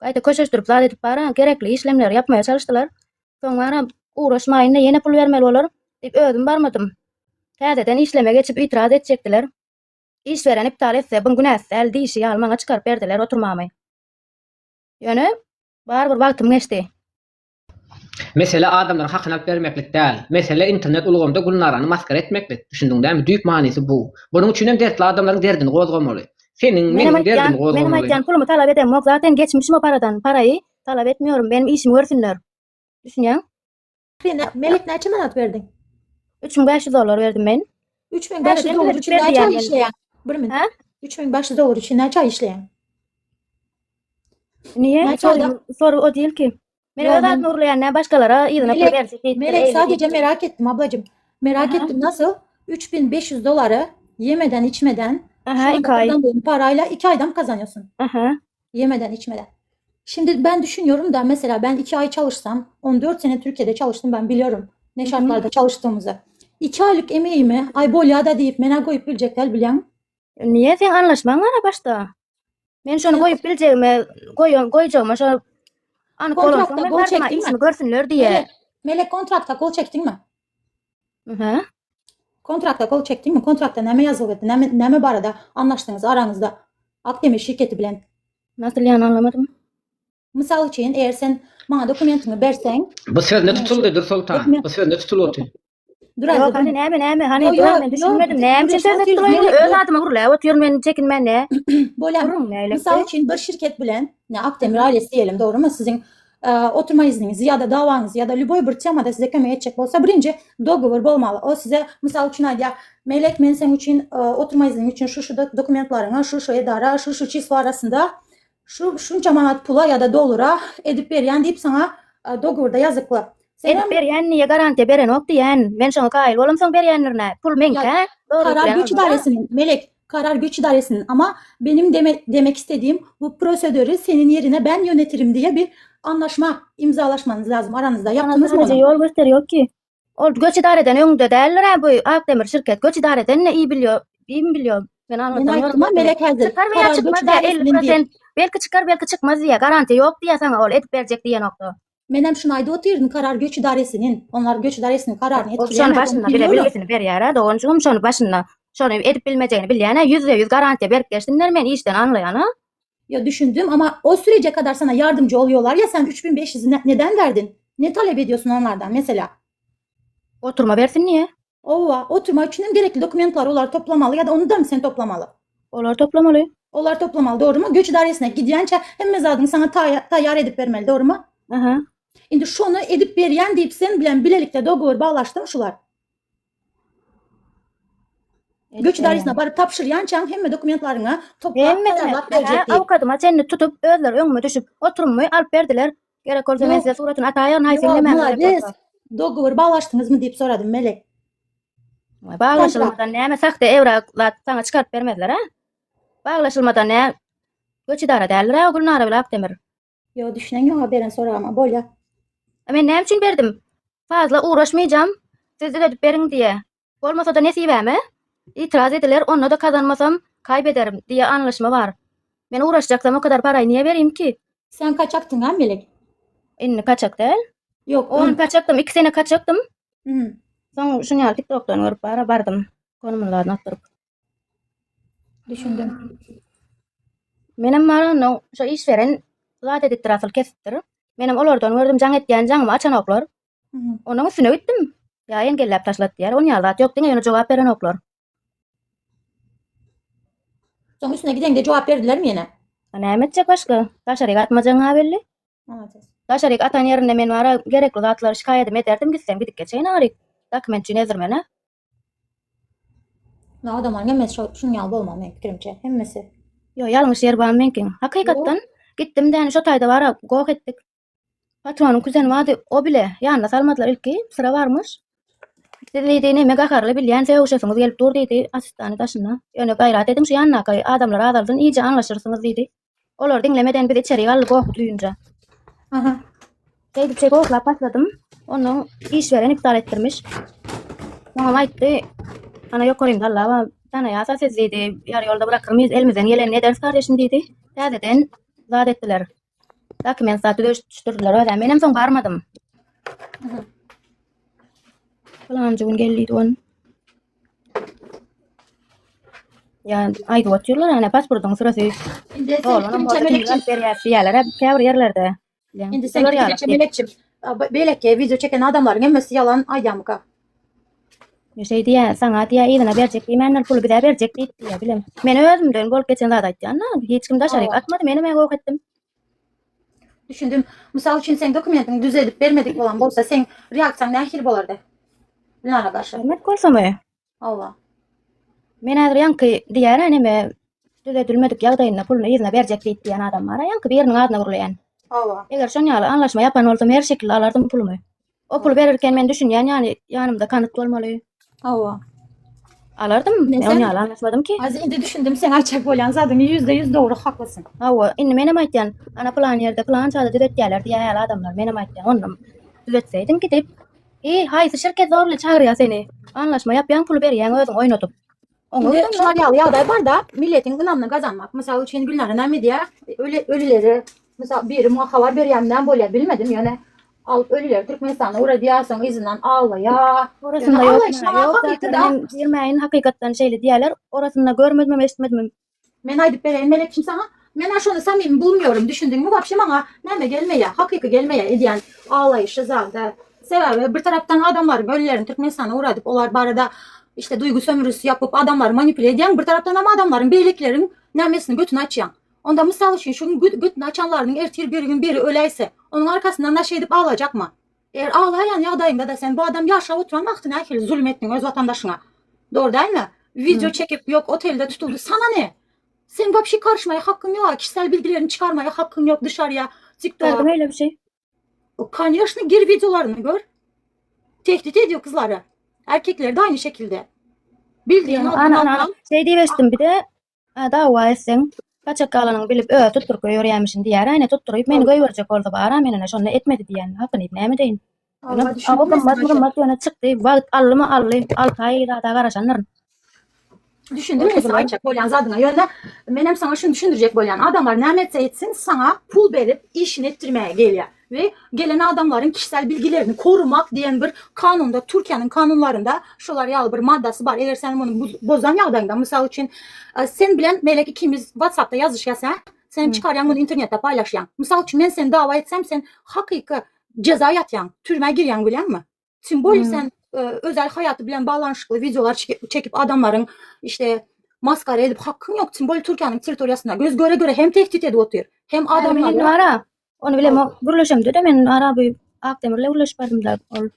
Gaýta köşeşdirip zat edip bara gerekli işlemleri ýapmaýa çalyşdylar. Soň bara ugraşmaýyn-da ýene pul bermeli bolar diýip özüm barmadym. Täzeden işleme geçip itiraz etjekdiler. Iş beren iptal etse buň günäsi däl diýşi ýaly maňa çykaryp berdiler oturmamy. Ýöne barybir wagtym geçdi. Mesele adamlaryň hakyny alyp bermeklik däl. Mesele internet ulgamda Gülnarany masgara etmeklik. Düşündiň dämi? Düýp manysy bu. Bunuň üçinem dertli adamlaryň derdini gozgamaly. Seniň, Menem meniň aýtýan, derdimi menem gozgamaly. aýtýan pulumy talap edemok. Zaten geçmişim o paradan. Paraýy talap etmiyorum. Benim işimi görsünler. Düşünýäň? Sen Melek näçe manat berdiň? 3500 dollar berdim men. 3500 Täzeden dollar düzedip üçin berdi näçe aý ýaly. işleýäň? Bir minut. Hä? 3500 dollar üçin näçe aý işleýäň? Niye? Näçe aýda? Soru, soru o değil ki. Men Ýok, öz men adyma urlaýan nä başgalara yzyna pul Melek, berjek diýipdir, Melek eýle sadece diýipdir. merak ettim ablacım. Merak Aha. ettim nasıl? 3500 doları yemeden içmeden şu Aha, anda 2 ay. kazandığın parayla 2 aydan kazanıyorsun. Aha. Yemeden içmeden. Şimdi ben düşünüyorum da mesela ben 2 ay çalışsam 14 sene Türkiye'de çalıştım ben biliyorum ne Hı hı. şartlarda çalıştığımızı. 2 aylık emeğimi ay bolya da deyip mena koyup bilecekler bilen. Niye sen anlaşmaň gara başda? Men şony Sen goýup biljegime, goýan goýjagyma şo anyk bolansoň kontrakta men gol bardyma çektin mi? işimi görsünler diýe. Melek, Melek kontrakta gol çektin mi? Aha. Kontrakta gol çektin mi? Kontrakta näme ýazylgydy? Näme näme barada anlaşdyňyz araňyzda Akdemir şirketi bilen? Nasıl ýany anlamadım. Mysal üçin, eger sen maňa dokumentiňi berseň, Bu söz ne tutuldy Dürsoltan? dokument Bu söz ne tutulyp otyr? Dur Ýok, aýda hany näme näme, hany Ýo, dur ýo, men ýo, düşünmedim. Näme üçin gürleşip söz otyrys. etdiler? Melek, Öz dur. adyma gürläp otyr men çekinmän ne? Bolýar. Gürrüň nälelikde? Mysal üçin bir şirket bilen, ne Akdemir ailesi diýelim, dogrymy? Siziň e, oturma izniňizi ýa-da dawaňyzy ýa-da lýuboý bir temada size kömek etjek bolsa, birinji dogovor bolmaly. O size mysal üçin aýdýar, Melek men seň üçin e, oturma izniň üçin şu şu dokumentlaryňa, şu şu edara, şu şu çislo arasynda şu şunça manat pula ýa-da dollara edip berýän diýip saňa e, dogovorda ýazykly. Edip Senem berýän niýe garantiýa berenok diýýän. Men şoňa kaýyl bolamsoň berýändirnä. Pul Ya meňkä. Dogry karar bilen güç onda. idaresinin Melek karar güç idaresinin ama benim deme, demek istediğim bu prosedürü senin yerine ben yönetirim diye bir anlaşma imzalaşmanız lazım aranızda. Saňa Yaptınız mı sadece onu? ýol gösterýok ki. Ol göç idareden öňde däldir-ä bu Akdemir şirket. Göç idareden ne iyi bilýär, iyi mi bilýär? Men Men anlatamıyorum. aýtdym ha Melek häzir Çykar veya karar güç çykmaz diýä idaresinin diye. 50% belki çykar belki çykmaz diýä garantiýa ýok diýä saňa ol edip berjek diýenokda. Menem şunu aýdyp otyryn karar göç idaresinin onlar göç idaresinin kararyny Ol şony etkileýän başynda bile biliyorum. bilgisini berýär-ä doganjygym şony başynda şony edip bilmejegini bilýän-ä 100% garantiýa berip geçsinler men işden anlaýan-a. Ya düşündüm ama o sürece kadar sana yardımcı oluyorlar ya sen 3500'ü ne- neden verdin? Ne talep ediyorsun onlardan mesela? Oturma bersin niýe? Ova, oturma için hem gerekli dokumentler olar toplamalı ya da onu da mı sen toplamalı? Olar toplamaly. Olar toplamaly dogrymy? Göç idaresine gidýänçä hemme zadyňy saňa taýýar edip bermeli dogrymy? Aha. Indi şony edip berýän diýip sen bilen bilelikde dogovor baglaşdymy şular? Göç idaresine baryp tabşyrýançaň hemme dokumentlaryňy toplap taýýarlap berjek diýip. Awukadyma çenli tutup özleri öňüme düşüp oturumymy alyp berdiler. Gerek bolsa men size suratyny ataýaryn haýsy Ýok, näme gerek malades. bolsa. Dogovor baglaşdyňyzmy diýip soradym Melek. Baglaşylmadan näme sahte evrak zat saňa çykaryp bermezler a? Baglaşylmadan nä göç idara däldir a Gülnara bile Akdemir. Ýok düşünen ýoga beren soragyma bolýa. A men näme üçin berdim? Fazla uğraşmaýjam, siz düzedip beriň diýe. Bolmasa-da nesibäme itiraz ediler, onda-da kazanmasam kaýbederim diýe anlaşma bar. Men uğraşjaksam o kadar paraýy niýe berýim ki? Sen kaçakdyň a Melek? Indi kaçak däl. Ýok On öň. kaçakdym, iki sene kaçakdym. Hmm. Soň şuny ýaly TikTokdan görüp bara bardym. Konumyny zadyny atdyryp. Düşündim. Menem baranda şo iş beren zat edipdir asyl kesipdir. Menem olardan gördüm jaň etýän jaňymy açanoklar. Onuň üstüne gitdim. Ýa engelläp taşlat diýýär. On ýaly zat ýok diňe ýöne jogap berenoklar. Soň üstüne gideňde jogap berdilermi ýene? A näme etjek başga? Daşaryk atmajagyň-a belli. Malades. Daşaryk atan ýerinde men bara gerekli zatlary şikaýadymy ederdim gitsem gidip geçeýin aryk. Dokument üçin ezdirmen-ä. Na adamlaryň hemmesi şo şunuň ýaly bolmaly meň pikirimçe. Hemmesi. Ýok, ýalňyş ýer bar meňkiň. Hakykatdan gitdim däni şo taýda bara goh etdik. Patronyň kuzeni bardy, o bile ýanyna salmadylar ilki, syra barmyş. Siz diýdi, neme gaharly bilýän sögüşesiňiz gelip dur diýdi, asistany daşynda. Ýöne gaýrat ediň şu ýandaky adamlar azalsyn, iýje aňlaşyrsyňyz diýdi. Olar diňlemeden bizi içerik aldy goh duýunca. Aha. Şeýdip şey gohlap başladym. Ondan iş beren iptal etdirmiş. Soňam aýtdy, Ana ýokarynda Allah bar, tanaýarsa siz diýdi, ýary ýolda bırakyrmyz, elimizden gelenini ederis kardeşim diýdi. Täzeden zat etdiler. Dokument zat düzüşdirdiler özä. Menem soň barmadym. Falanca gün geldi diýdi on. Ýa aýdyp otyrlar ýa pasportyň süresi Indi sen dolanam pikirinçe bolsa kimlik melekçim. alyp berýär diýýärler käbir ýerlerde. Bilýän. Indi sen Şolar ýaly. pikirinçe melekçim. Beýleki wideo çeken adamlaryň hemmesi ýalan aýdýarmyka? Ýa Şeý diýýär, saňa diýýär yzyna berjek diýmändir, puly bize berjek diýip diýýär bilem. Men özümden bolup geçen zady aýtýan-da, hiç kim daşaryk Hawa. atmady, menem goh etdim. Düşündim. Mysal üçin sen dokumentiňi düzedip bermedik bolan bolsa, seň reaksiýaň nähili bolardy? Gülnara garşy. Bermedik bolsamy? Hawa. Men häzir ýaňky diýýär-ä neme düzedilmedik ýagdaýynda puluny yzyna berjek diýip diýen adam bar-a ýaňky biriniň adyna gürleýän. Hawa. Eger şon ýaly anlaşma ýapan bolsam her şekilde alardym pulumy. O puly berirken men düşünýän ýany ýanymda kanyt bolmaly. Hawa. Alardym. Men Men on sen ýaly anlaşmadym ki. Az indi düşündim seň aýtjak bolýan zadyňy %100 dogry haklysyn. Hawa, indi menem aýtýan, ana pylan ýerde pylan çada düzetýärler diýýär adamlar. Menem aýtýan, onda düzetseýdiň gidip. E, haýsy şirket zor bilen çagyrýar seni? Anlaşma ýapýaň, puly berýäň özüň oýnadyp. Oňa Indi öwrenme. şular ýaly ýagdaý bar-da, milletiň ynamyny gazanmak. Mysal üçin Gülnara näme edýär? Öli ölüleri, mysal biri muňa habar berýärmi, näme bolýar bilmedim, ýöne alyp ölüleri Türkmenistana ugradýar, soň yzyndan aglaýar. Ýöne Orasynda ýok, aglaýyş ýok maňa hakyky zatlar da. men girmäýin, hakykatdan şeýle diýýärler. Orasynda görmedimem, eşitmedimem. Men aýdyp bereýin Melekçim saňa. Men-ä şony samimi bulmuyorum, düşündiňmi? Wapşe maňa näme gelmeýär, hakyky gelmeýär edýän aglaýyşy zady. Sebäbi bir tarapdan adamlaryň ölülerini Türkmenistana ugradyp, olar barada işte duýgy sömürisi ýapyp adamlary manipulýa edýäň, bir tarapdanam adamlaryň beýlekileriň nämesini götüni açýaň. Onda mysal üçin şu gün götüni açanlarynyň ertir bir gün biri öläýse, onuň arkasyndan-da şeýdip aglajakmy? Eger aglaýan ýagdaýyňda-da sen bu adam ýaşap oturan wagty nähili zulum etdiň öz watandaşyňa? Dogry dälmi? Wideo çekip ýok otelde tutuldy sana ne? Seň wapşe karyşmaya hakkyň ýok, kişisel bilgilerini çykarmaya hakkyň ýok dışarıya, TikToka. Gördüm öyle bir şey. Konýeşno gir wideolaryny gör. Tehdit ediyor kızları. Erkekleri de aynı şekilde. Bildiğin Ana ana ana. Şey diýip eşitdim bir de dawa etseň gaçak galanyňy bilip özi tutduryp goýberýärmişin diýýär. Aýna tutduryp meni goýberjek bolsa bar-a men ene şonda etmedi diýýän. Hakyny iýip näme edeýin. Ýöne awa gymmat gymmat ýöne çykdy. Wagt aldymy aldy. 6 aý zada garaşandyryn. Düşündim men saňa aýtjak bolýan zadyňa. Ýöne menem saňa şuny düşündirjek bolýan. Adamlar näme etse etsin saňa pul berip işini etdirmäge gelýär. We gelen adamlaryň kişisel bilgilerini korumak diýen bir kanunda Türkiýäniň kanunlarynda şolar ýaly bir maddasy bar. Eger sen muny bozan ýagdaýyňda mysal üçin sen bilen Melek ikimiz WhatsAppda ýazyşýas hä? Sen çykarýaň muny internetde paýlaşýaň. Mysal üçin men seni dawa etsem sen hakyky jeza ýatýaň, türmä girýäň bilýäňmi? Tim bolýa sen özel haýaty bilen baglanyşykly wideolar çekip adamlaryň işte maskara edip hakkyň ýok. Tim bolýa Türkiýäniň territoriýasynda göz göre göre hem tehdit edip otyr, hem adamlary. Bara, ony bilemok. Gürleşemde-de men ara bu Akdemir bilen gürleşip bardym-da ol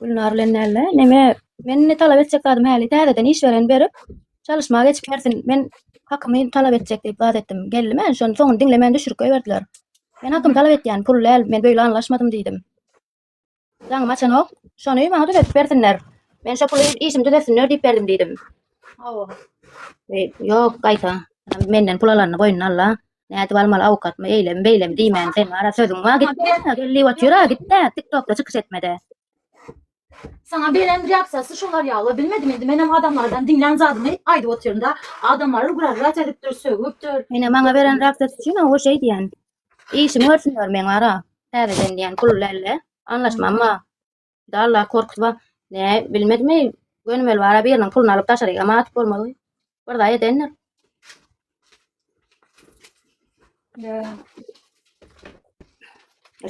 Gülnar bilen däl-de. Neme men indi talap etjek zadym häli täzeden iş beren berip çalyşmaga geçip bersin. Men hakymy talap etjek diýip zat etdim. Geldi men şony soňuny diňlemän düşürip goýberdiler. Men hakymy talap etýän, pul däl, men beýle anlaşmadym diýdim. Jaňym açanok. Şony maňa düzetip bersinler. Men şo puly işimi düzetsinler diýip berdim diýdim. Hawa. E, ýok, gaýta. Menden pul alanyny boýnuna al-la. Nädip almaly awukatmy, eýlemi, beýlemi diýmän sen bara sözüň bar git-dä, gel diýip otyr-a, git-dä, TikTokda çykyş etme-de. Saňa beren reaksiýasy şolar ýaly, bilmedim indi menem adamlardan diňlän zadymy aýdyp otyryn-da. Adamlar ugražat edipdir, sögüpdir. Ine maňa beren reaksiýasy üçin o şeý diýen. Işimi görsünler meň ara. Täzeden diýen pul däl-de. Anlaşmam bar. Bir-de Allah korkusy bar. Nä, bilmedimi? Gönümel bara biriniň puluny alyp daşary ama atyp bolmaz. Bir zat edendir.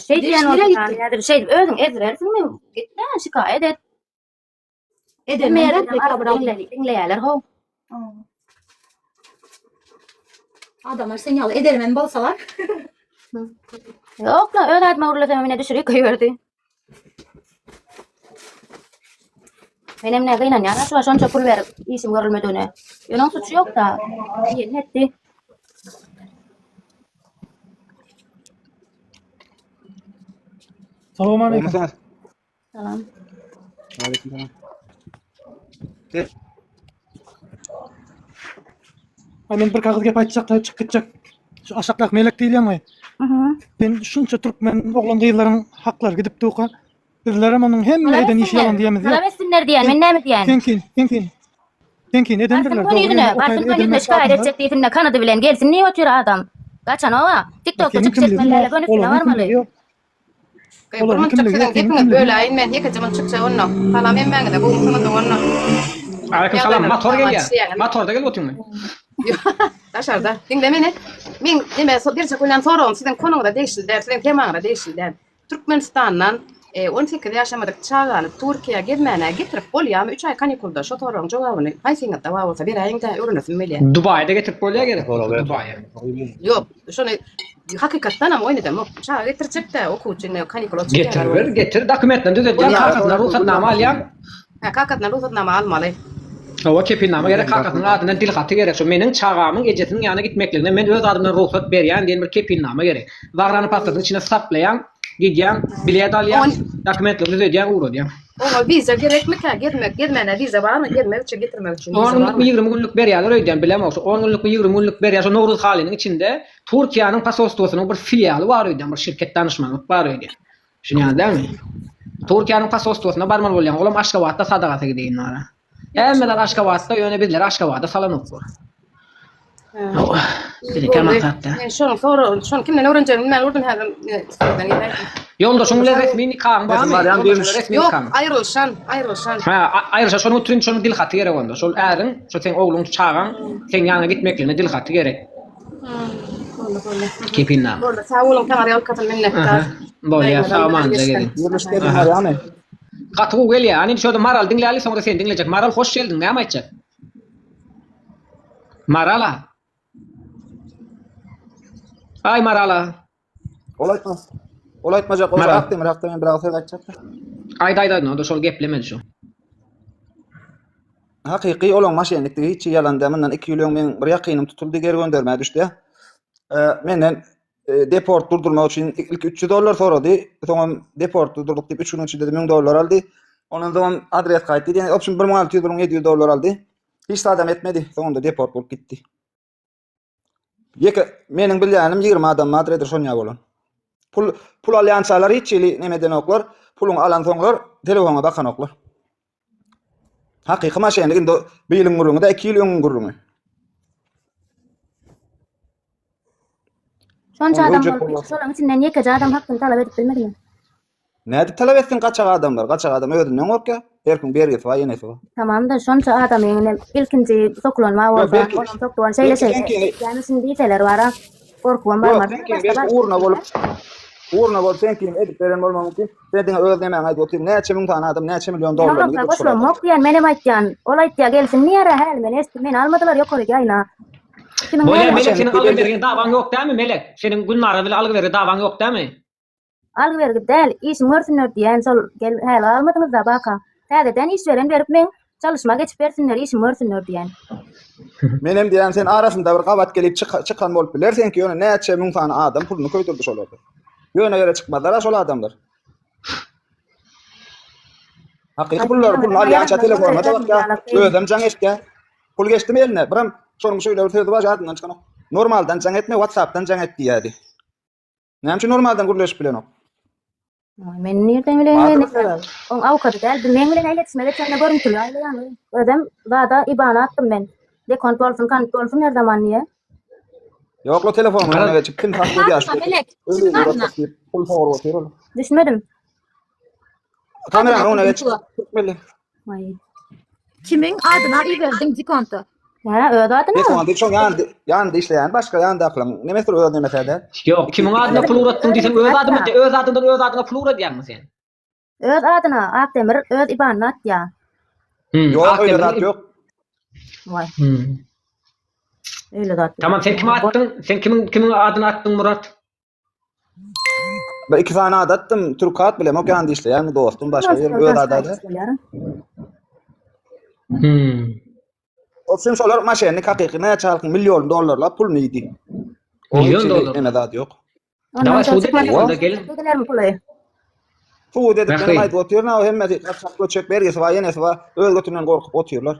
Şey diýen bolsa, häzir şey özüň ezdirersiňmi? Git-de şikaýat et. Edermen Diňleýärler how. Adamlar sen ýaly edermen bolsalar. Ýok la, öz adyma gürlesem meni düşürip goýberdi. Menem ne gynanýan, şuňa şonça pul berip işim görülmedigine. Ýöne oň suçy ýok da. Diýenini etdi. Salam aleyküm. Salam. Aleyküm salam. Ay men bir kagyz gep aýtjak da çykyp gitjek. Şu aşakdaky melek diýilýäňmi? Mhm. Men şunça türkmen oglan gyzlaryň haklary gidip durka, bizlerem onuň hemme eden işi ýalan diýemiz ýok. Talap etsinler diýen, men näme diýen? Seňkin, seňkin. Seňkin edendirler. Barsyn ýüzüne, barsyn ýüzüne şikaýat etjek diýsinler, kanady bilen gelsin diýip otyr adam. Gaçanoga, TikTokda çykyş etmeli, gönüsine barmaly. Bir munçak siziň gepiňizi böläýin men ýekeje munçakça onda. Salam hemmäňize gowumysyňyz doganlar. Aleyküm salam. Motor gelýär. Motorda gelip otyňmy? Daşarda. Diňle meni. Men neme berjek bolýan soragym siziň konyňyza degişli däl, siziň temaňyza degişli däl. Türkmenistandan 18 ýaşamadyk çagany Türkiýä gezmäne getirip bolýarmy 3 aý kanikulda? Şo soragyň jogabyny haýsyňyzda bar bolsa beräýiň-dä, öwrenesim gelýär. Dubaýda getirip bolýar gerek bolsa Dubaýa. Ýok, şony hakykatdanam oýun edemok. Çaga getirjek-dä okuwçy indi kanikula çykýarlar. Getir bir, getir dokumentlerini düzetýäň, kakasyndan rugsatnama alýaň. Hä, kakasyndan rugsatnama almaly. Hawa, kepilnama gerek, kakasynyň adyndan dil haty gerek. Şo meniň çagamyň ejesiniň ýanyna gitmekligine men öz adymdan rugsat berýän diýen bir kepilnama gerek. Zagrany pasportyň içine saplaýaň, gidýäň, bilet alýaň, dokumentlerini düzedýäň, ugradýaň. Oňa wiza gerekmikä? Gezmek, gezmäne wiza barmy? Gezmek üçin, getirmek üçin On wiza günlükmi, barmy? 20 günlük berýärler öýdýän, bilemok. Şo on günlükmi, 20 günlük berýär. Şo Nowruz halynyň içinde Türkiýäniň posolstwosynyň bir filialy bar öýdýän, bir şirket danyşmanlyk bar öýdýän. Düşünýäňiz dälmi? Türkiýäniň posolstwosyna barmaly bolýaň. Olam Aşgabatda sadagasy gideýin bara. Hemmeler Aşgabatda, ýöne bizleri Aşgabada salanoklar. Hawa, biziňkem Boldy. aňsat-da. Men şonuň soragyny, şony kimden öwrenjegimi bilmän durdum häzir sizden geläýdim. Ýoldaşyň bilen resmi nikaň barmy? Barýan Ýoldaşyň bilen resmi Ýok, nikaň. aýrylyşan, aýrylyşan. Ha, aýrylyşan şonuň üçin şonuň dil haty gerek onda. Şol äriň, şo seň ogluň, çagaň seň ýanyňa gitmekligine dil haty gerek. Boldy, boldy. Kepilnama. Boldy, sag boluň, saňa ýalkasyn minnetdar. Bolýar, sag manja gelin. Ýerleşip barýamy? Gaty gowy gelýär. Ana indi şo ýerde Maral diňläli, soňra seni diňlejek. Maral hoş geldiň, näme aýtjak? Marala. Aý Marala. Ol aýtmaz. Ol aýtmajak bolsa Maral. Akdemir hakda men biraz söz aýtjakdym. Aýt aýt aýt, onda şol geplemedi şu. Hakyky olaň maşenlikdigi hiç ýalan däl. Mundan 2 ýyl öň meň bir ýakynym tutuldy, geri göndermä düşdi. Menden deport durdurmak üçin ilki 300 dollar sorady. Soňam deport durdurduk diýip 3 günüň içinde 1000 dollar aldy. Ondan soňam adres gaýtdy diýen, opşum 1600 1700 dollar aldy. Hiç zadam etmedi. Soňunda deport bolup gitdi. Ýeke meniň bilýänim 20 adam bardyr edir şonýa bolan. Pul pul alýançalar hiç hili neme edenoklar. Puluny alansoňlar telefona bakanoklar. Hakyky maşenlik indi bir ýylyň gürrüňi de 2 ýyl öňüň gürrüňi. Şonça adam bolup, şolaryň içinden ýekeje adam hakyny talap edip bilmedimi? Nädip talap etsin gaçak adamlar? Gaçak adam özünden gorkýar. Her kim bergisi bar, enesi bar. Tamamda şonça adamyň ine ilkinji sokulan bar bolsa, belki- olam sokdugan şeýle belki şeýle. seňkini- Ýa şuny diýseler bara gorkubam Ýok, barmaz. seňkini belki ugruna bolup, ugruna bolup seňkini edip beren bolmagy mümkin. Sen diňe öz nemäňi aýdyp otyr. Näçe müň sany adam, näçe million Men dollar oňa goşulamok diýen, menem aýtýan. Ol aýtýar, gelsin diýär, häli men eşitdim, meni almadylar ýokary ýaýyna. Kimiň Bolýar, näme- Melek seniň algy bergi dawaň ýok dämi, Melek? Seniň Gülnara bilen algy bergi dawaň ýok dämi? Algy bergi däl, işimi görsünler diýen şol gel häli almadyňyzda baka. Täzeden iş beren berip meň çalyşma geçip bersinler işimi görsünler diýen. Menem diýýän sen arasynda bir gabat gelip çykan bolup biler seňki ýöne näçe müň sany adam puluny köýdürdi şolarda. Ýöne ýere çykmazlar-a şol adamlar. Hakyky pullar puluny alýança telefonyna da bakýar, özem jaň etýär. Pul geçdimi eline? Biram şonuň şeýle bir sözi bar ýadymdan çykanok. Normaldan jaň etme, WhatsAppdan jaň et diýýärdi. Näme üçin normaldan gürleşip bilenok? Men nirden bileýin Bardyr men? sebäbi. Oň awkaty däl, meň bilen iletişime geçende görüntüli aýlaýan. Özem zada IBAN atdym men. Dekont bolsun, kant bolsun her zaman diýe. Ýok, la telefonyň öňüne geçip kim hak edýär şu? Melek, Özi kim adyna? diýip pul sorup otyr ol. Düşünmedim. Kameranyň öňüne geçip türkmenli. Waý. Kimiň adyna iberdiň dikonty? Hä, öz adyna. Dekont şoň ýanynda ýanynda işleýän başga ýanyndakylaryň nemesidir öz nemesi däl. Ýok, kimiň adyna pul ugratdyň diýseň öz adymy öz adyňdan öz adyňa pul ugradýaňmy sen? Öz adyna Akdemir öz ibanyna atýa. Hmm, Ýok öýle zat Akdemiriň ýok. Waý. Hmm. Öýle zat ýok. Tamam sen kime atdyň? Sen kimiň kimiň adyna atdyň Murat? Bir iki sany ad atdym. Türk at bilemok ýanynda işleýän dostum başga bir öz ady. Hmm. Obşim şolar maşennik hakyky näçe halkyň million dollarlap puluny iýdi. Million dollar. Eme zat ýok. Daway sud edeliň onda gelin. Edilermi puly? Sud edip Mähri. menem aýdyp otyryn a hemmesi gaçak göçek bergisi bar ýenesi bar öz götünden gorkup otyrlar.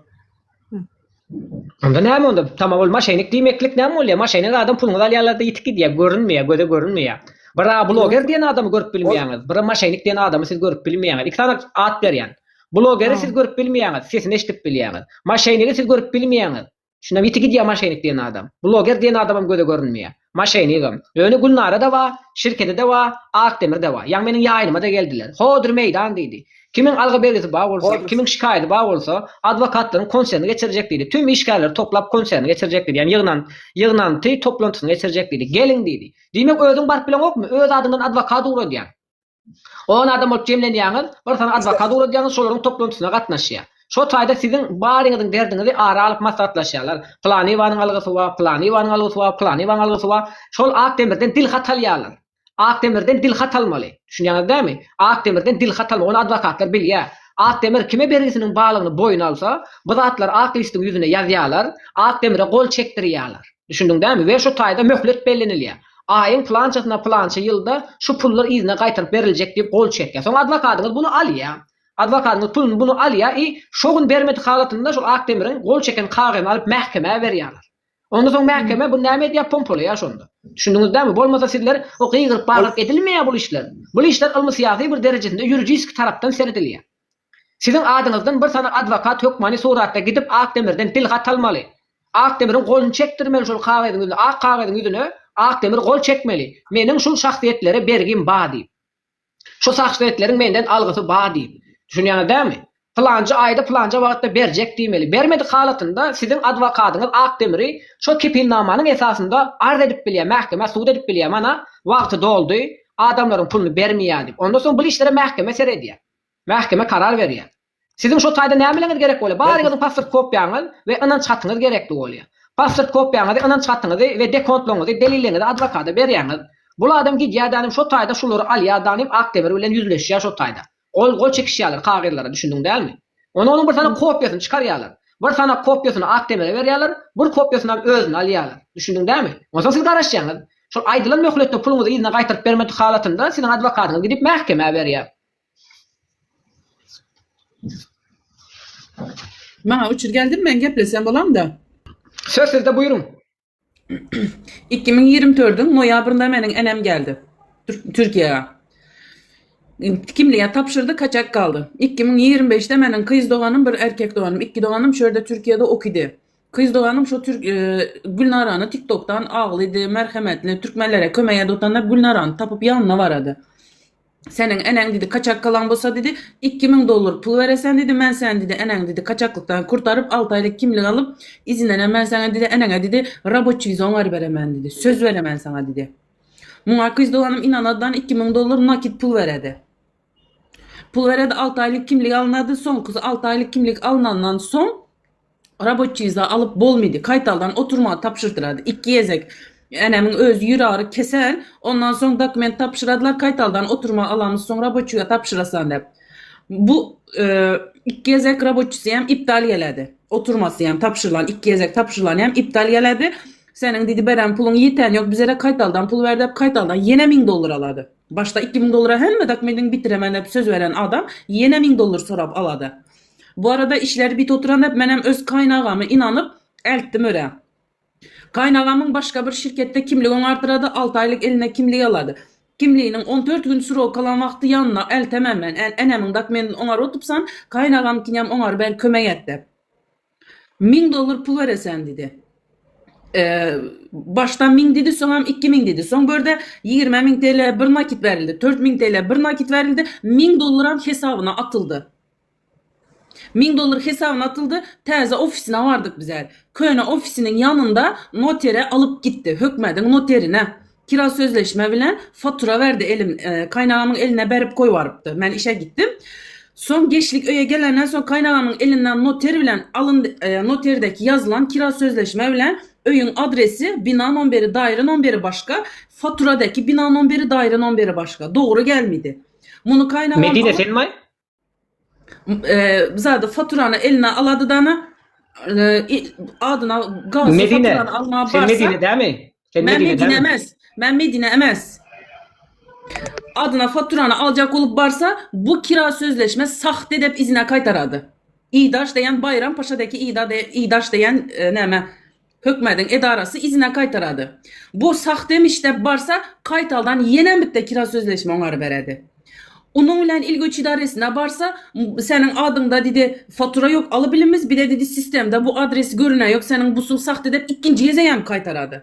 Onda näme onda? Tamam ol maşenik diýmeklik näme bolýar? Maşenik adam puluňyzy alýarlar-da ýitip gidýär, görünmeýär, göze görünmeýär. Bir-a bloger diýen adamy görüp bilmeýäňiz, bir-a maşenik diýen adamy siz görüp bilmeýäňiz. Iki sany at berýän. Blogeri siz görüp bilmeýäňiz, sesini eşidip bilýäňiz. Maşenigi siz görüp bilmeýäňiz. Şundam ýiti gidýär maşenik diýen adam. Bloger diýen adamam göze görünmeýär. Maşenigem. Ýöne Gülnara-da bar, şirkede-de bar, Akdemir-de bar. Ýaňy meniň ýaýynyma-da geldiler. Hodur meýdan diýdi. Kimiň algy-bergisi bar bolsa, kimiň şikaýady bar bolsa, adwokatlaryň konserini geçirjek diýdi. Tüm işgärleri toplap konserini geçirjek diýdi. Ýagny ýygnan, ýygnanty toplantysyny geçirjek diýdi. Geliň diýdi. Diýmek özüň baryp bileňokmy? Öz adyňdan adwokat ugradýaň. On adam bolup jemlenýäňiz, bir sany adwokat ugradýaňyz, şolaryň toplantysyna gatnaşýar. Şo taýda siziň baryňyzyň derdiňizi ara alyp maslahatlaşýarlar. Pylanyýewanyň algysy bar, pylanyýewanyň algysy bar, pylanyýewanyň algysy bar. Şol Akdemirden dil hat alýarlar. Akdemirden dil hat almaly. Düşünýäňiz dämi? Akdemirden dil hat almaly. Ony adwokatlar bilýär. Akdemir kime bergisiniň barlygyny boýun alsa, bu zatlary ak listiň ýüzüne ýazýarlar, Akdemire gol çekdirýärler. Düşündiň dämi? We şo taýda möhlet bellenilýär. Aýyň pylançasyna pylança ýylda şu pullar yzyna gaýtaryp beriljek diýip gol çekýär. Soň adwokadyňyz buny alýar. Adwokadyňyz puluny buny alýar i şo gün bermedik halatynda şol Akdemiriň gol çeken kagyzyny alyp mähkemä berýärler. Onda soň mähkeme buny näme edýär pompalaýar şonda. Düşündiňiz dämi? Bolmasa sizler o gygyryp bagyryp edilmeýär bul işler. Bul işler ylmy-syýasy bir derejesinde ýuridiski tarapdan seredilýär. Siziň adyňyzdan bir sany adwokat hökmany suratda gidip Akdemirden dil hat almaly. Akdemiriň goluny çekdirmeli şol kagyzyň ýüzüne, ak kagyzyň ýüzüne Akdemir gol çekmeli. Meniň şul şahsyýetlere bergim ba diýip. Şu şahsyýetleriň menden algysy ba diýip. Düşünýäňiz dämi? Pylanjy aýda pylança wagtda berjek diýmeli. Bermedik halatynda siziň adwokadyňyz Akdemiri şo kepilnamanyň esasynda arz edip bilýär, mähkemä sud edip bilýär. Mana wagty doldy, adamlaryň puluny bermeýär diýip. Ondan soň bul işlere mähkeme seredýär. Mähkeme karar berýär. Siziň şo taýda nämeleňiz gerek bolýar? Baryňyzyň pasport kopýaňyz we ynanç hatyňyz gerekli bolýar. Pasport kopýaňyzy, ynanç hatyňyzy we dekontlaryňyzy, delilleňizi adwokata berýäňiz. Bul adam gidýär danym şo taýda şulary alýar danym Akdemir bilen ýüzleşýär şo taýda. Gol gol çekişýärler kagyzlara düşündiň dälmi? Onda onuň bir sany kopýasyny çykarýarlar. Bir sany kopýasyny Akdemire berýärler, bir kopýasynam özüne alýarlar. Düşündiň dälmi? Onsoň siz garaşýaňyz. Şol aýdylan möhletde puluňyzy yzyna gaýtaryp bermedik halatynda siziň adwokatyňyz gidip mähkemä berýär. Maňa uçur geldim men geplesem bolamda. Söz sizde buýruň. 2024-iň noýabrynda meniň enem geldi. Türkiýä. Kimlige tabşyrdy, kaçak galdy. 2025-de meniň gyz doganym, bir erkek doganym, iki doganym şu ýerde Türkiýede okydy. Gyz doganym şu türk Gülnarany TikTokdan aglydy, merhemetli, türkmenlere kömek edip otanda Gülnarany tapyp ýanyna barady. Seniň eneň diýdi kaçak galan bolsa diýdi, 2000 dollar pul beresen diýdi, men seni diýdi eneňi diýdi kaçaklykdan kurtaryp alty aýlyk kimlik alyp, izindenem men saňa diýdi eneňe diýdi raboçiý wiza oňary beremen diýdi, söz beremen saňa diýdi. Muňa gyz doganym ynanadan 2000 dollar nakit pul beredi. Pul beredi alty aýlyk kimlik alynady, soňkusy alty aýlyk kimlik alynandan soň Raboçiý wiza alyp bolmydy. Kaýtaldan oturmagy tabşyrdylardy. Ikki gezek. Enemiň özi ýüregary kesel. Ondan soň dokument tabşyradylar, kaýtaldan oturma alamyz soň raboçiýa tabşyrasan dep. Bu ikki gezek raboçisi hem iptal geledi. Oturmasy hem tabşyrylan, ikki gezek tabşyrylan hem iptal geledi. Seniň diýdi beren puluň ýeten ýok, bizere kaýtaldan pul ber dep kaýtaldan ýene 1000 dollar alady. Başda 2000 dollara hemme dokumentiňi bitiremen dep söz beren adam ýene 1000 dollar sorap alady. Bu arada işleri bit oturan dep menem öz kaýnagamy inanyp eltdim örä. Kaýnagamyň başga bir şirketde kimligi oňartyrady alty aýlyk eline kimlik alady. Kimliginiň on dört gün srok galan wagty ýanyna eltemem men enemiň dokumentini oňaryp otupsan kaýnagamkinem oňaryber kömek et dep. Müň dollar pul beresen diýdi. Başda müň diýdi, soňam 2000 diýdi. Soň börde 20 müň TL bir nakit berildi, 4 müň TL bir nakit berildi, müň dollaram hesabyna atyldy. 1000 dollar hesabyna atyldy. Täze ofisine bardyk bizler. Köne ofisiniň ýanynda notere alyp gitdi. Hökmediň noterine. Kira sözleşme bilen fatura berdi elim kaýnagamyň eline berip goýbarypdy. Men işe gitdim. Soň geçlik öýe gelenden soň kaýnagamyň elinden noter bilen alyn noterdeki ýazylan kira sözleşme bilen öýüň adresi, bina nomberi, daýra nomberi başga, faturadaki bina nomberi, daýra nomberi başga. Dogry gelmidi. Muny kaýnagam Medine alyp senmi? Zady faturany eline alady dana adyna gazly Medine. faturany almaga Sen barsa Medine dämi? Sen Men Medine Medine dämi? emes. Men Medine emes. Adyna faturany aljak bolup barsa, bu kira sözleşme sahte dep izine gaýtarady. Idaş diýen Baýram paşadaki Ida Idaş diýen näme hökmediň edarasy izine gaýtarady. Bu sahtemiş dep barsa, gaýtaldan ýenem bitde kira sözleşme oňary beredi. Onuň bilen il göç idaresine barsa, seniň adyňda didi fatura ýok alybilimiz, bile didi sistemde bu adres görüne ýok, seniň busuň sahte dep ikinji gezegem gaýtarady.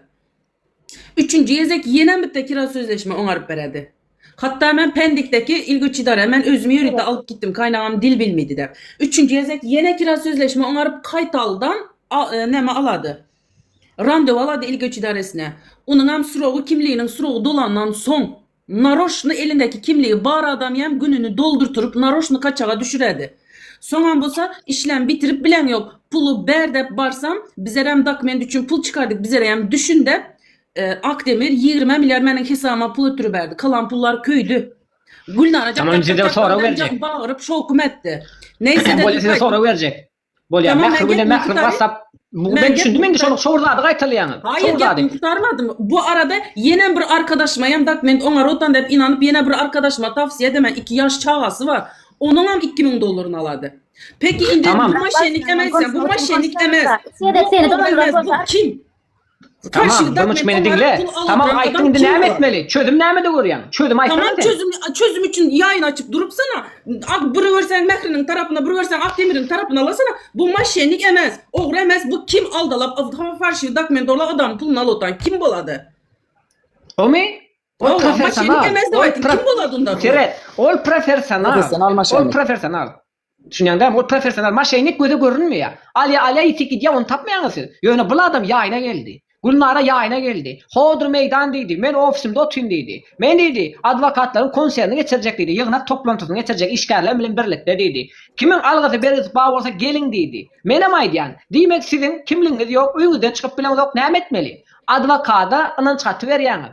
Üçünji gezek ýenem bitde kira sözleşme oňaryp beredi. Hatda men Pendikdeki il göç idare men özüm ýörite alyp gitdim kaýnagam dil bilmidi dep. Üçünji gezek ýene kira sözleşme oňaryp gaýtaldan näme alady. Randew alady il göç idaresine. Onuňam srogy kimliginiň srogy dolandan soň Naroşny elindäki kimligi bar adamyam gününi doldurtyryp naroşny kaçaga düşüredi. Soňam bolsa işlem bitirip bileň ýok puly ber dep barsam bizerem dokument üçin pul çykardyk bizerem düşün dep Akdemir 20 milyar meniň hesabyma pul ötüriberdi kalan pullar köýdi. Gülnara Tamam indi sizden sorag berjek. Bagyryp şowkum etdi. Neýse Bolýa size sorag berjek. Bolýar. Tamam, Mähri men bilen gepimi Mähri gutarayım. WhatsApp Bu Men ben düşündim gepimi indi şol gutar- şol zady gaýtalaýaňyz. Hayır Şol zady. gepimi gutarmadym. Bu arada ýene bir arkadaşyma hem dokument oňa rotan dep inanyp ýene bir arkadaşyma tavsiye edemen. 2 ýaş çagasy bar. Onuň hem 2000 dollaryny alady. Peki indi Tamam. bu maşennik emezsen, bu maşennik emez. Seni Bu seni ogry emez, bu kim? Tamam, Karşıda Durmuş men meni oňa diňle. pul alyp Tamam duran aýtdyň adam indi kim näme bu? etmeli? Çözüm nämede görýäň? Çözüm aýtsana Tamam sen. çözüm çözüm üçin ýaýyn açyp durupsana. Ak bir görseň Mähriniň tarapyna, bir görseň Akdemiriň tarapyna alasana. Bu maşennik emes, ogry emes. Bu kim aldalap, farşiw dokument ola adamyň puluny alyp otan kim bolady? Omy? Ol Hawa, maşennik professional. emes dep Ol aýtdym. pro Kim bolady onda bu? Seret, ol professional. Professional Ol maşennik. professional. Düşünýäň dämi? Ol professional maşennik göze görünmeýär. Alýa alýa ýitip gidýär, ony tapmaýaňyz siz. Ýöne bul adam ýaýyna geldi. Gülnara ýaýyna geldi. Hodur meýdan diýdi. Men ofisimde otyryn diýdi. Men diýdi, adwokatlaryň konserini geçirjek diýdi, ýygnak toplantysyny geçirjek işgärlerim bilen birlikde diýdi. Kimiň algysy bergisi bar bolsa geliň diýdi. Menem aýdýan, diýmek siziň kimligiňiz ýok, öýüňizden çykyp bileňzok, näme etmeli? Adwokada ynanç haty berýäňiz.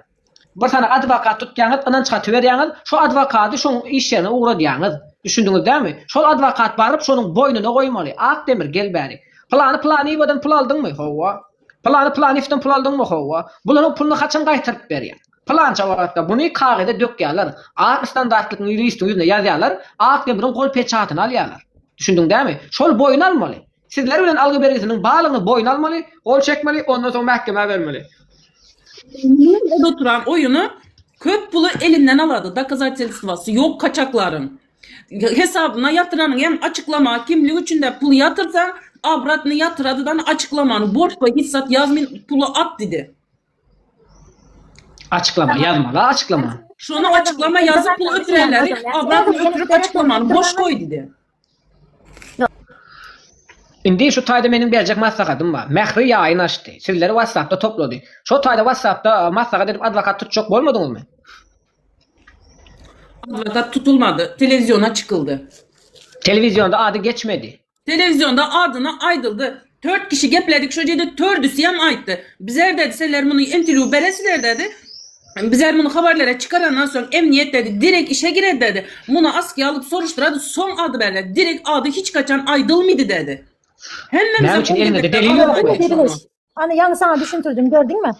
Bir sany adwokat tutýaňyz, ynanç haty berýäňiz, şo adwokady şoň iş ýerine ugradýaňyz. Düşündiňiz dämi? Şol adwokat baryp şonuň boýnuna goýmaly. Akdemir, gel bäri. Pylany Pylanyýewadan pul aldyňmy? Hawa. Pylany Pylanyýewden pul aldyňmy? Hawa. Bularyň puluny haçan gaýtaryp berýäň? Pylança wagtda. Muny kagyza dökýärler. Ak standartlyk listiň ýüzüne ýazýarlar. Akdemiriň gol peçatyny alýarlar. Düşündiň dämi? Şol boýun almaly. Sizler bilen algy-bergisiniň barlygyny boýun almaly, gol çekmeli, ondan soň mähkemä bermeli. Munuň oturan oýuny köp puly elinden alady, dokazatelstwasy ýok kaçaklaryň. Hesabyna ýatyranyň hem açyklama kimligi üçin-de pul ýatyrsaň, obratny ýatyradydan açyklamany borç goý hiç zat ýazmyn puly at didi. Açyklama ýazmaly açyklama. Şony açyklama ýazyp pul ötürenleri obratny ötürip açyklamany boş goý didi. Indi şu taýda meniň berjek maslahatym bar. Mähri ýaýyn açdy. Sizleri WhatsAppda toplady. Şo taýda WhatsAppda maslahat edip adwokat tutjak bolmadyňyzmy? Adwokat tutulmady. Telewiziona çykyldy. Telewizionda ady geçmedi. Telewizionda adyna aýdyldy. Tört kişi gepledik şo ýerde tördüsiyem aýtdy. Bizer dedi seler muny interwýu beresiler dedi. Bizler muny habarlara çykarandan soň emniýet dedi, direkt işe girer dedi. Muny askiýa alyp soruşdyrady, soň ady berler. Direkt ady hiç kaçan aýdylmydy dedi. Näme Hemmemizem üçin ol elinde gezekler delil alamaýdyk ýokmy? şony. Ana ýaňy saňa düşündirdim gördüňmi?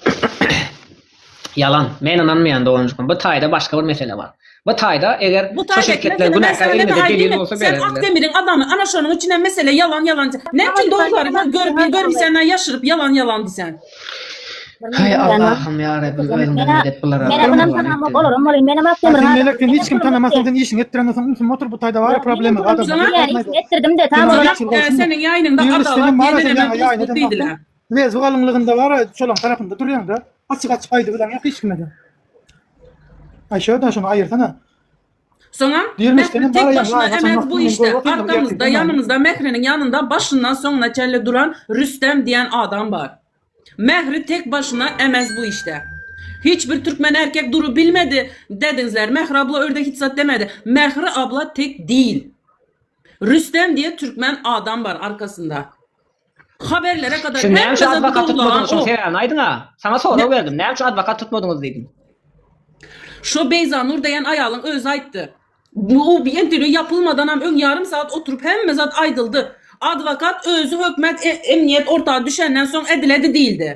Ýalan. Men ynanmaýan doganjygym. Bu taýda başga bir mesele bar. Bu taýda eger Bu şu taýda şirketler mesele ben günäkär sana neme elinde delil aýdaymy? bolsa Sen bererler. Akdemir'iň adamy ana şonuň üçinem mesele ýalan ýalan. Ne üçin dogruları görüp görmüşsenden ýaşyryp ýalan ýalan diýsen? Haý Allahym ýa Rabbim özüňden medet bulara. Menem ynam tanamok olaram bolayyn. Menem Akdemiriň Sen adamy. melek sen hiç kim tanamaz sen işiňi etdirenden soň ümsüm otur bu taýda bar problema adam. Etdirdim de tam Sana seniň ýaýynyňda adalat ýene neme diýdiler. Mezbu galyňlygynda bar şolaň tarapynda durýaň da. Açyk açyk aýdyp bilen ýok hiç kime de. Aý şöden şony aýyrsana. Soňam Dirmekden Mähri tek bar başyna ýa emez bu işde. Arkamyzda, ýanymyzda Mähriniň ýanynda başyndan soňuna çenli duran Rüstem diýen adam bar. Mähri tek başyna emez bu işde. Hiç bir türkmen erkek durup bilmedi dediňizler. Mähri abla örde hiç zat demedi. Mähri abla tek değil. Rüstem diye türkmen adam bar arkasynda. Haberlere kadar Siz näme üçin hemme zady adwokat dogulagan tutmadyňyz şoň o. sebäbini aýdyňa. Saňa sorag berdim. Näme üçin adwokat tutmadyňyz diýdim. Şo Beýzanur diýen aýalyň özi aýtdy. Bu interwýu ýapylmadanam öň ýarym sagat oturyp hemme zat aýdyldy. Adwokat özi hökmät emniýet orta düşenden soň ediledi diýildi.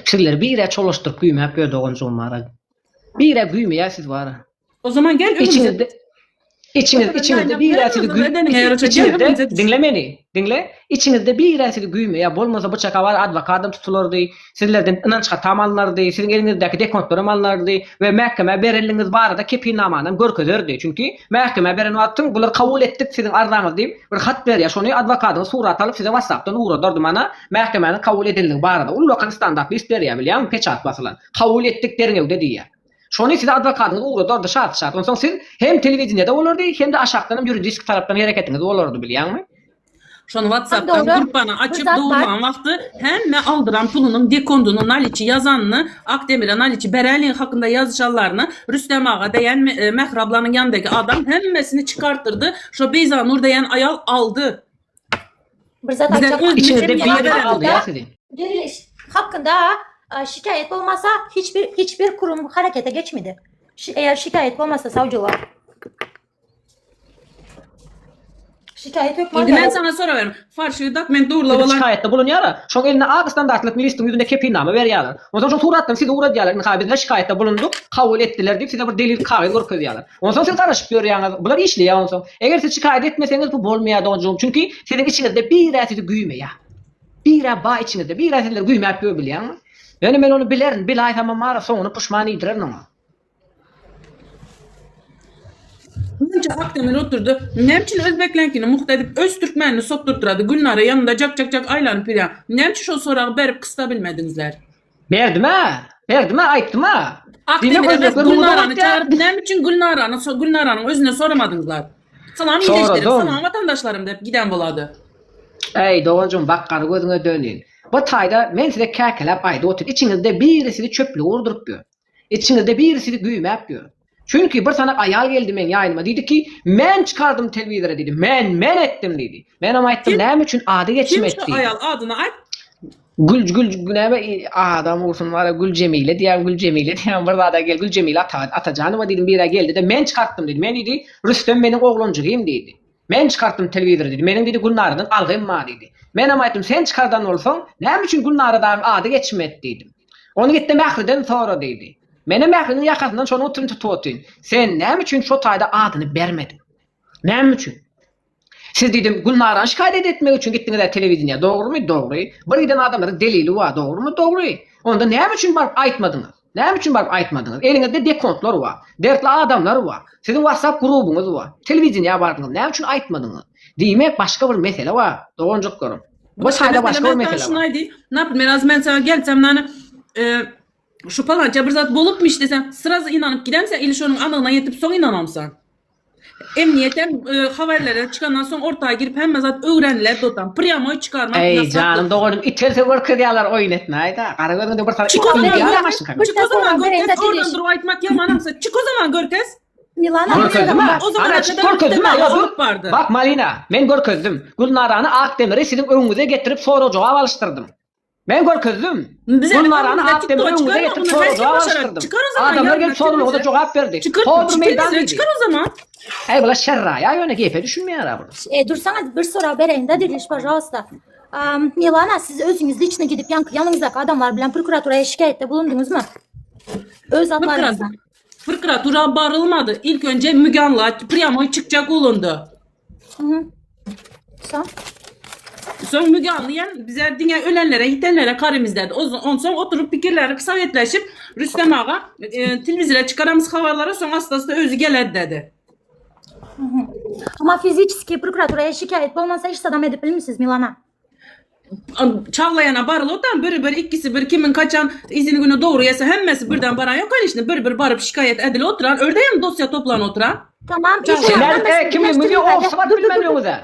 Sizleri birä çolaşdyryp güýmäp ýör doganjygym bara. Birä güýmeýär siz bara. O zaman gel öňümize. Içiňizde içiňiz içiňizde birä sizi gü içiňizde diňle meni diňle içiňizde birä sizi güýmeýär bolmasa bu çaka bar adwokadam tutulardy sizlerden ynanç hatam alynardy siziň eliňizdäki dekontlaram alynardy we mähkemä berenligiňiz barada kepilnamanam görkezerdi çünki mähkemä beren wagtyň bular kabul etdik siziň arzaňyzy diýip bir hat berýär şony adwokadyňyz surat alyp size whatsappdan ugradardy mana mähkemäniň kabul edenligi barada ullakan standart list berýär bilýäňmi peçat basylan kabul etdik derňewde diýýär. Şony size adwokadyňyz ugradardy şat-şat. Onsoň siz hem telewideniýede bolardy, hem-de aşakdanam ýuridiski tarapdan hereketiňiz bolardy bilýäňmi? Şony WhatsAppdan grupany açyp dogurlan wagty hemme aldyran pulunyň dekondyny naliçi ýazanyny Akdemire naliçi beräliň hakynda ýazyşanlaryny Rüstem aga diýen Mähri ablanyň ýanyndaky adam hemmesini çykartdyrdy şo Beýzanur diýen aýal aldy. Bir zat aýtjak. Içiňizde biri aldy ýa sizi. Diriliş hakynda şikaýat bolmasa hiç bir hiç bir kurum harekete geçmedi. Eğer şikaýat bolmasa sawjylar. Şikaýat hökman Indi men sana soraberin. Farşywy dokument dogurlap Gidip alan. şikaýatda bulunýar-a. Şoň eline ak standartlyk listiň ýüzünde kepilnama berýärler. Onsoň şoň suratlaryny size ugradýarlar. Ynha bizler şikaýatda bulundyk, kabul etdiler diýip size bir delil kagyz görkezýärler. Onsoň siz garaşyp ýörýäňiz. Bular işleýär onsoň. Eger siz şikaýat etmeseňiz bu bolmaýar doganjygym. Çünki siziň içiňizde bir-ä sizi güýmeýär. Bir-ä bar içiňizde, bir-ä sizleri güýmäp ýör bilýäňmi? Ýöne men ony bilerin, bilaýsamam bar-a soňuny puşman iýdirerin oňa. Munça Akdemir oturdy. Näme üçin özbekleňkini mugt edip öz türkmenini sokdurtyrady Gülnara ýanynda jak jak jak aýlanyp ýörýä. Näme üçin şol soragy berip kysta bilmediňizler. Berdim-ä! Berdim-ä, aýtdym-a! Diýmek Akdemir emes özbekler mugt Gülnarany aýtýar. çagyryp näme üçin Gülnarany Gülnaranyň özüne soramadyňyzlar. Salam ildeşlerim, Soradym. salam watandaşlarym dep giden bolady. Eý, doganjygym, bak gara gözüňe döneýin. Bu taýda men size käkeläp aýdyp otyryn, içiňizde biri sizi çöplüge urduryp ýör. Içiňizde biri sizi güýmäp ýör. Çünki bir sanak aýal geldi meň ýanyma diýdi ki, men çykardym telewizora diýdi, men, men etdim diýdi. Menem aýtdym Kim? näme üçin ady Kim geçim et şu diýdim. aýal adyny aýt. Gül gül näme adam ursun bara Gül Jemile diýýän Gül Jemile diýýän bir zada gel Gül Jemile Ata Atajanowa diýdim birä geldi-de men çykartdym diýdi. Men diýdi Rüstem meniň oglanjygym diýdi. Men çykartdym telewizora diýdi. Meniň diýdi Gülnaradan algym bar diýdi. Menem aýtdym sen çykardan bolsaň näme üçin Gülnara dagyň ady geçmedi diýdim. Ony gitde Mähriden sora diýdi. Menem Mähriniň ýakasyndan şonuň üçin tutup otyryn. Sen näme üçin şo taýda adyny bermediň? Näme üçin? Siz diýdim Gülnarany şikaýat etmek üçin gitdiňiz-ä telewideniýä dogrumy? Dogry. Bir giden adamlaryň delili bar dogrumy? Dogry. Onda näme üçin baryp aýtmadyňyz? Näme üçin baryp aýtmadyňyz? Eliňizde dekontlar bar. Dertli adamlar bar. Siziň WhatsApp grubyňyz bar. Telewideniýä bardyňyz. Näme üçin aýtmadyňyz? Diýmek başga bir mesele bar, doganjyklarym. Bu Başga taýda mesele başga bir men sana mesele şunu bar. aýdaýyn. Naprimер, az men sana gelsem nany e, şu palança bir zat bolupmyş desem, srazu inanyp gidemsen, ili şonuň anygyna ýetip soň ynanamsan. Emniýetem e, habarlara çykandan soň orta girip hemme zat öwreniler dotam. Prýamoý çykarmak Eý, ýasakdyr. janym doganym, itelse görkezýärler oýun etmäýdä. Gara gözüňde bir sany Çyk o zaman edýärler görkez, maşynka. çyk o zaman görkez, Berende oradan durup aýtmak ýamanamsa, çyk o zaman görkez. Milana bir Görkezdim soragym ha. bar. O zamana Ana, çyk kadar görkezdim ha. Rüstem Ýa aga dur. alyp bardy. Bak Malina, men görkezdim. Gülnarany Akdemire siziň öňüňize getirip sorag-jogap alyşdyrdym. Men görkezdim. Bize Gülnarany önümizde Akdemire TikTok öňüňize çıkarma getirip bunu her kim sorag-jogap başarar. alyşdyrdym. Çıkar o zaman Adamlar yarın gelip soraglara televizyon. jogap berdi. Çıkar, Hozir çık meýdan televizyon diýdi. çıkar o zaman. Eý, bular şerraýa ýöne gepe düşünmeýär bular. E, dursana bir sorag bereýin-de Diriliş, pažalsta. Am, Milana siz özüňiz liçno gidip ýaňky ýanyňyzdaky adamlar bilen prokuraturaya şikaýatda bulundyňyzmy? Öz atlaryňyzdan. Prokuratura barılmadı. İlk önce Müge Anlı pryamoy çıkacak olundu. Hı. Soň? Soň Müge Anlı ýa bize diňe ölenlere, ýitenlere karymyz dedi. O onsoň oturyp pikirleri sovetleşip Rüstem aga e, telewizora çykaramyz habarlara soň asta-asta özi geler dedi. Ama fiziçki prokuraturaya şikaýat bolmasa hiç zadam edip bilmisiz Milana. Çaglaýana baryl otan biri bir ikisi bir kimin kaçan izini günü dogry gelse hemmesi birden baran yok işte bir bir baryp şikayet edil oturan ördeýem dosya toplan oturan. Tamam, Sen e kimin müzi ofisi bar bilmem öňüze.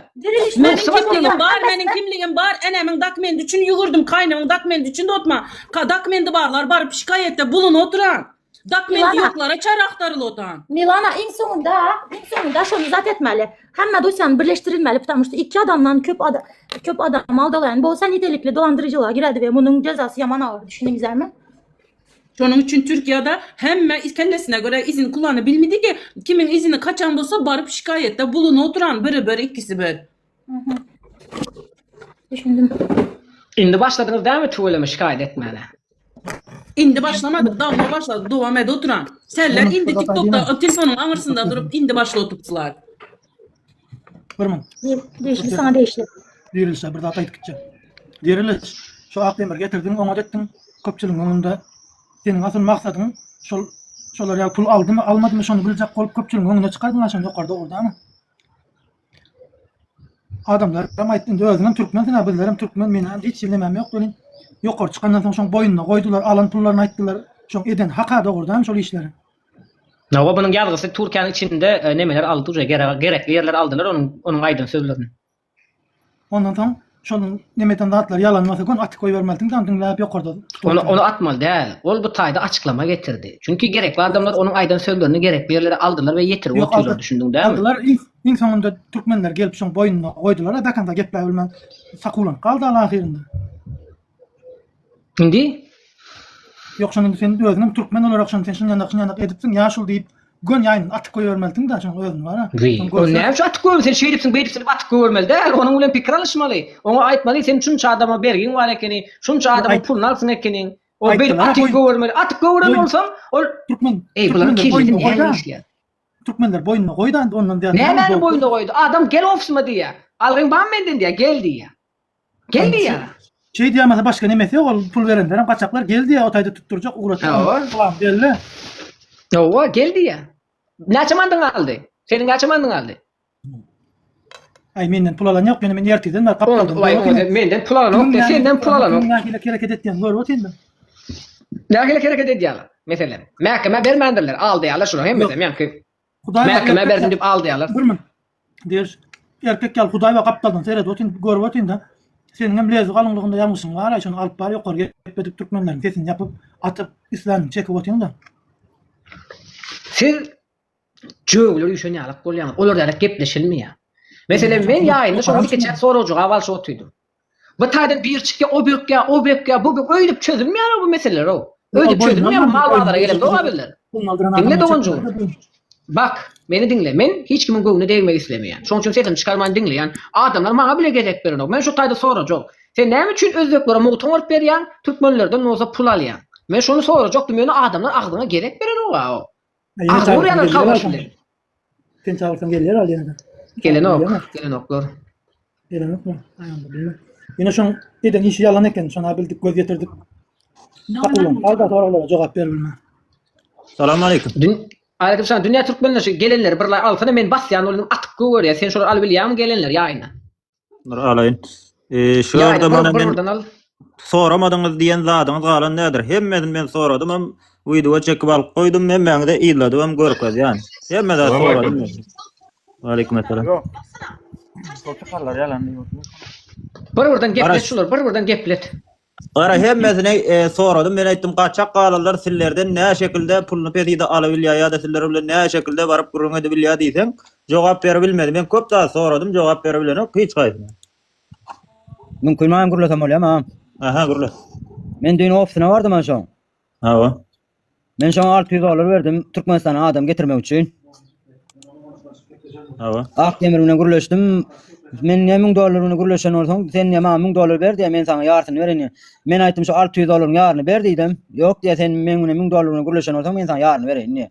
Meniň kimligim bar, meniň kimligim bar, enemiň dokumendi üçin ýügürdim, kaýnymyň dokumendi üçin dotma. Ka dokumendi barlar baryp şikaýetde bulun oturan. Dokumenti Milana. ýoklara çar aktaryl otan. Milana iň soňunda, iň soňunda şony zat etmeli. Hemme dosýany birleşdirilmeli, потому что iki adamdan köp adam köp adam aldalaýan bolsa nitelikli dolandyryjylyga giredi we munuň jezasy ýaman agyr, düşündiňizlermi? Şonuň üçin Türkiýede hemme kellesine görä izin kullany bilmedi ki, kimiň izini kaçan bolsa baryp şikaýetde bulun oturan biri bir ikisi bir. Düşündim. Indi başladyňyz dämi tüweleme şikaýat etmäne. Indi başlamadyk dawno başladyk dowam edip oturan. Senler indi tiktokda telefonyň aňyrsynda durup indi başlatypsylar. Bir müň. Degişli sana degişli. Dirilişe bir zat aýdyp gitjek. Diriliş, şu Akdemir getirdiň, oňat etdiň, köpçüligiň öňünde. Seniň asyl maksadyň şol şolar ýaly pul aldymy, almadymy şony biljek bolup köpçüligiň öňüne çykardyň-a şony ýokarda ugurdamy? Adamlar hem aýtdy, indi özüňem türkmensiň-ä, bizlerem türkmen, menem hiç hili nemem ýok welin, ýokary çykandan soň şoň boýnuna goýdular, alan pullaryny aýtdylar, şoň eden hak-a dogrudanam şol işleri. Hawa bunuň ýazgysy Türkiýäniň içinde nemeler aldy uje gerekli ýerler aldylar onuň onuň aýdan sözlerini. Ondan soň şol neme eden zatlary ýalan bolsa göni atyp goýbermelidiň da diňläp ýokarda tutup Ony ony atmaly däl. Ol bu taýda açyklama getirdi. Çünki gerekli adamlar onuň aýdan sözlerini gerekli ýerlere aldylar we ýetirip Ýok otyrlar aldy düşündiň dälmi? aldylar iň iň soňunda türkmenler gelip şoň boýnuna goýdular da konca gepläp bilmän sakuwlanyp galdy al ahyrynda. Indi? Ýok şony indi sen özüňem türkmen olarak şony sen şun ýanak şun ýanak edipsiň ýaşuly diýip gön ýaýyny atyp goýbermelidiň-dä şoň özüni bara. Wiý, ol näme üçin atyp goýbermeli sen şeýdipsiň beýdipsiň diýip atyp goýbermeli däl onuň bilen pikir alyşmaly. Oňa aýtmaly sen şunça adama bergiň bar ekeni, şunça adamyň puluny alsyň ekeniň. Ol beýdip atyp goýbermeli. Atyp goýberen bolsaň ol Türkmen Eý bularyň türkmenler kellesi boýnuna näme goýda. işleýär? Türkmenler boýnuna goýda indi ondan zyýat Nämäni boýnuna goýdy? Adam gel ofisime diýýär. Algyň barmy menden diýýär, gel diýýär. Gel diýýär. Şeý diýemese başga nemesi ýok, ol pul berenlerem gaçaklar gel diýýär, o taýda tutdurjak, ugratjak. Hawa. Plan belli. Hawa, gel diýýär. Näçe mandyň galdy? Seniň näçe mandyň galdy? Aý menden pul alan ýok, ýöne men ertirden bäri gapdaldan Waý, menden pul alan ýok, senden pul alan ýok. Nähili hereket etýän görüp otyryn. Nähili hereket edýärler? Meselem, mäkemä bermändirler, aldaýarlar şular hemmesi, meňki. Hudaý Mäkemä berdim diýip aldaýarlar. Bir min. Diýer, erkek ýaly Hudaý we gapdaldan seredip otyryn, görüp otyryn-da. Seniňem lezi galyňlygynda ýalňyşyň bar-aý, şony alyp bar ýokary gepledip türkmenleriň sesini ýapyp, atyp, islänini çekip otyryn-da. Siz jögüler üýşen ýalak bolýaňyz. Olar ýalak gepleşilmeýär. Meselem, men ýaýynda şoňa kiçijek sorag-jogap alşyp otyrdym. Bu taýdan bir çykýa, o bökýä, o bökýä, bu bök öýdüp çözülmeýär bu meseleler-ow. Öýdüp çözülmeýär bu mal bazara gelen doga bizler. Diňle doganjygym. Bak, meni diňle. Men hiç kimiň göwnüne degmek islemeýän. Şonuň üçin sesimi çykarman diňleýän. Adamlar maňa bile gezek berenok. Men şu taýda sorajak. Sen näme üçin özbeklere mugt oňaryp berýäň, türkmenlerden bolsa pul alýaň? Men şony sorajakdym, ýöne adamlar agzyňa gezek berenok-a. Agzyňa urýarlar kalbaş bilen. Sen çagyrsaň gelýär al ýene-de. Gelenok, gelenoklar. Gelenokmy? Aý onda bilmem. Ýöne şoň eden işi ýalan eken, şona bildik, göz ýetirdik. Sakulan, al da soraglara jogap ber bilmän. Salam aleyküm. Dün Aleyküm salam. Dünýä türkmenler şu gelenleri birlaý alsana men basýan boldum atyp gögerýär. Sen şolary alybilýäňmi gelenleri ýaýyna? Dur alaýyn. Ee, şu Ýaýyna ýerde bir, mana bir men birden al. soramadyňyz diýen zadyňyz galan däldir. Hemmesini men soradym hem wideo çekip alyp goýdum, hemmäňize yzladybam görkezýän. Hemme zat Salam soradym aleyküm. men. Aleyküm esselam. Ýok. Şol çykarlar ýalan diýip. Bir birden geplet Garaş. şulary bir birden geplet. Gara hemmesini e, soradym. Men aýtdym, gaçak galanlar sizlerden nä şekilde puluny peside alabilýär ýa-da sizler bilen nä şekilde baryp gürrüň edebilýär diýseň, jogap beribilmedi. Men köp zat soradym, jogap beribilenok hiç haýsyna. Mümkin maňam gürlesem bolýamy agam? Aha gürle. Men düýn ofisine bardym ana şoň. Hawa. Men şoňa 600 dollar berdim Türkmenistana adam getirmek üçin. Hawa. Ak demir bilen gürleşdim. Men ne 1000 dollar bilen gürleşen bolsaň, sen ne maňa 1000 dollar ber diýä, men saňa ýarsyny bereýin diýä. Men aýtdym şu 600 dollaryň ýaryny ber diýdim. Ýok diýä, sen meň bilen 1000 dollar bilen gürleşen bolsaň, men saňa ýaryny bereýin diýä.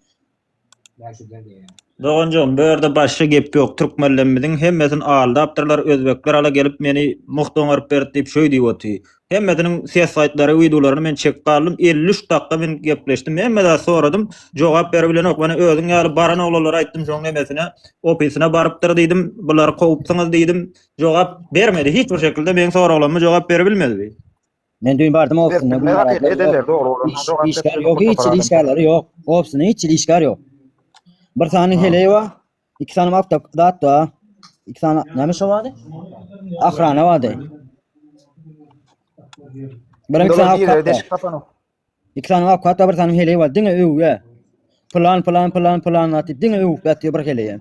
Doganjygym bu ýerde başga gep ýok türkmenlemmiziň hemmesini aldapdyrlar özbekler ala gelip meni mugt oňaryp berdi diýip şöý diýip oty. Hemmesiniň ses gaýtlary wideolaryny men çekip galdym 53 dakga men gepleşdim hemme zat soradym jogap beribilenok mana özüň ýaly baran oglanlara aýtdym şoň nemesine ofisine barypdyr diýdim bulary kowupsyňyz diýdim jogap bermedi hiç bir şekilde meň soraglaryma jogap beribilmedi. Men düýn bardym Berip ofisine bilmez Gülnar hakyky abla ederler ýok. dogry bolan Iş, jogap berip işgär bilmez ýok, bir hiç topar hili adam. işgärleri ýok. Ofisinde hiç hili işgär ýok. Bir sany Ha. heleý bar, iki sany awto zat bar. Iki sany näme şo bardy? Ahrana bardy. Birem Indi iki olar sany awkat girere bar. deşik tapanok. Iki sany awkat bar, bir sany heleý bar. Diňe öwýä. Pylan pylan pylan pylan zat diýip diňe öwüp ýatyr bir heleýe.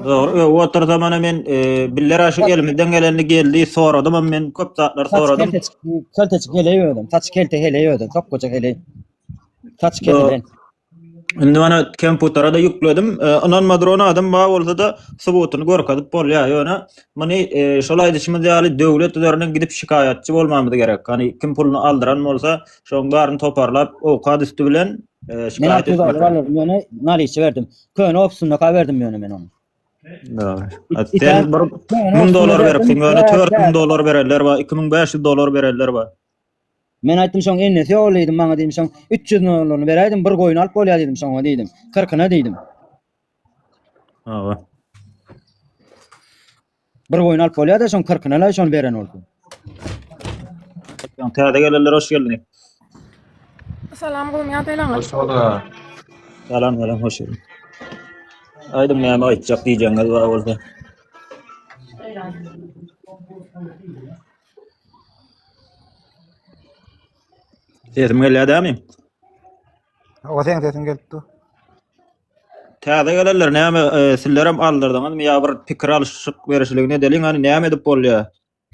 Dogry öwüp otursa mana men e, biller şu elimizden gelenini geldi soradym men köp zatlar Saçy soradym. kelteçik, kelteçik heleý özem. Saçy kelte heleý özem. Sokgaja heleý. Saçy Do- kesilen. Indi mana kompýutere-de ýükledim. E, ynanmadyr adam bar bolsa-da subutyny görkezip bolýar. Ýöne muny e, şol aýdyşymyz ýaly döwlet üzerinden gidip şikaýatçy bolmamyz gerek. Hani kim puluny aldyran bolsa, şoň baryny toparlap, owkat üsti bilen e, Men şikaýat 600 etmek dollar gerek. alyrym ýöne naliçe berdim. Köne ofisinde berdim ýöne men ony. Dogry. It- Sen bir Köne 1000 ofisinde dollar berdim. beripsiň, ýöne Tä- 4000 tä- dollar berenler bar, 2500 dollar berenler bar. Men aýtdym şoň ennesi ýok diýdim maňa diýdim şoň 300 dollaryny beräýdim bir goýun alyp bolýar diýdim şoňa diýdim. 40-yna diýdim. Hawa. Bir goýun alyp bolýar-da şoň 40-yna la şony beren bolsa. Täze gelenler hoş geldiňiz. Salam gowmy ýagdaýlaryňyz? Hoş bulduk. Salam salam hoş geldiň. Aýdyň näme aýtjak diýjegiňiz bar bolsa. Sesim gelýär dämi? O seň sesiň gelip dur. Täze gelenler näme e, sizlerem aldyrdyňyzmy ýa bir pikir alyşyk berişligini edeliň hany näme edip bolýar?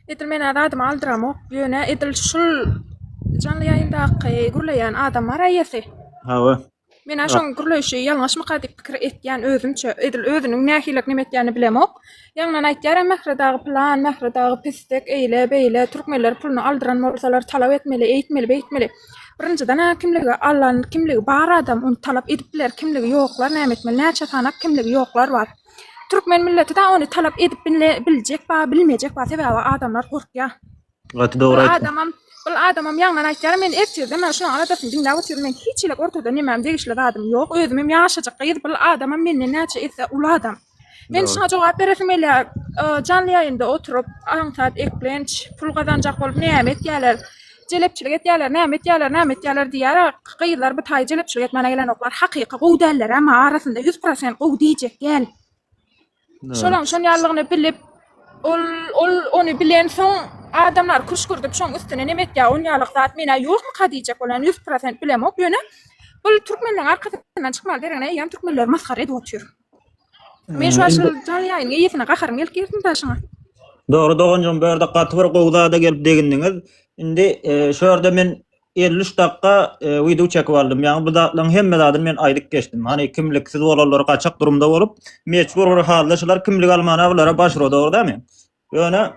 Edil men zadymy aldyramok, ýöne edil şul janly ýaýyndaky gürleýän adam bar eýesi. Hawa. Men-ä şoň gürleýşi ýalňyşmyka diýip pikir etýän özümçe. Edil özüniň nähilek neme etýänini bilemok. Ýaňdan aýtýaram Mähri dagy pylan, Mähri dagy pisdik, eýle, beýle, türkmenler puluny aldyran bolsalar talap etmeli, eýtmeli, beýtmeli. Birinjiden-ä kimligi alan, kimligi bar adam ony talap edip biler, kimligi ýoklar näme etmeli, näçe sanap kimligi ýoklar bar. Türkmen milleti-de ony talap edip biljek bar, bilmejek bar, sebäbi adamlar gorkýar. Gaty dogry Bir aýtdyň. adamam, bir adamam ýaňdan aýtýar, men ertirden men şunuň aladasyny diňläp otyryn, men hiç hili ortada nemem degişli zadym ýok, özümem ýaşajyk gyz, bir adamam menden näçe esse uly adam. Men Dogry. şuňa jogap beresim gelýär, janly ýaýynda oturyp, aňsat eklenç, pul gazanjak bolup näme etýärler, jelepçilik etýärler, näme etýärler, näme etýärler diýýär, gyzlar bu taýy jelepçilik etmäne gelenoklar, hakyky gowy däller emma arasynda 100% gowy diýjek däl. Şolaň şon ýalylygyny bilip, ol ol ony bilensoň adamlar küşgürdip şoň üstüne neme etýär, on ýalyk zat menä ýokmyka diýjek bolýan, 100% bilemok, ýöne bul türkmenleň arkasyndan çykmaly deregine eýýäm türkmenleri masgara edip otyr. Men şu wagt şol janly ýaýynyň eýesine gaharym gelip girdim da şoňa. Dogry doganjygym bu ýerde gaty bir gowy zada gelip degindiňiz. Indi şu ýerde men 53 dakga wideo çekip aldym. Ýagny bu zatlaryň hemme zadyny men aýdyp geçdim. Hany kimliksiz bolanlar gaçak durumda bolup, mejbur bir halda şular kimlik almana bulara başvura dogry dämi? Ýöne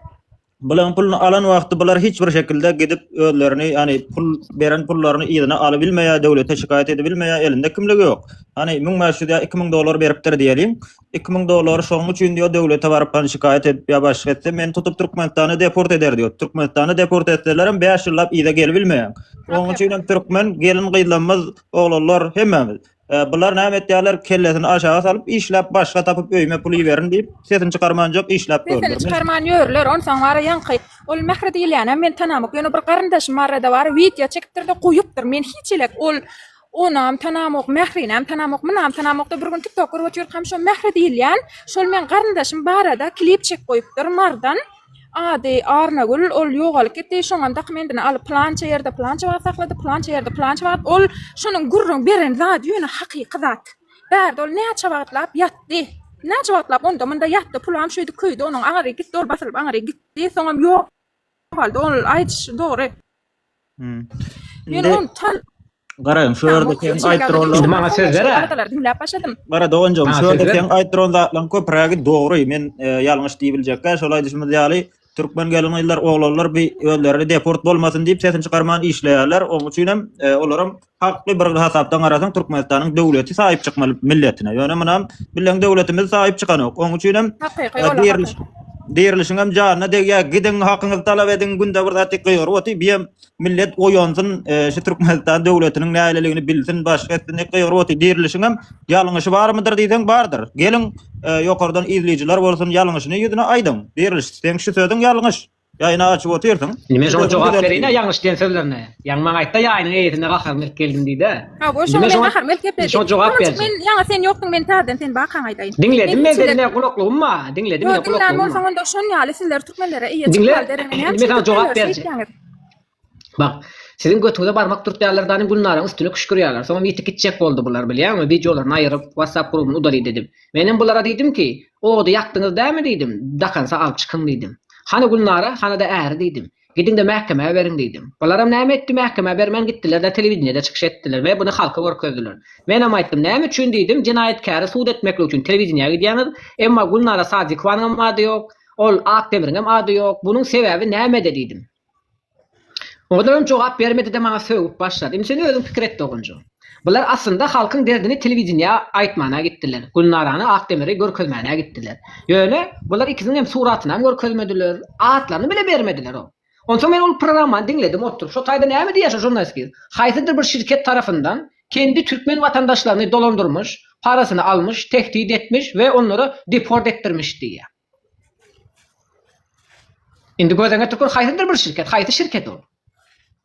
bularyň puluny alan wagty bular hiç bir şekilde gidip özlerini, ýagny pul beren pullaryny yzyna alybilmeýär, döwlete şikaýat edibilmeýär, elinde kimligi ýok. Hany 1500 ýa 2000 dollar beripdir diýeliň. 2000 dollary şonuň üçin diýýär, döwlete baryp hany şikaýat edip ýa başga etse, meni tutup Türkmenistana deport eder diýýär. Türkmenistana deport etselerem 5 ýyllap yza gelibilmeýäň. Onuň üçin hem türkmen gelin-gyzlarymyz, oglanlar hemmämiz. E, bular näme etýärler? Kellesini aşaga salyp işläp başga tapyp öýüme pul iberin diýip, sesini çykarmanjak işläp Sesini gördüler. çykarman ýörler. Onsoň bara ýaňky ol Mähri diýilýänem men tanamok. Ýöne bir garyndaşym barada bar, wideo çekipdir-de goýupdyr. Men hiç elek ol Onam tanamok, Mährinem tanamok, munam tanamokda bir gün tiktok görüp otyrkam şo Mähri diýilýän şol meň garyndaşym barada klip çekip goýupdyr Mardan ady Arnagül ol ýogalyp gitdi şoňam dokumendini alyp pylança ýerde pylança wagt saklady pylança ýerde pylança wagt ol şonuň gürrüň beren zady ýöne hakyky zat bärde ol näçe wagtlap ýatdy näçe wagtlap onda munda ýatdy pulam şöýdüp köýdi onuň aňary gitdi ol basylyp aňary gitdi soňam ýogaldy ol aýdyşy dogry. Men Indi ony tan garaň şu ýerde seň aýtdyranlaryň Indi maňa söz ber-ä. Aladalary diňläp başladym. Gara doganjygym Maňa şu söz ýerde ber. seň aýtdyran zatlaryň köprägi dogry. Men e, ýalňyş diýibiljekkä şol aýdyşymyz ýaly. Türkmen gelin-gyzlar, oglanlar bi özleri deport bolmasyn diýip sesini çykarman işleýärler. Onuň üçin hem e, olaram hakly bir hasapdan garasaň Türkmenistanyň döwleti saýyp çykmaly milletine. Ýöne munam bilen döwletimiz saýyp çykanok. Onuň üçin hem Hakyky, e, ola diriliş hakyky. dirilişiň hem janyna degýär. Gidiň hakyňyzy talap ediň, günde bir zat diýip gygyryp otyr. Bi hem millet oýansyn, e, şu Türkmenistan döwletiniň näleligini bilsin, başga etsin diýip gygyryp otyr. Dirilişiň hem ýalňyşy barmydyr diýseň bardyr. Geliň, e, ýokardan izleýjiler bolsun, ýalňyşyny ýüzüne aýdyň. Diriliş, seň şu sözüň ýalňyş. Ýaýyny açyp otyrsyň. Indi men Şu şoňa sözüňi jogap düzelt bereýin-ä diýip. ýalňyş diýen sözlerine. Ýaňy maňa aýtda ýaýynyň eýesine gaharymy gelip geldim diýdä. Hawa, Indi şoňa men men şoňa gaharym gelip gepledim. şoňa jogap Soňunjyk berjek. men ýaňy sen ýokduň men täzeden sen bakaň aýdaýyn. Diňledim Men men hiç seni hili ine gulaklygym bar. Diňledim Ýok, ine diňlän gulaklygym bolsaň bar. onda şon ýaly sizler türkmenlere eýe Diňle, çykmaly deregine näme indi men üçin saňa jogap türkmenleri berjek. şeýtýäňiz? Bak, siziň götüňize barmak dürtýärler dany Gülnaryň üstüne küşgürýärler. Soňam ýitip gitjek boldy bular bilýäňmi, wideolaryny aýyryp, WhatsApp grubyny udalit edip. Menem bulara diýdim ki, ody ýakdyňyz dämi diýdim, dakansa alyp çykyň diýdim. Hany Gülnara, hany-da äri diýdim. Gidiň-de mähkemä beriň diýdim. Bularam näme etdi, mähkemä bermän gitdiler-de telewideniýede çykyş etdiler we buny halka görkezdiler. Menem aýtdym, näme üçin diýdim, jenaýatkäri sud etmeklik üçin telewideniýä gidýäňiz, emma Gülnara Sadykowanyňam ady ýok, ol Akdemiriňem ady ýok, bunuň sebäbi nämede diýdim. Olaram jogap bermedi-de maňa sögüp başlady. Indi sen özüň pikir et doganjygym. Bular aslynda halkyň derdini telewideniýä aýtmana gitdiler. Gülnarany, Akdemiri görkezmäne gitdiler. Ýöne bular ikisiniň hem suratynam görkezmediler, atlaryny bile bermediler o. Onsoň men ol programmany diňledim oturyp. Şo taýda näme diýýär şo žurnalist gyz? Haýsydyr bir şirket tarapyndan kendi türkmen watandaşlaryny dolandyrmyş, parasyny almyş, tehdit etmiş we onlary deport etdirmiş diýýär. Indi gözeňe tükür haýsydyr bir şirket, haýsy şirket ol?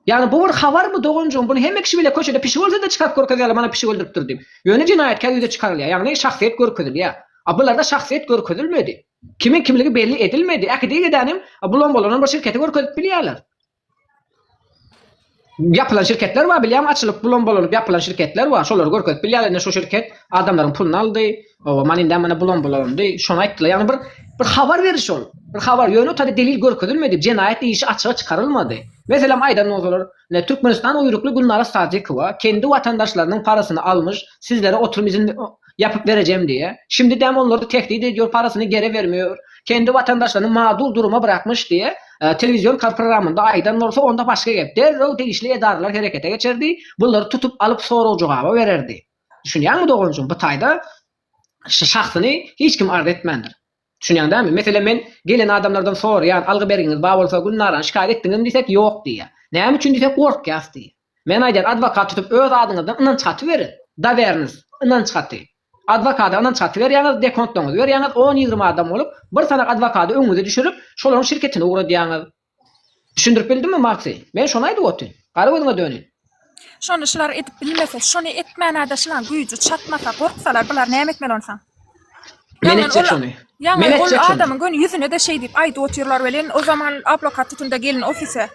Ýagny bu bir habarmy doganjygym, buny hemme kişi bilýär, köçede pişik ölse-de çykaryp görkezýärler, mana pişik öldüripdir diýip. Ýöne jenaýatkär ýüze çykarylýar, ýagny şahsyýet görkezilýär. A bularda şahsyýet görkezilmedi. Kimiň kimligi belli edilmedi. Äkidigedenem bulam bolanam bir şirketi görkezip bilýärler. Ýapylan şirketler bar bilýäňmi açylyp bulam bolanyp ýapylan şirketler bar şolary görkezip bilýärler ine şu şirket adamlaryň puluny aldy oba mana indem mana bulam bolandy şony aýtdylar ýagny bir bir habar beriş ol bir habar ýöne o taýda delil görkezilmedi jenaýat işi açyga çykarylmady meselem aýdan bolsalar ine Türkmenistan uýrukly Gülnara Sadykowa kendi watandaşlarynyň parasyny almyş sizlere oturum izin ýapyp berejem diýe şimdi däm onlary tehdit edýor parasyny gere bermiýor kendi watandaşlaryny madur duruma bırakmyş diýe Telewizion programmynda aýdan bolsa onda başga gep. Derrew degişli edaralar herekete geçerdi, bulary tutup alyp sorag-jogaba bererdi. Düşünýäňmi doganjygym, bu taýda şahsyny hiç kim arz etmändir. Düşünýäň dälmi? Meselem men gelen adamlardan soraýan, algy-bergiňiz bar bolsa Gülnarany şikaýat etdiňizmi diýsek, ýok diýýär. Näme üçin diýsek, gorkýas diýýär. Men aýdýan, adwokat tutup öz adyňyzdan ynanç haty beriň. Dowernost, ynanç haty. Adwokada ynanç haty berýäňiz, dekontlaryňyzy berýäňiz, on-ýigrimi adam bolup, bir sanak adwokady öňüňize düşürip, şolaryň şirketine ugradýaňyz. Düşündirip bildimmi, Maksy? Men şony aýdyp otyryn. Gara gözüňe döneýin. Şony şular edip bilmese, şony etmänede şulaň güýji çatmasa, gorksalar, bular näme etmeli onsaň? Men Ýagny etjek ol şony. Ýagny Men ol etjek şony. adamyň göni ýüzüne-de şeý diýip aýdyp otyrlar welin, o zaman adwokat tutunda gelin ofise.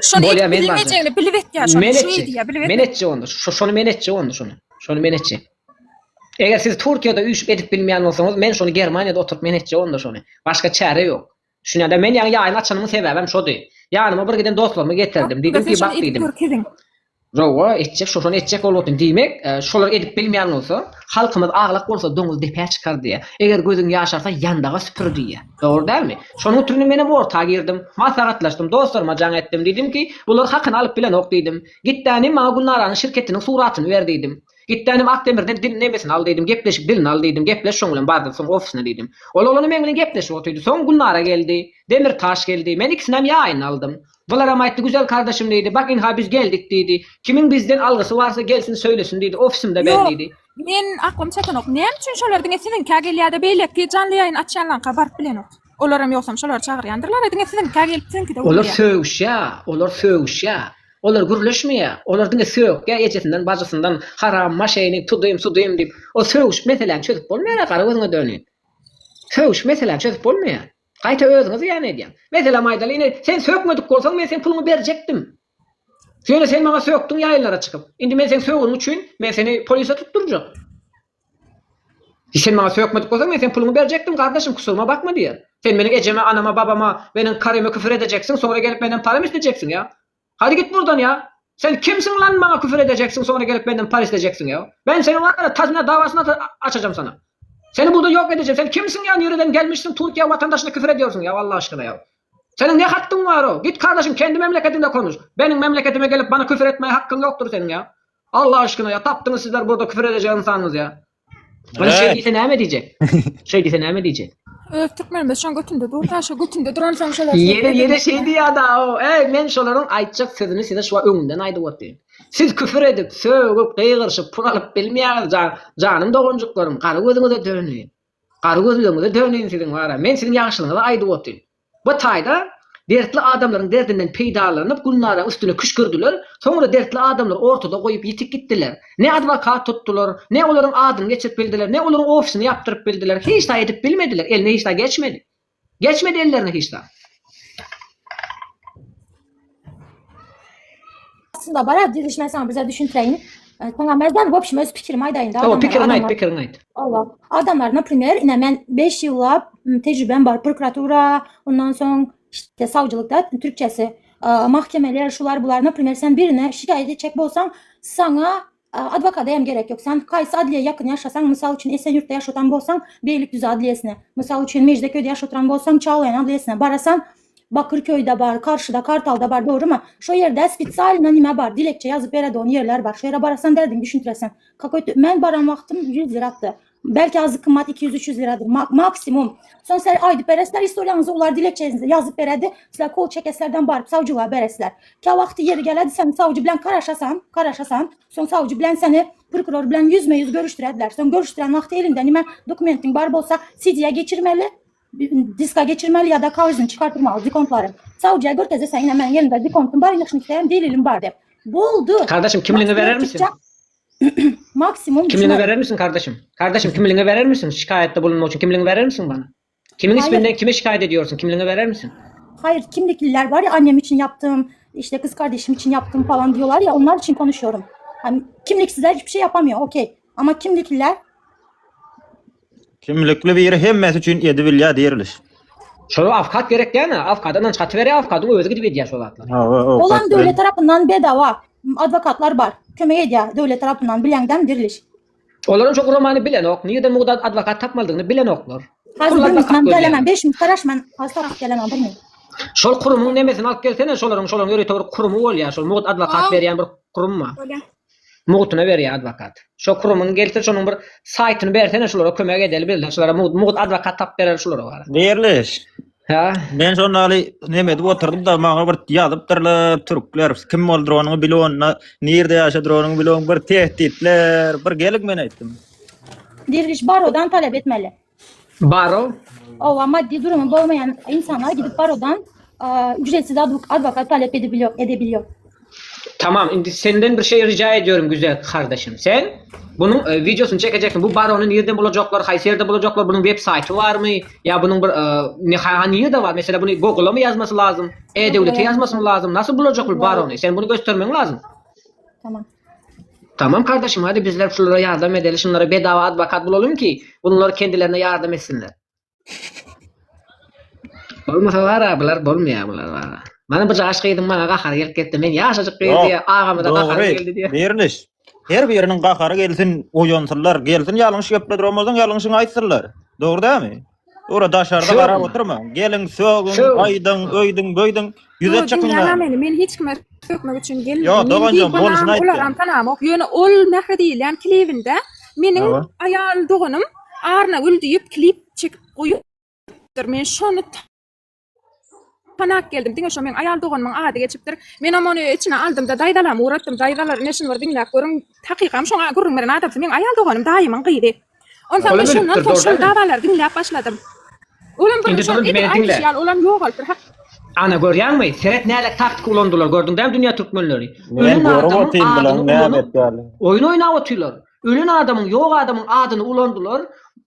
Şony Bolýa, edip men barjak. bilmejegini bilip etýär şony, Men şeý etjek. diýýär, bilip Men etmez. etjek onda. Şony men etjek onda şony. Şony men etjek. Eger siz Türkiýede üýşüp edip bilmeýän bolsaňyz, men şony Germaniýada oturyp men etjek onda şony. Başga çäre ýok. Düşünýäňdä, men ýaňy ýaýyny açanymyň sebäbem şody. Ýanyma bir giden dostlarymy getirdim. Diýdim Siz ki, şony bak edip diýdim. görkeziň. Rowa, etjek, şo şony etjek bolup otyryn. Diýmek, şolar edip bilmeýän bolsa, halkymyz aglak bolsa doňuz depä çykar diýýär. Eger gözüň ýaşarsa ýandaga süpür diýýär. Dogry dälmi? Şonuň üçin menem orta girdim. Maslahatlaşdym, dostlaryma jaň etdim. Diýdim ki, bular hakyny alyp bilenok diýdim. Gitdänim maňa Gülnaranyň şirketiniň suratyny ber diýdim. Gitdänim Akdemirden dil nemesini al diýdim, gepleşik dilini al diýdim, gepleş şoň bilen bardyr soň ofisine diýdim. Ol oglany meň bilen gepleşip otyrdy. Soň Gülnara geldi, Demir Taş geldi. Men ikisinem ýaýyna aldym. Bularam aýtdy, Güzel kardeşim diýdi, bak inha biz geldik diýdi. Kimiň bizden algysy barsa gelsin söýlesin diýdi, ofisimde ben Ýok, diýdi. men aklym çatanok. Näme üçin şolar diňe siziňkä gelýär-de, beýleki janly ýaýyn açýanlaňka baryp bilenok. Olaram ýogsam şolary çagyrýandyrlar-a, diňe siziňkä gelip siziňkide Olar gürleýär. sögüşýär, olar sögüşýär. Olar gürleşmeýär. Olar diňe sökýär ejesinden, bajysyndan, haram, maşenik, tudym, sudym diýip. O sögüşip meseläni çözüp bolmaýar-a, gara gözüňe döneýin. Sögüşip meseläni çözüp bolmaýar. Gaýta özüňe zyýan edýäň. Meselem aýdaly, ine, sen sökmedik bolsaň, men seň puluňy berjekdim. Ýöne sen maňa sökdüň ýaýynlara çykyp. Indi men seň sögüniň üçin, men seni polise tutdurjak. Sen maňa sökmedik bolsaň, men seň puluňy berjekdim, gardaşym, kusuryma bakma diýýär. Sen meniň ejeme, anama, babama, meniň karyma küfür edejeksiň, soňra gelip menden param islejeksiň ýa. Hadi git burdan ýa. Sen kimsiň lan maňa küfür edejeksiň, soňra gelip menden par islejeksiň ýa. Men seni wara tazmina dawasyny açajam sana. Seni burda ýok edejem. Sen kimsiň ýa, nireden gelmişsiň, Türkiýe watandaşyna küfür edýorsiň ýa, Allah aşkyna ýa. Seniň ne hakdyň bar o? Git kardeşim kendi memleketinde konuş. Benim memleketime gelip bana küfür etmeye hakkın yoktur senin ya. Allah aşkına ya tapdyňyz sizler burada küfür edecek insanyňyz ya. Ony şeý diýse näme diýjek? Şeý diýse näme diýjek? Öz türkmenimiz şoň götünde dur da şo götünde duransoň şolar Ýene ýene şeý diýýär da o. Eý men şolaryň aýtjak sözüni size şu wagt öňünden aýdyp otyryn. Siz küfür edip, sögüp, gygyryşyp pul alyp bilmeýäňiz jan janym doganjyklarym gara gözüňize döneýin. Gara gözlügiňize döneýin siziň wara. Men siziň ýagşylygyňyzy aýdyp otyryn. Bu taýda dertli adamlaryň derdinden peýdalanyp Gülnaraň üstüne küşgürdiler, soňra dertli adamlary ortada goýup ýitip gitdiler. Ne adwokat tutdular, ne olaryň adyny geçirip bildiler, ne olaryň ofisini ýapdyryp bildiler, hiç zat edip bilmediler, eline hiç zat geçmedi. Geçmedi ellerine hiç zat. Aslında bara diriliş men sana bize düşüntireýin. Saňa mezden w общем öz pikirimi aýdaýyn da. Hawa, pikiriňi aýt, pikiriňi aýt. Hawa. Adamlar, naprimer, ine men 5 ýyllap tejribem bar prokuratura, ondan soň işte sawçylykda türkçesi, mahkemeler, şular bular, naprimer, sen birine şikaýat etjek bolsaň, saňa adwokada hem gerek ýok. Sen haýsy adliýe ýakyn ýaşasaň, mysal üçin Esenýurtda ýaşatan bolsaň, Beýlikdüz adliýesine, mysal üçin Mejdeköýde ýaşatyran bolsaň, Çaglaýan adliýesine barasan, Bakyrköýde bar, Karşyda, Kartalda bar, dogrymy? Şo ýerde spesialno nime bar, dilekçe ýazyp beredon ýerler bar. Şo ýere barasan derdiňi düşündiresen. Kakoý men baran wagtym 100 liratdy. Belki azy kymmat 200-300 liradyr maksimum. Soň sizler aýdyp beresizler istoriýaňyzy, olar dilekçenizi ýazyp beredi. Sizler kol çekeslerden baryp sawjylyga beresizler. Kä wagty ýeri geledi sen sawjy bilen karaşasan, karaşasan, soň sawjy bilen seni prokuror bilen ýüzme-ýüz görüşdirediler. Soň görüşdiren wagty eliňde nime dokumentiň bar bolsa CD-ä geçirmeli. Diska geçirmeli ýa-da kagyzyny çykartyrmaly dikontlary. Sawjyya görkezesen ine meniň elimde dikontum bar, ine şuny hem delilim bar diýip. Boldy. Kardeşim kimligiňi berer misin? Maksimum Kimligiňi berer misin kardeşim? Kardeşim kimligiňi berer misin? Şikaýatda bulunmak üçin kimligiňi berer misin bana? Kimiň isminden kime şikaýat ediyorsun? Kimligiňi berer misin? Hayır, kimlikliler var ya annem için yaptım, işte kız kardeşim için yaptım falan diyorlar ya onlar için konuşuyorum. Hani kimliksizler hiçbir şey yapamıyor, okey. Ama kimlikliler Kimlikli biri hemmesi üçin edibilýär diriliş. Şola awkat gerek dälmi? Awkada ynanç gaty berýär, awkadyň özi gidip edýär şol zatlary. Hawa, Olan awkat döwlet bilen. tarapyndan bedava adwokatlar bar. Kömek edýär döwlet tarapyndan bilýäňdämi diriliş. Olaram şo guramany bilenok, nirden mugt adwokat tapmalydygyny bilenoklar. Hazır Pul bir minut adwokat men gözleýär. gelemem 5 minut garaş men az tapyp gelemem bir minut. Şol kurumyň nemesini alyp gelsene şolaryň şolaryň ýörite bir kurumy bolýar şol mugt adwokat berýän bir kurum bar. Mugtuna berýär adwokat. Şo kurumyny geltir şonuň bir saýtyny bersene şulara kömek edeli bizler şulara mugt mugt adwokat tapyp bereli şulara bara. Berliş. Hä? Men şondaly neme edip oturdym da maňa bir ýazypdyrlar türkler kim bolduranyňy bilon nirde ýaşadyranyňy bilon bir tehditler bir geliň men aýtdym. Diriliş barodan talep etmeli. Baro? Owa maddi durumy bolmaýan insanlar gidip barodan ücretsiz adwokat talep edebiliyor edebiliyor. Tamam indi senden bir şey rica ediyorum güzel kardeşim. Sen bunun e, videosunu çekeceksin. Bu baronu nirden bulacaklar, haýsy ýerde bulacaklar, bunun web saýty barmy? Ýa bunun bir e, ne ha nirde bar? Mesela bunu Google'a mı yazması lazım? E-Devlete yazması mı lazım? Nasıl bulacak bu baronu? Sen bunu göstermen lazım. Tamam. Tamam kardeşim hadi bizler şulara yardım edelim. Şunlara bedava advokat bulalım ki bunlar kendilerine yardım etsinler. Bolmasa bar ha bular bolmaýar bular bar. Mana bu jaş gyzyň maňa gahary gelip ketdi. Men ýaşajyk gyz diýe agama da gahary geldi diýe. Berliş. Her biriniň gahary gelsin, oýansynlar, gelsin ýalňyş gepledir olmasaň ýalňyşyňy aýtsynlar. Dogry dälmi? Ora daşarda garap oturma. Geliň, sögüň, aýdyň, öýdüň, böýdüň, ýüze çykyň. Diňläň meni, men hiç kime sökmek üçin gelmedim. Ýok, doganjygym, bolşuny aýtdym. Olaram tanamok. Ýöne ol Mähri diýilýän klibinde meniň aýal doganym Arnagül diýip klip çekip goýupdyr. Men şony tanap geldim. Diňe şo meň aýal doganymyň ady geçipdir. Menem ony içine aldym-da, daýzalamy ugratdym. Daýzalar, ine şuny bir diňläp görüň. Hakykam şoňa gürrüň beren adamsy meň aýal doganym, daýymyň gyzy. Onsoň men şondan soň şol dawalary diňläp başladym. Olam bir şol edil aýdyşy ýaly, olam ýogalypdyr. Hak. Ana görýäňmi? Seret näle taktika ulandylar, gördüň dämi dünýä türkmenleri. Men görüp otyryn bulaň näme etýänini. Oýun oýnap otyrlar. Ölen adamyň, ýok adamyň adyny ulandylar,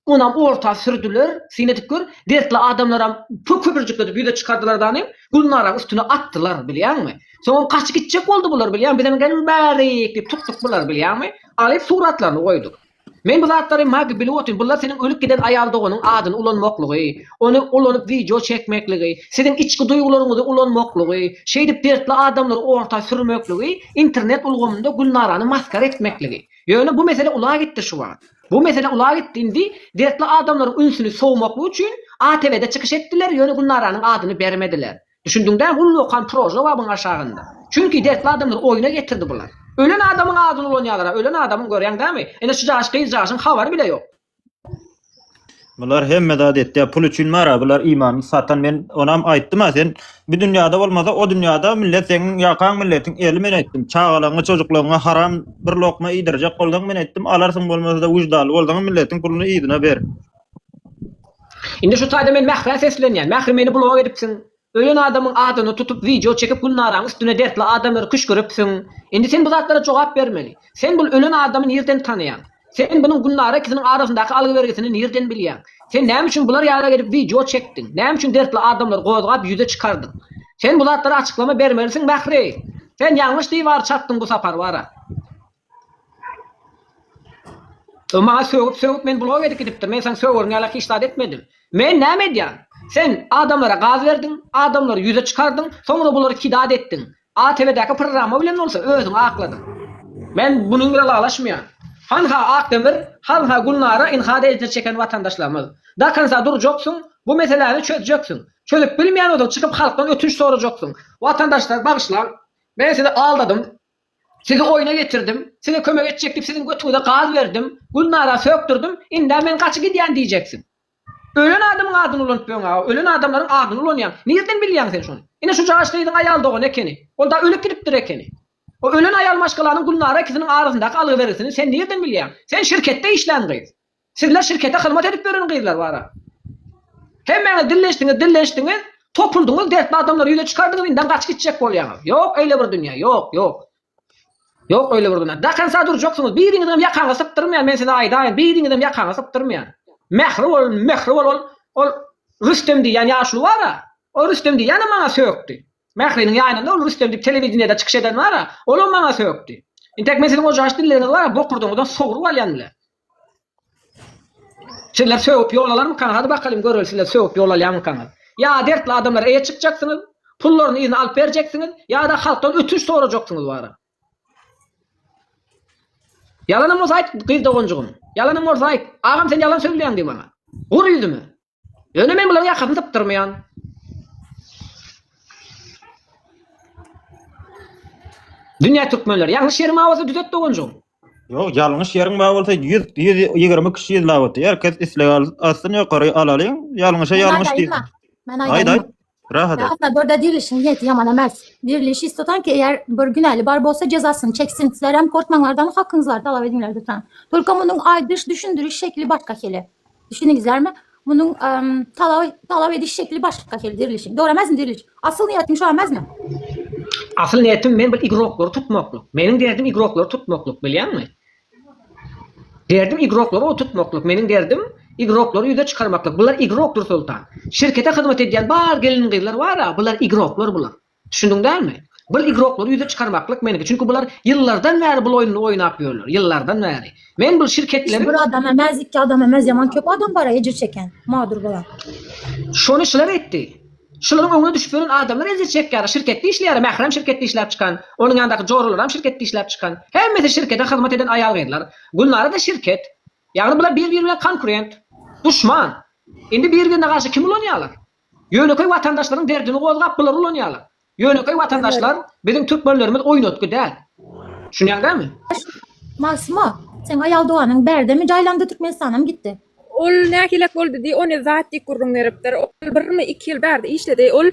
onam orta sürdüler, syn edip gör, dertli adamlaram köpürjikledip ýüze çykardylar dany, Gülnaraň üstüne atdylar, bilýäňmi? Soňam gaçyp gitjek boldy bular, bilýäňmi? Bizem gel bärik diýip tutduk bulary, bilýäňmi? Alyp suratlaryny goýduk. Men bu zatlary mag bilip otyryn, bular seniň ölüp giden aýal doganyň adyny ulanmaklygy, ony ulanyp wideo çekmekligi, siziň içki duýgularyňyzy ulanmaklygy, şeýdip dertli adamlary orta sürmekligi, internet ulgamynda Gülnarany masgara etmekligi. Ýöne bu mesele ula gitdi şu wagt. Bu mesele ula gitdi indi dertli adamlaryň ünsüni sowmaklyk üçin ATV-de çykyş etdiler, ýöne Gülnaranyň adyny bermediler. Düşündiň dämi? Ullakan proje bar buň aşagynda. Çünki dertli adamlary oýna getirdi bular. Ölen adamyň adyny ulanýarlar-a, ölen adamyň görýäň dämi? Ine şu jaş gyz jaşyň habary bile ýok. Bular hemme zat etýär pul üçin bara bular imanyny satan men onam aýtdym-a sen bu dünýada bolmasa o dünýada millet seň ýakaň milletiň eli men aýtdym çagalaňa çocuklaňa haram bir lokma iýdirjek bolsaň men aýtdym alarsyň bolmasada wyždanly bolsaň milletiň puluny yzyna ber. Indi şu taýda men Mährä seslenýän. Mähri meni blok edipsiň. Ölen adamyň adyny tutup wideo çekip Gülnaraň üstüne dertli adamlary küşgüripsiň. Indi sen bu zatlara jogap bermeli. Sen bul ölen adamy nirden tanaýaň? Sen bunuň Gülnara ikisiniň arasyndaky algy-bergisini nirden bilýäň? Sen näme üçin bular ýala gelip wideo çekdiň? Näme üçin dertli adamlary gozgap ýüze çykardyň? Sen bu zatlara açyklama bermelisiň Mähri! Sen ýalňyş diwar çarpdyň bu sapar bara. O maňa sögüp sögüp meni blok edip gidipdir. Men saňa sögeriň ýalak hiç zat etmedim. Men näme edýän? Sen adamlara gaz berdiň, adamlary ýüze çykardyň, soňra bulary kidat etdiň. ATV-däki programma bilen bolsa özüňi akladyň. Men bunuň bilen ylalaşmaýan. Hanha Akdemir, hanha Gülnara ynha-da ejir çeken watandaşlarymyz. Do konca durjaksyň, bu meseläni çözjeksiň. Çözüp bilmeýän bolsaň çykyp halkdan ötünç sorajaksyň. Watandaşlar bagyşlaň, men sizi aldadym, Sizi oýna getirdim, size kömek etjek diýip siziň götüňize gaz berdim, Gülnara sökdürdim, indä men gaçy gidýän diýjeksiň. Ölen adamyň adyny ulanyp ýöň aga, ölen adamlaryň adyny ulanýaň. Nirden bilýäň sen şony? Ine şu jaş gyzyň aýal dogany ekeni. Ol da ölüp gidipdir ekeni. O ölen aýal maşgalanyň Gülnara ikisiniň arasyndaky algy-bergisini sen nirden bilýäň? Sen şirketde işlän gyz. Sizler şirkete hyzmat edip ýören gyzlar bara. Hemmäňiz dilleşdiňiz, dilleşdiňiz, topuldyňyz, dertli adamlary ýüze çykardyňyz, indem gaçyp gitjek bolýaňyz. Ýok eýle bir dünýä, ýok, ýok. Ýok öýle bir dünýä. Dakansa durjaksyňyz, biriňiziňem ýakaňyzy sypdyrmaýan, men size aýdaýyn, biriňizem ýakaňyzy sypdyrmaýan. Mähri bol, mähri bol, ol, ol Rüstem diýýän ýaşuly bar-a, o Rüstem diýýänem maňa sökdi. Mähriniň ýanynda ol Rüstem diýip telewideniýede çykyş eden bar-a, olam maňa sökdi. Intäk men siziň o jaş dilleriňizi bar-a, bokurdagyňyzdan sogrup alýan bile. Sizler sögüp ýol alarmykaňyz? Hadi bakalyň göreli sizler sögüp ýol alýarmykaňyz? Ýa dertli adamlara eýe çykjaksyňyz, pullaryny yzyna alyp berjeksiňiz, ýa-da halkdan ötünç sorajaksyňyz bara. Ýalanam bolsa aýt gyz doganjygym. Ýalanam bolsa aýt. Agam sen ýalan sözleýäň diý maňa. Gur ýüzüme. Ýöne men bularyň ýakasyny sypdyrmaýan. Dünýä türkmenleri, ýalňyş ýerim bar bolsa düzet doganjygym. Ýok, ýalňyş ýeriň bar bolsa 100 120 kişi ýyllap otyr. Herkes isleg alsyn ýokary alalyň. Ýalňyşa Men ýalňyş diýsin. aýdaýynma. Men Aýt aýdaýynma. aýt. Rahat et. Aslında burada dirilişin niyeti yaman emez. Diriliş istotan ki eğer bir günahli bar bolsa cezasını çeksin. Sizler hem korkmaňlardan hakkınızlar talap edinler lütfen. Tolka bunun aýdyş düşündiriş şekli başga hili. Düşündiňizlermi? Munuň talap talap ediş şekli başga hili dirilişiň. Dogry emezmi diriliş? Asyl niýetiň şo emezmi? Asyl niýetim men bir igroklary tutmaklyk. Meniň derdim igroklary tutmaklyk bilýäňmi? Derdim igroklary otutmaklyk. Meniň derdim igroklary ýüze çykarmaklyk. Bular igrokdyr Soltan. Şirkete hyzmat edýän bar gelin-gyzlar bar-a, bular igroklar bular. Düşündiň dälmi? Bul igroklary ýüze çykarmaklyk meniňki. Çünki bular ýyllardan bäri bul oýnuny oýnap ýörler. Ýyllardan bäri. Men bul şirketleriň. Bir adam emez, iki adam emez, ýaman köp adam bar ejir çeken, mağdur bolan. Şony şular etdi. Şularyň öňüne düşüp ýören adamlar ejir çekýär. Şirketde işleýär. Mährem şirketde işläp çykan. Onuň ýanyndaky joralaram şirketde işläp çykan. Hemmesi şirkete hyzmat eden aýal-gyzlar. Gülnara-da şirket. Ýagny bular bir-biri bilen konkurent. Duşman. Indi bir-birine garşy kim ulanýarlar? Ýönekeý watandaşlaryň derdini gozgap bulary ulanýarlar. Ýönekeý watandaşlar biziň türkmenlerimiz oýnatgy däl. Düşünýäň dälmi? Magsuma, seň aýal doganyň bärdemi jaýlandy Türkmenistanamy gitdi? Ol nähilek boldy diý, ony zat diýip gürrüň beripdir. Ol birmi iki ýyl bärde işledi. Ol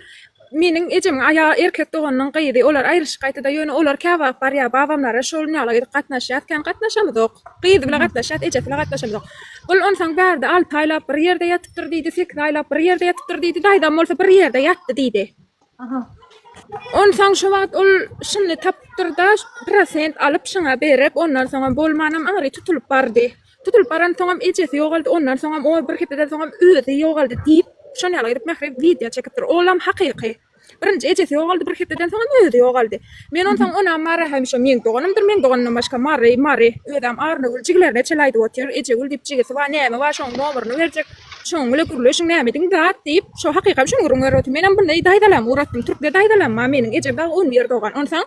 meniň ejemiň aýal erkek doganynyň gyzy. Olar aýrylyşyp gaýtdy-da, ýöne olar käwagt barýar babamlara şol ýala gidip gatnaşýas, kän gatnaşamyzok. Gyzy bile gatnaşýas, ejesi bile gatnaşamyzok. Ol onsoň bärde alty aýlap bir ýerde ýatypdyr diýdi, sekiz aýlap bir ýerde ýatypdyr diýdi, daýzam bolsa bir ýerde ýatdy diýdi. Onsoň şo wagt ol şuny tapypdyr-da, prosent alyp şuňa berip, ondan soňam bolmanam aňry tutulyp bardy. Tutulyp baransoňam ejesi ýogaldy, ondan soňam o bir hepdeden soňam özi ýogaldy diýip, şon ýaly edip Mähri wideo çekipdir. Olam hakyky. Birinji ejesi ýogaldy, bir hepdeden soňam özi ýogaldy. Men onsoň onam Mara hemişe meň doganymdyr, meň doganymdan başga Mary, Mary, özem Arnagül jigilerine çenli aýdyp otyr, Ejegül diýip jigisi bar, näme bar şoň nomeryny berjek, şoň bile gürleşiň näme ediň zat diýip, şo hakykam şuny gürrüň berip otyr. Menem bunda daýzalam ugratdym, türkde daýzalam bar meniň, ejem dagy 11 dogan. Onsoň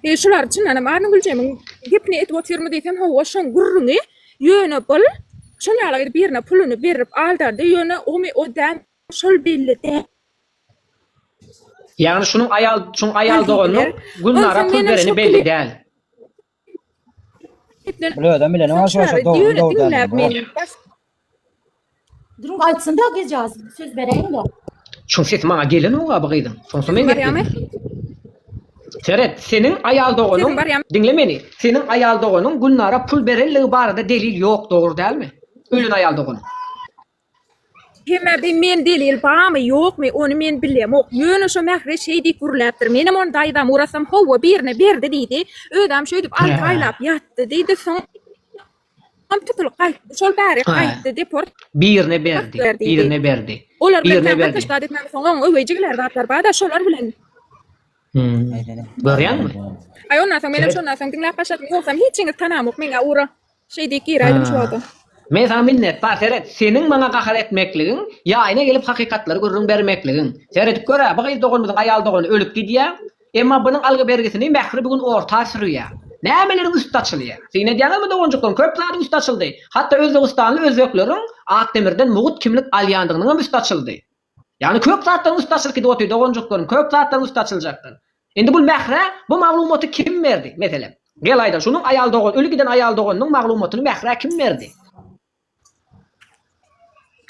e, şular çyndanam Arnagüljemiň gepini edip otyrmy diýsem, hawa şoň gürrüňi, ýöne bul şol ýaly edip birine puluny berip aldardy, ýöne omy o däl, şol belli däl. Ýagny şunuň aýal şuň aýal doganynyň Gülnara Onsoň pul menem bereni şo belli klip däl. Bul özem bilenok şo şo dogry Ýöne dogry diňläp däldigini. men baş Duruň aýtsyn-da gyzjagaz söz bereýin-de. Şuň sesi maňa gelenok-a bu gyzyň. Şonsa men Sesim barýamy? gepledim. Seret, seniň aýal doganyň, Sesim barýamy? diňle meni, seniň aýal doganyň Gülnara pul berenligi barada delil ýok, dogry dälmi? Ölen aýal doganyň. Hemä bi men delil barmy ýokmy ony men bilemok. Ýöne şo Mähri şeý diýip gürläpdir. Menem ony daýzam urasam howwa birine berdi diýdi. Özem şeýdip alty aýlap ýatdy diýdi. Soňam tutulyp gaýtdy. Şol bäri gaýtdy deport Birine berdi. berdi diýdi. Birine berdi. Olar bilen Birine kän berdi. gatnaşyk zat etmämi soň oň öweý jigileri zatlar barda şolar bilen. Görýäňmi? Aý ondan soň menem şondan soň diňläp başladym. Ýogsam hiçiňizi tanamok meňä ura. Şeý diýip giräýdim şu wagta. Men saňa minnetdar, seret, seniň maňa gahar etmekligiň, ýaýyna gelip hakykatlary gürrüň bermekligiň. Seredip gör-ä, bu gyz doganymyzyň aýal dogany ölüp gidýä, emma bunuň algy-bergisini Mähri bu gün orta sürýä. Nämeleriň üsti açylýa. Syn edýäňizmi doganjyklarym, köp zadyň üsti açyldy. Hatda özbegistanly özbekleriň Akdemirden mugut kimlik alýandygynyňam üsti açyldy. Ýagny köp zatlaryň üsti açylyp gidip otyr doganjyklarym, köp zatlaryň üsti açyljakdyr. Indi bul Mährä bu maglumaty kim berdi, meselem? Gel aýdaly, şunuň aýal dogan, öli giden aýal doganynyň maglumatyny Mährä kim berdi?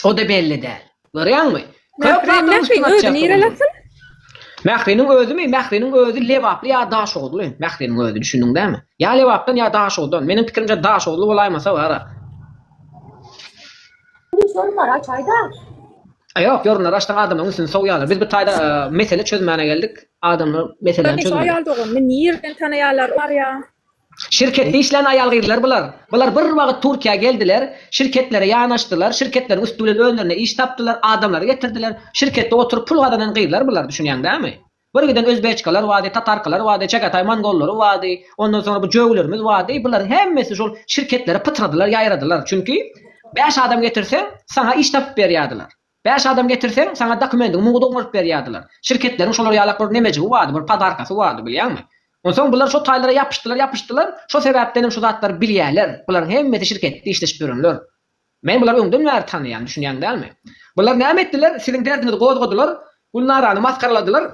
O-da belli däl. Görýäňmi? Köp Mähri, zatlaryň üstüni Mähriň özi açýas nireli doganjygym. asyl? Mähriniň özümi? Mähriniň özi lebaply ýa daşoguzly. Mähriniň özi, düşündiň dämi? Ýa Lebapdan ýa Daşoguzdan. Meniň pikirimçe Daşoguzly bolaýmasa bar-a. Ýorumlary açaýda. Ýok, ýorumlary açsaň adamlaryň üstüni sowýarlar. Biz bu taýda mesele çözmäne geldik. Adamlar meseläni Şu çözmeli. aýal doganyny nirden tanaýarlar barýa. Şirketde işlän aýal-gyzlar bular. Bular bir wagt Türkiýä geldiler, şirketlere ýanaşdylar, şirketleriň üsti bilen özlerine iş tapdylar, adamlary getirdiler. Şirketde oturyp pul gazanan gyzlar bular, düşünýäň dämi? Bir giden özbeçkalar bardy, tatarkalar bardy, çagataý mongollary bardy, ondan soňra bu jöwlerimiz bardy. Bularyň hemmesi şol şirketlere pytradylar, ýaýradylar. Çünki bäş adam getirseň, saňa iş tapyp berýärdiler. Bäş adam getirseň, saňa dokumendiňi mugt oňaryp berýärdiler. Şirketleriň şolar ýalak bir nemejigi bardy, bir podarkasy bardy, bilýäňmi? Onsoň bular şo taýlara ýapyşdylar, ýapyşdylar. Şo sebäpdenem şu zatlary bilýärler. Bularyň hemmesi şirketde işleşip ýörenler. Men bulary öňden bäri tanaýan, düşünýäň dälmi? Bular näme etdiler? Siziň derdiňizi gozgadylar, Gülnarany masgaraladylar.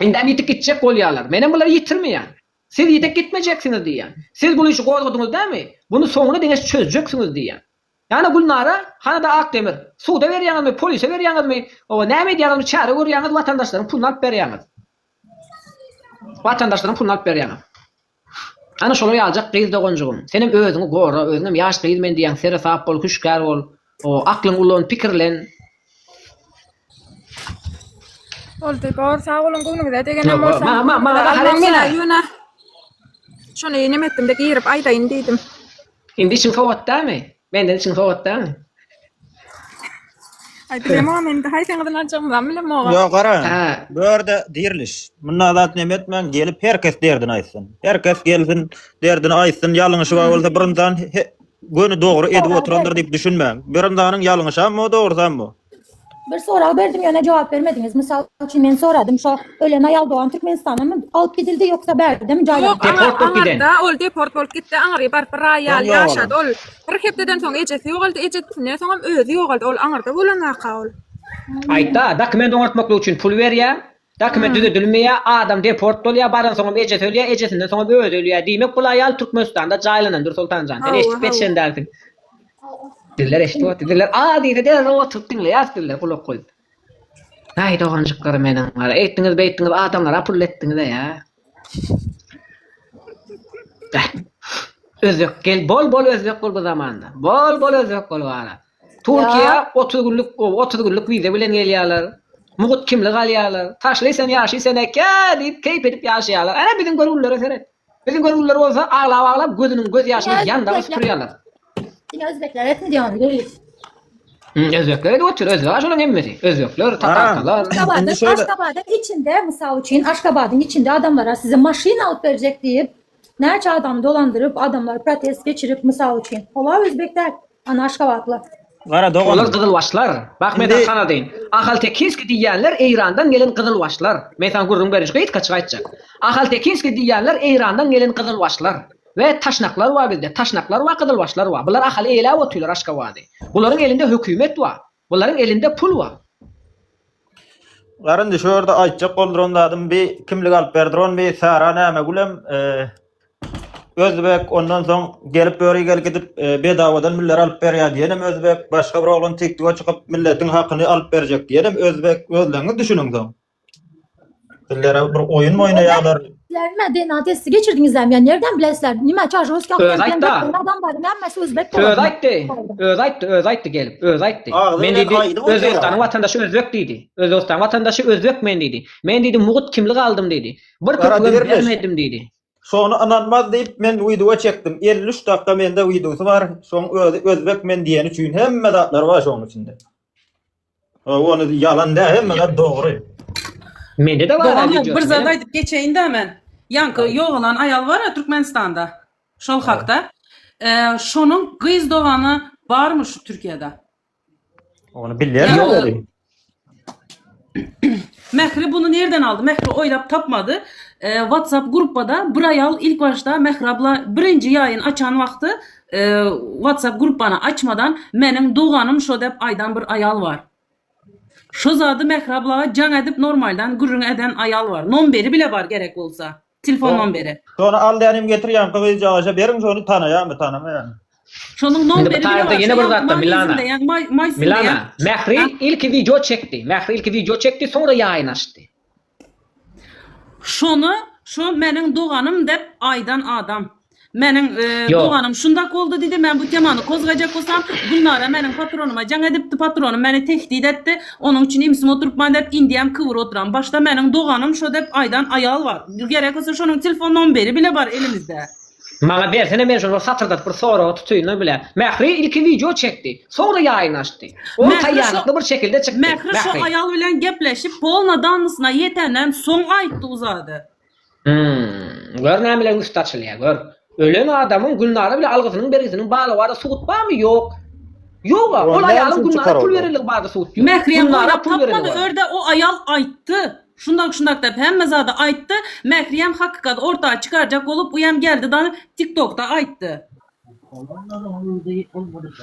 Indem ýitip gitjek bolýarlar. Menem bulary ýitirmeýän. Siz ýitip gitmejeksiňiz diýýän. Siz bul işi gozgadyňyz dälmi? Buny soňuna deňeç çözjeksiňiz diýýän. Ýa-da Gülnara, hany-da Akdemir, suda berýäňizmi, polise berýäňizmi, oba näme edýäňizmi, çäre görýäňiz, watandaşlaryň puluny alyp berýäňiz. Watandaşlaryň puluny alyp berýäňiz. Ana şolar ýaljak gyz doganjygym. Senem özüňi gora, özüňem ýaş gyz men diýýäň, seresap bol, hüşgär bol. O, aklyňy ulan, pikirlen. Boldy, bor, sag boluň, göwnüňize degenem Ýok, bolsa. ma, ma, maňa gahar Almaň etme. menä ýöne şony neme etdim-de girip aýdaýyn diýdim. Indi içiň sowat dämi? Menden içiň sowat dämi? Aý bilemok indi haýsyňyzyň aljagymyzam bilemok. Ýok gara. Hä. Bu ýerde diriliş. Munda zat neme etmäň, gelip her kes derdini aýtsyn. Her kes gelsin, derdini aýtsyn, ýalňyşy bar bolsa bir ynsan göni dogry edip oturandyr diýip düşünmäň. Bir ynsanyň ýalňyşam bu, dogrusam bu. Bir sorag berdim ýöne jogap bermediňiz. Mysal üçin men soradym şo ölen aýal dogan Türkmenistanamy alyp gidildi ýoksa bärdemi jaýlanyp? Ýok Deport bolup giden. aňarda ol deport bolup gitdi aňary baryp bir aý ýaly Soň ýaşady ol. Bir hepdeden soň ejesi ýogaldy ejesinden soňam özi ýogaldy ol aňarda bolan waka ol. Aýtda, dokument oňartmaklyk üçin pul berýä, dokument düzedilmeýä, adam deport bolýa, baransoňam ejesi ölýä, ejesinden soňam özi ölýä. Diýmek bul aýal Türkmenistanda jaýlanandyr Soltanjan. Sen Hawa eşidip hawa. ýetişen dälsiň. Bizler eşidip otyr. Bizler a diýse derrew oturyp diňleýäris bizler gulak goýup. Aý doganjyklarym meniň bar. Eýtdiňiz beýtdiňiz adamlara pul etdiňiz-ä ýa. Özbek gel bol bol özbek bol bu zamanda. Bol bol özbek bol bara. Türkiýä 30 günlük 30 günlük wiza bilen gelýärler. Mugut kimlik alýarlar. Taşly sen ýaşy sen eke diýip keýp edip ýaşaýarlar. Ana biziň görgüllere seret. Biziň görgüller bolsa aglap-aglap gözüniň göz ýaşyny ýandaga süpürýärler. Diňe özbekler etmedi ýaly görüş. Özbekler edip otyr, özbek şolaryň hemmesi. Özbekler, tatarkalar. Aşgabadyň, Aşgabadyň içinde, mysal üçin, Aşgabadyň içinde adamlara size maşyn alyp berjek diýip, näçe adamy dolandyryp, adamlar protest geçirip, mysal üçin. Olar özbek däl. Ana aşgabatly. Gara dogan. Olar gyzylbaşlar. Bak men Indi sana tanadyn. Ahaltekinski diýýänler Eýrandan gelen gyzylbaşlar. Men sana gürrüň berin şu gysgaçyk aýtjak. Ahaltekinski diýýänler Eýrandan gelen gyzylbaşlar. We taşnaklar bar bizde. Taşnaklar bar gyzylbaşlar bar. Bular Ahaly eýläp otyrlar Aşgabady. Bularyň elinde hökümet bar. Bularyň elinde pul bar. Garyndy şu ýerde aýtjak bolduran zadym bi kimlik alyp berdiron bi Sara Nämegülem özbek ondan soň gelip böri gel gidip bedawadan miller alyp berýär diýenem özbek başga bir oglan tiktoga çykyp milletiň hakyny alyp berjek diýenem özbek özleňiz düşüniň soň. Sizlere bir oýun oýnaýarlar. Sizler DNA testi geçirdiňizlermi? Ýa nerden bilesizler? Nime çažowski Öz aýtda. adam bar, nämesi özbek Öz aýtdy. Öz aýtdy, öz aýtdy gelip, öz aýtdy. Agzy Men bilen diýdi, aýdyp otyr. Özbegistanyň watandaşy özbek diýdi. Özbegistanyň watandaşy özbek men diýdi. Men diýdi, mugt kimlik aldym diýdi. Bir Gara köpügem dirmiş. bermedim diýdi. Şony ynanmaz diýip men wideo çekdim. 53 dakika mende wideosy bar. Şoň özi özbek men diýeni üçin hemme zatlary bar şoň içinde. Ony ýalan däl, hemme zat dogry. Mende-de bar Doganlar bir zat aýdyp geçeýin-dä men. Ýaňky ýogalan aýal bar-a Türkmenistanda. Şol hakda. Şonuň gyz dogany barmy şu Türkiýede? Ony bilýän ýok. Mähri bunu nerden aldy? Mähri oýlap tapmady. WhatsApp gruppada bir aýal ilk başda Mähri abla birinji ýaýyn açan wagty WhatsApp gruppany açmadan meniň doganym şo dep aýdan bir aýal bar. Şo zady Mähri ablaga jaň edip normaldan gürrüň eden aýal bar. Nomberi bile bar gerek bolsa. Telefon nomberi. Şony al dänim getir ýaňky gyzjagaşa beriň şony tanaýarmy tanamaýarmy. Şonuň Indi bu nomberi bile taýda bar. ýene Şo bir ýaňky zatda Milana. magazinde ýaňky maý maýsynda Milana, ýaňky Mähri ilki wideo çekdi. Mähri ilki wideo çekdi, soňra ýaýyn açdy. Şony şo meniň doganym dep aýdan adam. Meniň Ýok. doganym şundak boldy diýdi, men bu temany kozgajak bolsam, Gülnara meniň patronyma jaň edipdi, patronym meni tehdit etdi, onuň üçin imsim oturypman dep indiyem kybyr oturan. Başda meniň doganym şo dep aýdan aýal bar. Gerek bolsa şonuň telefon nomberi bile bar elimizde. Maňa bersene men şony bir satyrdatyp bir soraga tutaýynda bile. Mähri ilki wideo çekdi. Soňra ýaýyn açdy. Ol Mähri şo taýýarlykly bir şekilde çykdy. Mähri şo Mähri. aýal bilen gepleşip polna dannysyna ýetenden soň aýtdy uzady. Hum. Gör nämeleriň üsti açylýar, gör. Ölen adamyň Gülnara bile algysynyň bergisiniň barlygy barada subut barmy? Ýok. Ýog-a. Ol Ony näme aýalyň üçin Gülnara çykar pul oldy? berenligi barada subut ýok. Mährem Gülnara oýlap pul tapmady berenligi barada. örde o aýal aýtdy. Şundak şundak dep hemme zady aýtdy. Mährem hakykaty orta çykarjak bolup uýam geldi dany tiktokda aýtdy.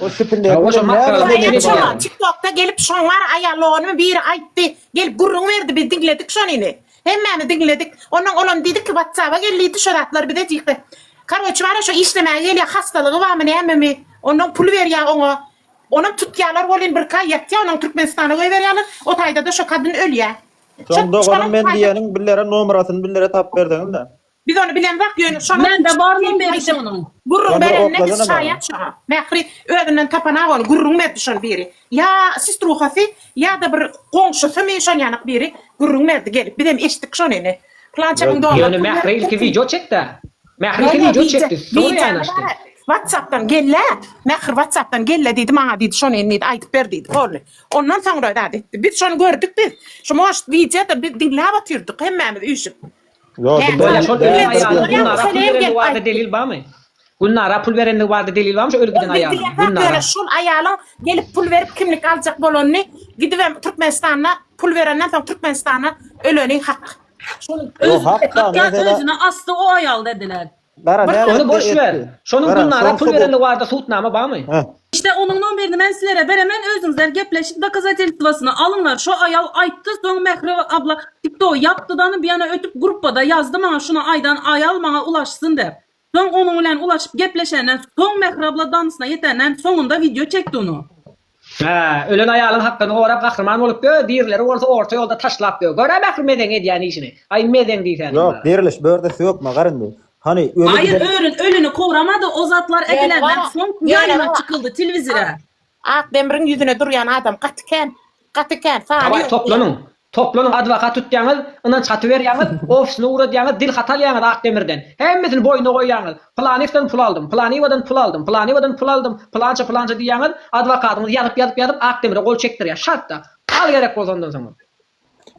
O spiller Hawa, şo bilen maskaraly näme bolýar. meselesi Şoňa bar? TikTokda gelip şoň bar aýal doganymy biri aýtdy. Gelip gürrüň berdi biz diňledik şonyny. Hemmämiz diňledik. Ondan olam diýdi ki WhatsApp-a gel diýdi şo zatlar bize diýdi. Karoçi bar-a şo işlemäge gelýär hastalygy barmy nämemi. Ondan pul berýär oňa. Onam tutýarlar welin birki aý ýatýar onam Türkmenistana goýberýärler. O taýda-da şo kadyn ölýär. Şo Soň doganym şonuň men taýda diýeniň billere nomerasyny billere tapyp berseňiz-de. Biz ony bilemzok ýöne şonuň Mende bar gelip nomberi aýdyp şonuň. gürrüň Şony bir berenine biz oklasana maňa. şaýat şoňa. Mähri özünden tapanak ony gürrüň berdi şony biri. Ýa sestruhasy ýa-da bir goňşusymy şon ýanak biri gürrüň berdi gelip bizem eşitdik şony ine. Pylança müň dollar Ýöne pul Mähri beripdir ilki kim. wideo çekdä. Mähri Ýa ilki ýa wideo wideo çekdi, soňra wideony ýaýyn açdy. bar WhatsAppdan gellä Mähri WhatsAppdan gellä diýdi maňa diýdi şony indi diýdi aýdyp ber diýdi boldy. Ondan soňra zat etdi. Biz şony gördük biz. Şu možt wideoda biz diňläp otyrdyk hemmämiz üýşüp. Bolýa şol ölen aýalyň Gülnara pul berenligi barada delil barmy? Gülnara pul berenligi barada delil barmy şo ölüp giden aýalyň? Gülnara. Şol aýalyň gelip pul berip kimlik aljak bolanyny gidibem Türkmenistanda pul berenden soň Türkmenistana öleni hak. Şol Ýok hakda Hatda özüne asdy o aýal dediler. Gara näme Ony boş ver. Şonuň Gülnara pul berenligi barada subutnama barmy? İşte onuň nomerini men sizlere beremen özüňizler gepleşip dokazatelstwasyny alyňlar şo aýal aýtdy soň Mähri abla tiktok ýapdy dany bir ýana ötüp gruppada ýazdy maňa şuny aýdan aýal maňa ulaşsyn dep soň onuň bilen ulaşyp gepleşenden soň Mähri abla danysyna ýetenden soňunda wideo çekdi ony. Hä, ölen aýalyň hakkyny gorap gahryman bolup ýör, dirileri bolsa orta ýolda taşlap ýör. Gör-ä Mähri mezeň edýän işini. Aý mezeň diýsänim Ýok, bar. diriliş börde sökme garyndy. Hany öli Haýyr giden örün ölüni koramady o zatlar Ýöne edilenden bar-a, soň ýöne ýaýyna bar-a. çykyldy telewizire. Akdemiriň ýüzüne durýan adam gaty kän. Gaty kän, sany Dawaý ýok diýýär. toplanyň. Toplanyň adwokat tutýaňyz, ynanç haty berýäňiz, ofisine ugradýaňyz, dil haty alýaňyz Akdemirden. Hemmesini boýnuna goýýaňyz. Pylanyýewden pul aldym, Pylanyýewadan pul aldym, Pylanyýewadan pul aldym, pylança pylança diýýäňiz, adwokatyňyz ýazyp ýazyp ýazyp Akdemire gol çekdirýär. Şartda. Al gerek bolsa ondan soňra.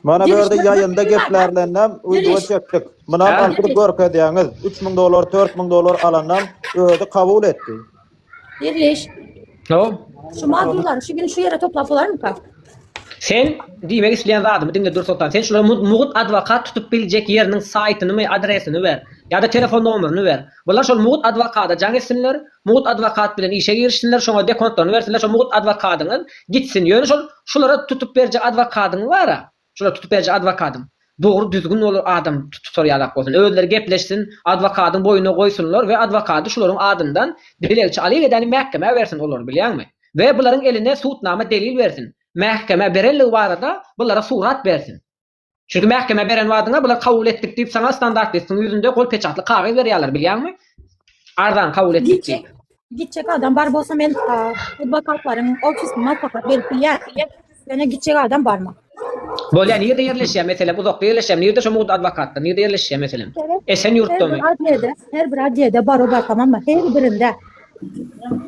Mana bu ýerde Diriliş bir ýaýynda bir bar. geplärlendem wideo Diriliş. çekdik. Munam Hä? alyp gidip görkezýäňiz. 3000 dollar, 4000 dollar alandan özi kabul etdi. Diriliş. Hawa. Şu mağdurlary şu gün şu ýere toplap bolarmyka? Sen diýmek isleýän zadymy diňle Dürsoltan. Sen şulara mugt adwokat tutup biljek ýeriniň saýtynymy, adresini ber. Ýa-da telefon nomerini ber. Bular şol mugt adwokada jaň etsinler, mugt adwokat bilen işe girişsinler, şoňa dekontlaryny bersinler, şo mugt adwokadyňyz gitsin. Ýöne şol şulara tutup berjek adwokadyň bar-a. Şular tutup berjek adwokadyň. Dogry düzgün bolar adam tutar ýalak bolsun. Özleri gepleşsin, adwokadyň boýnuna goýsunlar we adwokady şularyň adyndan dilegçi alyp edeni mähkemä bersin olary bilýäňmi? We bularyň eline sudnama delil bersin. Mähkemä berenligi barada bulara surat bersin. Çünki mähkemä beren wadyňa bular kabul etdik diýip saňa standart listiň ýüzünde gol peçatly kagyz berýärler bilýäňmi? Arzany kabul etdik diýip. Gitjek adam bar bolsa men adwokatlaryň ofisine maslahat berip bilýän. Ýöne gitjek adam barmy? Bolýar nirde ýerleşýär meselem uzakda ýerleşýärmi nirde şo mugt adwokatlar nirde ýerleşýär meselem? Esen Her ýurtdamy? bir adliýede, her bir adliýede bar o bar tamammy? Her birinde.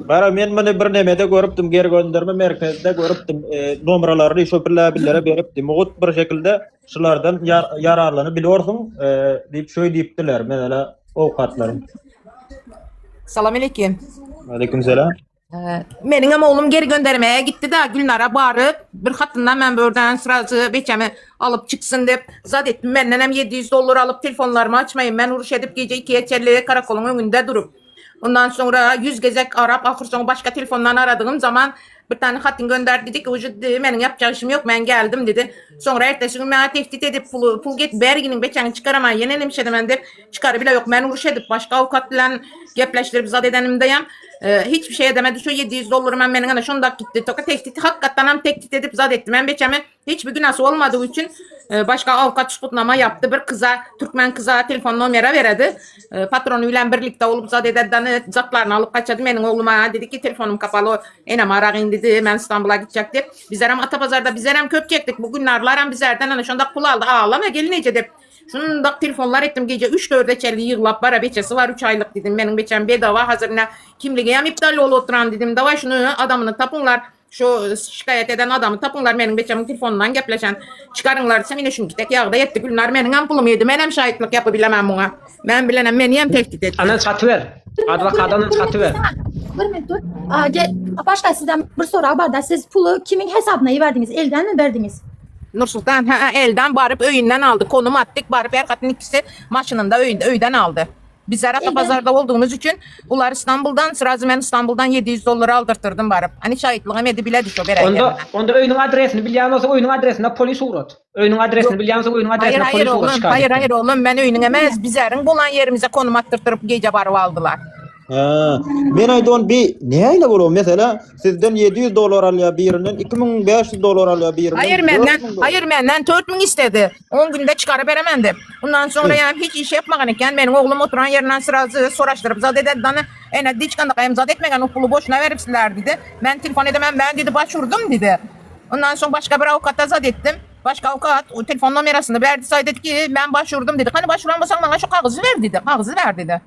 Gara men muny bir nemede görüpdim geri gönderme merkezde görüpdim e, nomralaryny şo birlä birlere beripdi mugut bir şekilde şulardan ýararlanyp bilorsuň e, diýip şöý diýipdiler mesela owkatlaryň. Salam aleyküm. Aleyküm selam. Meniň hem oglum geri göndermeye gitti da Gülnara baryp bir hatyndan men börden srazy beçemi alyp çyksyn dep zat etdim. Menden hem 700 dollar alyp telefonlarymy açmayın. Men uruş edip gece 2'ye çenli karakolun önünde durup. Ondan sonra 100 gezek arap ahır soňy başga telefondan aradygym zaman bir tane hatyn gönderdi dedi ki uje dedi meniň yapjak işim yok men geldim dedi. Soňra ertesi gün maňa tehdit edip pul pul get berginiň beçäňi çykaraman ýene neme edemen dep çykary bile yok. Men uruş edip başga avukat bilen gepleşdirip zat edenimdeýem e, hiçbir şey edemedi. Şu 700 dollarym hem meniň ana şondak gitdi. Toka tehdit hakykatdan hem tehdit edip zat etdi. Men beçämi Hiçbir günahsy olmadygy üçin e, başga avukat subutnama yaptı. Bir kıza, Türkmen kıza telefon nomera veredi. E, patronu bilen birlikte olup zat ededen zatlarını alıp kaçadı. Benim oğluma dedi ki telefonum kapalı. Enem aragyn dedi. Ben İstanbul'a gidecek dep. Bizler Atapazarda bizler köp çektik. Bugün narlaram bizlerden ana şonda pul aldı. Ağlama gelin ece dep. Şundak telefonlar ettim gece 3-4'e çenli yığlap bara beçesi var 3 aylık dedim. Benim beçem bedava hazır ne kimliğe hem iptal olup oturan dedim. Davay şunu adamını tapınlar. Şu şikaýat eden adamy tapyňlar meniň beçemiň telefonundan gepleşen çykaryňlar diýsem ine şunki dek ýagdaý etdi Gülnar meniňem pulum ýedi menem şaýytlyk ýapy bilemem muňa men bilenem meniem tehdit etdi. Andan çatyber. Adwokadanam çatyber. Bir minut dur. Aa, gel, başka sizden bir sorag bar da siz pulu kimin hesabyna iberdiňiz? Elden mi berdiňiz? Nursultan hä elden baryp öýünden aldy konum atdyk baryp her hatyn ikisi maşynynda öýünde öýden aldy. Bizler Atapazarda boldugyňyz üçin bular İstanbuldan srazy men İstanbuldan 700 dollar aldyrtyrdym baryp. Ani şaýytlygam edibiledi şo beräý Onda ýerine. onda öýüniň adresini bilýän bolsa öýüniň adresine polis ugrat. Öýüniň adresini bilýän bolsa öýüniň Haýyr adresine haýyr polis ugrat oglum, şikaýat haýyr etsin. haýyr oglum men öýüniň emes bizeriň bolan ýerimize konum atdyrtyryp gije baryp aldylar. Ha, men aýdon bi näle bolar mesela sizden 700 dollar alýar birinden 2500 dollar alýar birinden Haýyr menden, 4000 dollar. haýyr menden 4000 istedi. 10 günde çykaryp beremen dep. Ondan sonra yani hiç iş yapmagan eken. Benim oğlum oturan yerinden sırası soraştırıp zat eden dana ene hiç kandak hem zat etmegen o pulu boşuna veripsiler dedi. Ben telefon edemem ben dedi başvurdum dedi. Ondan sonra başka bir avukata zat ettim. Başka avukat o telefon numarasını verdi. Say dedi ki ben başvurdum dedi. Hani başvuran bolsan bana şu kağızı ver dedi. Kağızı ver dedi.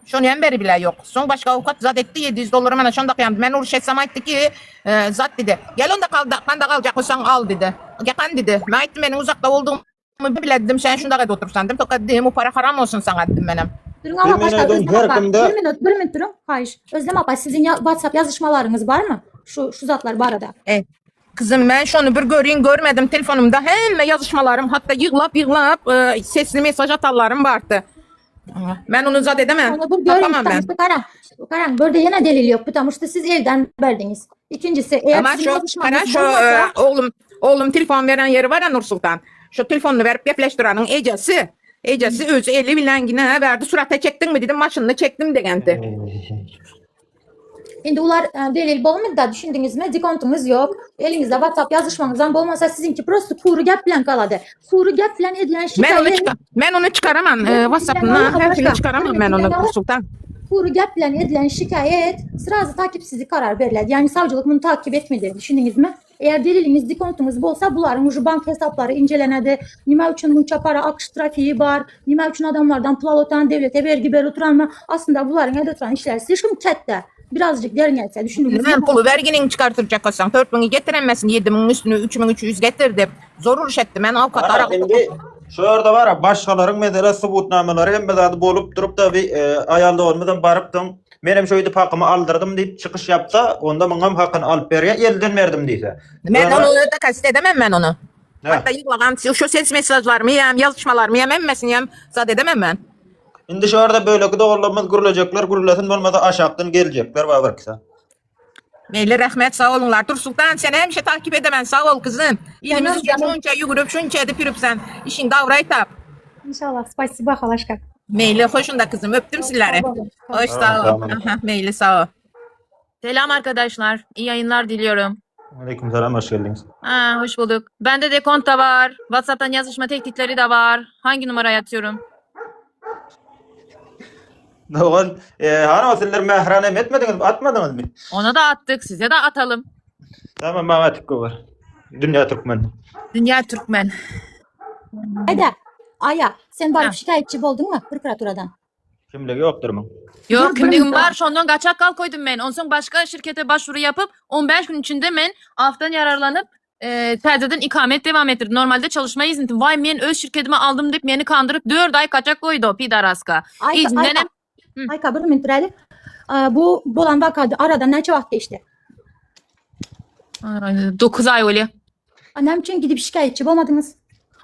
Şonu hem beri bile yok. Son başka avukat zat etti 700 doları bana şonda kıyamdı. Ben uruş etsem aytdı ki e, zat dedi. Gel onda kal, kanda kalacak olsan al dedi. Gekan dedi. Ben aytdım benim uzakta olduğumu biledim. Sen şunda kadar otursan dedim. Toka dedim o para haram olsun sana dedim benim. Durun ama Men başka aýdon Özlem her apa. kimde Bir minut, bir minut durun. Haýyş. Özlem apa sizin ya- WhatsApp yazışmalarınız var mı? Şu şu zatlar barada. E, kızım ben şunu bir göreyim görmedim telefonumda. Hemme yazışmalarım hatta yığlap yığlap e, sesli mesaj atanlarım vardı. Ben onu zat edemem. Onu bir görün. Tapamam ben. Потому что Karan, Karan burada yine delil yok. Потому что siz elden verdiniz. İkincisi eğer Ama sizin şu, yazışmanız kana şu bolmasa e, oğlum oğlum telefon veren yeri var ya Nur Sultan. Şu telefonunu verip gepleştiranın ecesi. Ecesi özü eli bilen yine verdi. Surata çektin mi dedim maşınını çektim degenti. Indi ular e, delil bolmady da düşündiňizmi? Dekontuňyz ýok. Eliňizde WhatsApp ýazyşmaňyzam bolmasa siziňki prosto kury gep bilen galady. Kury gep bilen edilen Ben onu şikaýat çıkar ben onu çıkaramam. E, WhatsApp'ından her türlü çıkaramam ben onu Nur Sultan. Kury gep bilen edilen şikaýat srazy takipsizlik karar beriledi. Yani savcılık bunu takip etmedi. Düşündiňizmi? Eğer deliliniz, dekontuňyz bolsa bularyň uje bank hesaplary incelenedi. Nime üçin munça para akış trafiği bar? Nime üçin adamlardan pul alıp devlete vergi berip oturanmy? Aslında bularyň edip oturan işleri slişkom ketde. Birazcık derňelse düşündiňizmi? Ben pulu verginin çıkartacak olsan 4000'i getiremezsin 7000'in üstünü 3300 getirdim. Zor uruş ettim ben avukat Gara ara indi şu ýerde bar başgalaryň mesela subutnamalary hemme zady bolup durup da bir e, aýal doganymyzam barypdyň. Menem şöýdüp hakymy aldyrdım diýip çykyş ýapsa, onda muňam hakyny alyp berýär, elden berdim diýse. Ben Ýöne onu da kast edemem ben onu. Hä. Hatta yığlagan şu ses mesajlarımı yem, yazışmalarımı yem, emmesini yem, zat edemem ben. Indi şu ýerde böleki doganlarymyz gürlejekler, gürlesin bolmasa aşakdan geljekler bar birkisi. Meýli rahmet sag boluňlar. Tursultan seni hemişe takip edemen sag bol kyzym. Ilimiz üçin şunça ýügürip şunça edip ýürüpsen. Işiň dawraý tap. İnşallah. Spasiba halaşka. Meýli hoşunda kyzym öpdüm sizleri. Hoş sag bol. Aha, meýli sag bol. Selam arkadaşlar. İyi yayınlar diliyorum. Aleyküm selam hoş geldiňiz. Ha, hoş bulduk. Bende de konta var. WhatsApp'tan yazışma tehditleri de var. Hangi numaraya atıyorum? Dogan, e, hany o sizler mährana hem etmediňiz, atmadyňyzmy? Ona da attık. Size de atalım. Tamam maňa atyp goýber. Dünýä Türkmen. Dünya Türkmen. Aýda, Aýa, sen baryp şikaýatçy bolduňmy prokuraturadan? Kimligi ýokdur muň. Yok Bir kimliğim birinji- var. Şondan kaçak kal koydum ben. Ondan başka şirkete başvuru yapıp 15 gün içinde men aftan yararlanıp e, täzeden ikamet devam ettirdim. Normalde çalışma izni. Vay men öz şirketime aldım deyip meni kandırıp 4 ay kaçak koydu o pidaraska. Ayka, İzinden Ayka, hem Ayka bir minut duraly. Aa, Bu bolan wakada aradan näçe wagt geçdi? 9 ay öyle. A, Näme üçin gidip şikaýatçy bolmadyňyz?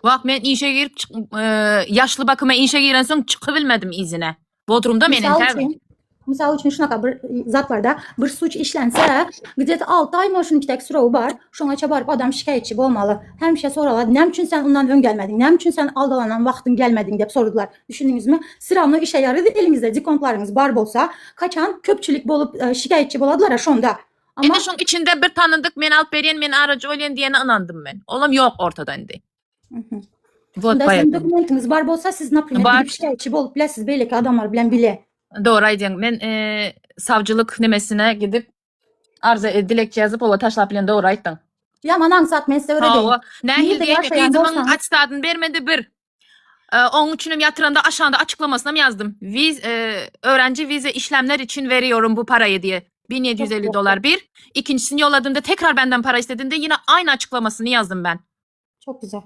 Wah men işe girip çyk- e, yaşlı bakıma işe giren soň çykybilmedim izine. Bodrumda men Mysal entägim. üçin, mysal üçin şunaka bir zat bar da, bir suç işlense, gde-to 6 aý mı şunuň kitek sürewi bar, şoňa baryp adam şikaýatçy bolmaly. Hemişe soralar, näme üçin sen ondan öň gelmediň, näme üçin sen aldalanan wagtyň gelmediň diýip sordular. Düşündiňizmi? Siramly işe ýarady eliňizde dekontlaryňyz bar bolsa, kaçan köpçülik bolup e, şikaýatçy boladylar şonda. Ama Indi şoň içinde bir tanıdyk men alyp berýän, men aracı bolýan diýene ynandym men. Olam ýok ortada indi. Mhm. Вот Şunda siziň поэтому. dokumentiňiz bar bolsa, siz naprimer Bar. gidip şikaýatçy bolup bilesiz beýleki adamlar bilen bile. Dogry aýdýaň. Men e, savcılık nemesine gidip arza e, dilekçe ýazyp ola taşlap bilen dogry aýtdyň. Ýaman aňsat men size öwredeýin. Hawa. Nähili Nirde diýende ýaşaýan gyzymyň bolsaňyz, atestadyny bermedi bir. E, Oň üçinem ýatyranda aşanda açyklamasynam ýazdym. Viz e, öğrenci vize işlemler için veriyorum bu parayı diye. 1750 dolar bir. İkincisini yolladığımda tekrar benden para istediğinde yine aynı açıklamasını yazdım ben. Çok güzel.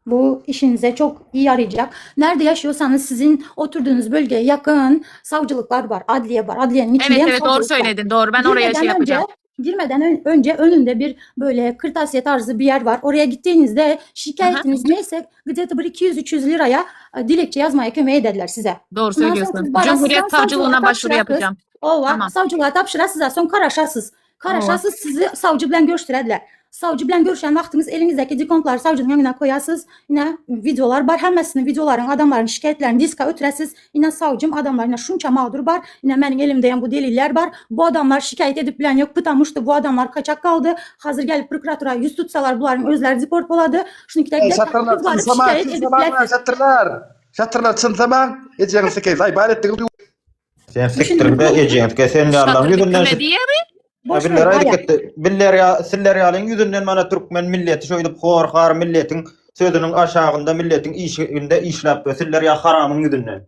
Bu işinize çok iyi yarayacak. Nerede yaşıyorsanız sizin oturduğunuz bölgeye yakın savcılıklar var, adliye var. Adliyenin içinde Evet hem evet doğru savcılık var. söyledin. Doğru. Ben oraya şey Girmeden önce, yapacağım. girmeden ön- önce önünde bir böyle kırtasiye tarzı bir yer var. Oraya gittiğinizde şikayetiniz neyse gidip bir 200-300 liraya e, dilekçe yazmaya kömek ederler size. Doğru Ondan sonra söylüyorsun. siz barasızdan Cumhuriyet savcılığa Savcılığına başvuru tapşırasız. yapacağım. Ova, Tamam. savcılığa tapşırasız, son karaşasız. Karaşasız sizi savcı bilen görüştürediler. Savcı bilen görüşen vaktiniz elinizdeki dekontları savcının yanına koyasız. Yine videolar var. Hemmesini videoların, adamların şikayetlerini diska ötüresiz. Yine savcım adamlar yine şunça mağdur var. Yine benim elimde bu deliller var. Bu adamlar şikayet edip bilen yok. Pıtamıştı. Bu adamlar kaçak kaldı. Hazır gelip prokuratura yüz tutsalar bunların özleri deport boladı. Şunu Ey, Şatyrlar, varıp çynsama, şikayet edip çynsama, bilesiz. şatyrlar. Şatyrlar, çynsama. Ejeňi sikeýin. Aý, bar etdiňiz. Sen sikdirde ejeňi sikeýin. Sen ýalylaryň ýüzünden Kime diýe mi? Boş ver, Biller Aya. aýdyp gitdi. Biller ýa siller ýalyň ýüzünden mana türkmen milleti şoýdüp hor-har milletiň sözüniň aşagynda milletiň işiginde işläp we siller ýa haramyň ýüzünden.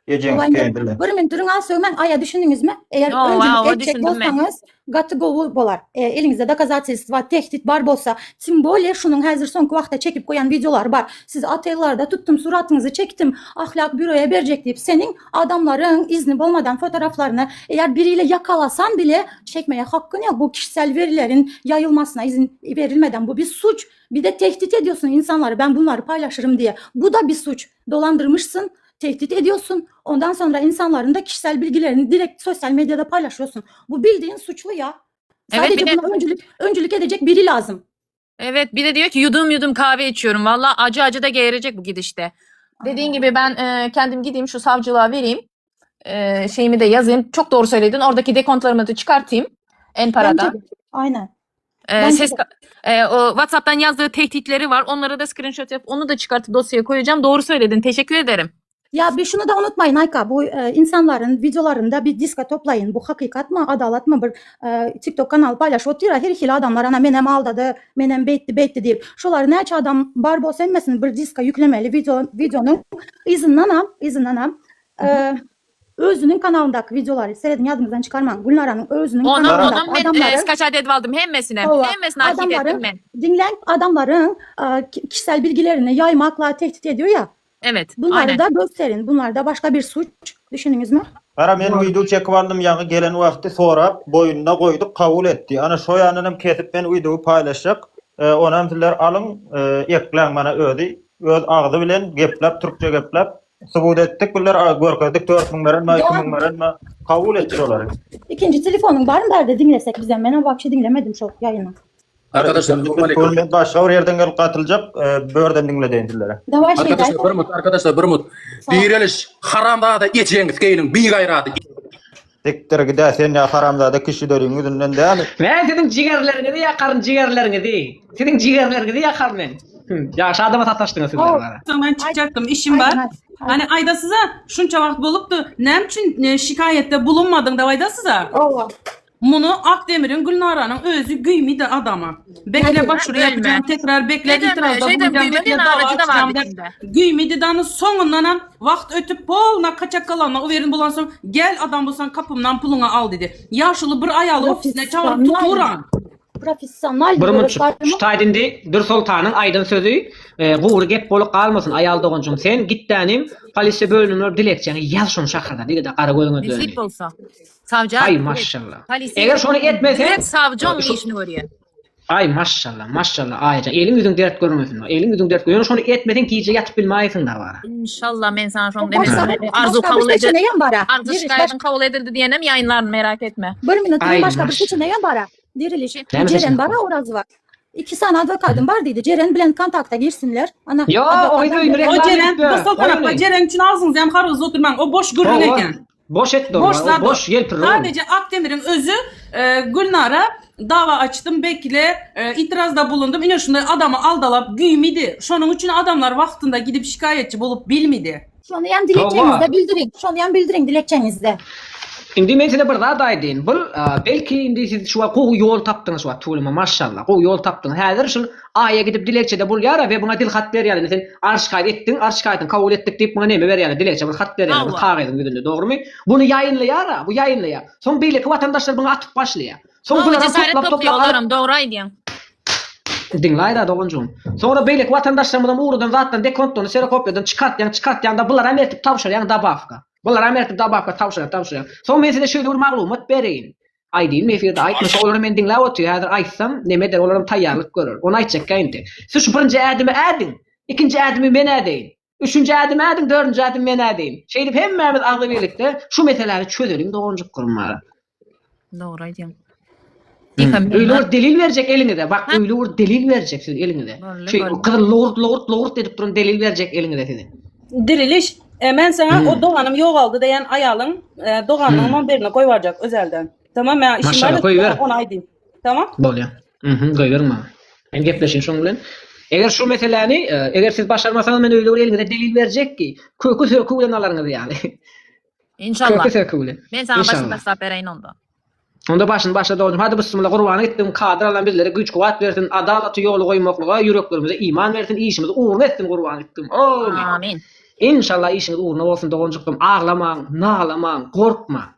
Ejeňi Owaýyn sikeýin biller. Bir minut duruň az sögmen Aýa düşündiňizmi? Eger Owa, öncülük owa, etjek düşündim men. bolsaňyz gaty gowy bolar. E, eliňizde dokazatelstwa, tehdit bar bolsa, tim bolее şunuň häzir soňky wagtda çekip goýan wideolary bar. Sizi otellarda tutdum, suratyňyzy çekdim, ahlak büroya berjek diýip, seniň adamlaryň izni bolmadan fotoğraflaryny eger biriyle yakalasan bile çekmeye hakkın yok. Bu kişisel verilerin yayılmasına izin verilmeden bu bir suç. Bir de tehdit ediyorsun insanları ben bunları paylaşırım diye. Bu da bir suç. Dolandırmışsın, tehdit ediyorsun. Ondan sonra insanların da kişisel bilgilerini direkt sosyal medyada paylaşıyorsun. Bu bildiğin suçlu ya. Evet, Sadece bir de- buna öncülük, öncülük edecek biri lazım. Evet bir de diyor ki yudum yudum kahve içiyorum. Valla acı acı da geğirecek bu gidişte. Dediğin gibi ben e, kendim gideyim şu savcılığa vereyim. E, şeyimi de yazayım. Çok doğru söyledin. Oradaki dekontlarımı da çıkartayım. En parada. Bence de. Aynen. E, Bence ses de. e, o WhatsApp'tan yazdığı tehditleri var. Onlara da screenshot yapıp onu da çıkartıp dosyaya koyacağım. Doğru söyledin. Teşekkür ederim. Ya bir şunu da unutmayın Ayka, bu e, insanların videolarında bir diska toplayın. Bu hakikat mı, adalet mı bir e, TikTok kanal paylaş. Otyr her hili adamlar ana menem aldadı, menem beytti beytti deyip. Şolar näçe adam bar bolsa hemmesini bir diska yüklemeli video videonun izinden am, izinden am. E, özünün kanalındaki videoları seyredin yadınızdan çıkarmayın. Gülnaran'ın özünün Onu, kanalındaki onun ben e, adamların skaçat edip aldım hemmesine. Ova, Hemmesine hareket ettim adamların ben. dinlen adamların e, ki- kişisel bilgilerini yaymakla tehdit ediyor ya. Evet. Bunları Aynen. da gösterin. Bunlar da başka bir suç. Düşündünüz mü? Gara men video çekip aldym ýaňy gelen wagty sorap boýnuna goýduk kabul etdi. Ana şo ýanynam kesip men videowy paýlaşjak. E, onam sizler alyň, e, ekläň mana özi öz agzy bilen gepläp türkçe gepläp. Subut etdik bular a, görkezdik 4000 berenme 2000 berenme kabul etdi şolary. Ikinji telefonyň barmy bärde diňlesek bizem menem wapşe diňlemedim şol ýaýyny. Arkadaşlar, Aleyküm. Men başga bir ýerden gelip gatyljak, e, bu ýerden diňledeýin sizlere. Daway şeýdäý. Arkadaşlar bir mut, arkadaşlar bir mut. Direliş haramzada ejeňiz geýiniň bigaýrady. Sikdir gidä sen ýa haramzada kişileriň ýüzünden däl. Men siziň jigerleriňizi ýakaryn jigerleriňizi. Siziň jigerleriňizi ýakaryn men. Ýagşy adama sataşdyňyz sizler bara. Soň men çykjakdym, işim bar. Hani aýdasyza, şunça wagt bolupdy, näme üçin e, şikaýatda bulunmadyň dep aýdasyza? Owa. Muny Akdemiriň Gülnaranyň özi güýmidi adama. Bekle başvuru yapacağım tekrar bekle Şeyden, itirazda şeyden bulunacağım güýmedi, bekle dava aracı da açacağım vardı dep içinde. güýmedi dany soňundanam wagt ötüp polna kaçak galanyna uwerin bolansoň gel adam bolsaň kapymdan puluňy al dedi. Ýaşuly bir aýaly ofisine çagyryp tuturan. Professional Bir bir munçuk. Şu taýda indi Dürsoltanyň aýdan sözi e, gury gep bolup galmasyn aýal doganjygym. Sen gitdänim polisiýa bölümine baryp dilekçäňi ýaz şony şahyra diýdi-de gara gözüňe döndi. Nesip bolsa. Savcı Ay maşallah. Eger şony etmese Direkt savcı onun Şu- işini görýär. Ay maşallah maşallah Aýjan eliň ýüzüň dert görmesin. Eliň ýüzüň dert Ýöne şony etmeseň gije ýatyp bilmäýsiň da bara. İnşallah men sana şoň Başga- demesini arzu başga bir kabul edildi. seçeneğim var ha. Arzu Bir- şikaýatyň kabul edildi diýenem ýaýynlaryn merak etme. Bir minut Ay, başga bir maş- seçeneğim var ha. Diriliş. Näme Ceren seçenek bar Orazova. İki sany adwokatym bar diýdi. Ceren bilen kontakta girsinler. Ana. Yo, adwokatlar o öýüni bilen- O reklam Ceren, etme. bu Sultan Oýny. apa, Ceren üçin agzyňyzy hem haryňyzy oturmaň. O boş gürrüň Hawa. eken. Boş etdi Boş onu. zat o. Boş ýelpir. Sadece Akdemir'in özü e, Gülnara dava açtım bekle e, itirazda bulundum. İne şunda adamı aldalap güymidi. Şonun için adamlar vaktinde gidip şikayetçi bolup bilmedi. Şony hem dilekçeňizde bildiriň. Şony hem bildiriň dilekçeňizde. Indi men size bir zat aýdaýyn. Bul belki indi siz şu wagt gowy ýol tapdyňyz şu wagt tüweleme maşallah. Gowy ýol tapdyňyz. Häzir şul Aýa gidip dilekçede bolýara we buňa dil hat berýärler. Indi sen arz şikaýat etdiň, arz şikaýatyňy kabul etdik diýip muňa neme berýärler? Dilekçe bir hat berýärler bir kagyzyň ýüzünde dogrymy? Buny ýaýynlaýara, bu ýaýynlaýar. Soň beýleki watandaşlar buňa atyp başlaýar. Soň Gowy bularam cesaret toplap topluyor toplap alyp olaram dogry aýdýaň. Diňläýdä doganjygym. Soňra beýleki watandaşlarymyzam ugradan zatdan dekontlaryny serokopiýadan çykartýaň, çykartýaňda bularam eltip tabşyrýaň dabawka. Bularam eltip dabawka tabşyrýaň, tabşyrýaň. Soň men size şeýle bir maglumat bereýin. Aýdýyn efirde aýtmasa olar meni diňläp otyr. Häzir aýtsam neme eder olaram taýýarlyk görer. Ony aýtjakka indi. Siz şu birinji ädimi ädiň. Ikinji ädimi men ädeýin. Üçünji ädimi ädiň, dördünji ädimi men ädeýin. Şeýdip hemmämiz agzybirlikde şu meseläni çözeliň doganjyklarym bara. Dogry aýdýaň. Öýle bir delil berjek eliňize. Bak öýle bir delil berjek siziň eliňize. Şeý gyzyl lowurt lowurt lowurt edip duran delil berjek eliňize siziň. Diriliş, e, men sana o doganym ýogaldy diýen aýalyň e, doganynyň nomerini goýbarjak özelden. Tamam, men işim Maşallah, bar, goýber. ony aýdayım. Tamam? Bolýar. Mhm, goýberiň maňa. Men gepleşeyim şoň bilen. Eger şu meseläni, e, eger siz başarmasaňyz men öýle bir eliňize delil berjek ki, köki söki bilen alaryňyz ýaly. İnşallah. Köki söki bilen. Men sana başyny İnşallah. başlap bereýin onda. Onda başyny başla doganjygym. Hadi bismillah gurbana gitdim. Kadyr Allam bizlere güýç kuwwat bersin. Adalaty ýola goýmaklyga ýüreklerimize iman bersin. Işimizi ugruna etsin gurbana gitdim. Amin. Amin. İnşallah işiňiz ugruna bolsun doganjyklarym. Aglamaň, nalamaň, gorkmaň.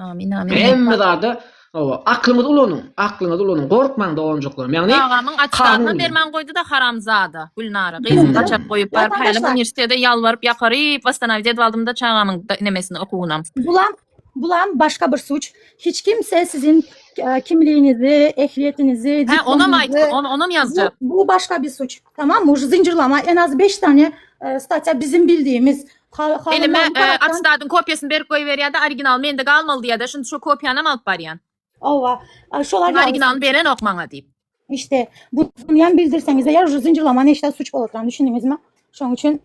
Amin amin. Hemme zada hawa, aklyňyzy ulanyň, aklyňyzy ulanyň, gorkmaň doganjyklarym. Ýagny Çagamyň kanun atstadyna bermän goýdy-da haramzada Gülnara. Gyzyny gaçap goýup baryp hälem Watandaşlar. uniwersitete ýalbaryp ýakaryp wastanawit edip aldym-da çagamyň nemesini okuwynam. Bulam bulam başga bir suç. Hiç kimse sizin e, kimliğinizi, ehliyetinizi, He onam diplomunuzu aýt, on, onam bu, ýazjak. bu başka bir suç. Tamam mı? Zincirlama en az 5 tane e, statya bizim bildiğimiz ha- Elime hanımlar bu e, taraftan atstadyň kopýasyny berip goýberýär-de original mende galmaly diýýär-de şuny şu kopýanam alyp barýan. Ova, e, şolar Şuň ýaly originalyny berenok maňa diýip. İşte bunu yan bildirseniz eğer zincirlama ne işte suç bolotran düşündünüz mü? Şoň üçin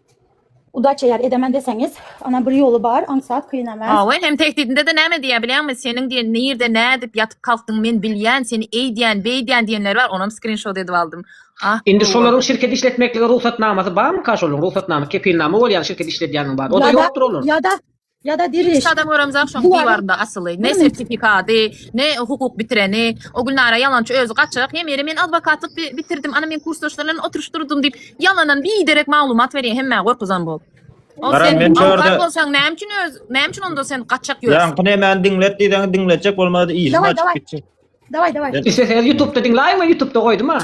udaç eğer edemen deseniz ana bir yolu bar ansat kıyınamaz. Hawa, hem tehdidinde-de näme diýýär bilýäňmi? Seniň diýen nirde nädip ýatyp kalkdyň men bilýän, seni eýdýän, beýdýän diýenleri bar, onam skrinşot edip aldym. Ah, Indi gowy. şolaryň şirket işletmeklige rugsatnamasy barmyka şolaryň rugsatnama, kepilnama bolýan şirket işledýäniň bar. O da Ya da ýokdur olaryň. ya da ya da diriliş. Hiç adam göremzok şoň Duvarın diwarynda asyly. Ne Değil mi? sertifikady, ne hukuk bitireni. O Gülnara ýalançy özi gaçak. Hem ýere men adwokatlyk bi- bitirdim, ana men kursdaşlar bilen oturyşdyrdym diýip ýalandan biderek maglumat berýär hemmä gorkuzan bolup. O Garam sen men şu avukat ýerde bolsaň näme üçin öz näme üçin onda sen gaçak ýörsüň? Ýaňky nämäni diňlet diýseňiz diňletjek bolmady işim Daway açyp daway. gitjek. Daway daway. Ben Isleseňiz YouTube'da diňläýiň men YouTube'da goýdum ha.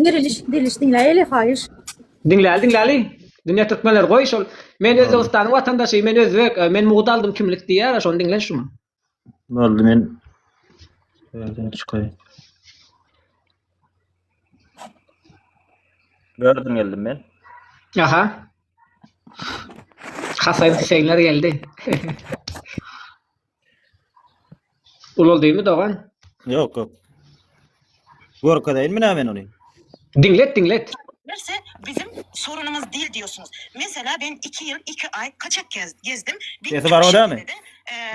Diriliş diriliş diňläýeli haýyş. Diňläli diňläli. Dünýä türkmenleri goý şol. Men Özbegistanyň watandaşy, men özbek, e, men mugt aldym kimlik diýýär, şony diňle şuny. Boldy men şu ýerden çykaýyn. Gördüm geldim men. Aha. Hasan Hüseýinler geldi. Ulaldymy dogan? Ýok, ýok. Görkezeýinmi näme men ony? Diňlet, diňlet. Verse bizim sorunumuz değil diyorsunuz. Mesela ben iki yıl iki ay kaçak gez- gezdim. Bir Sesi bar o dälmi? şekilde de,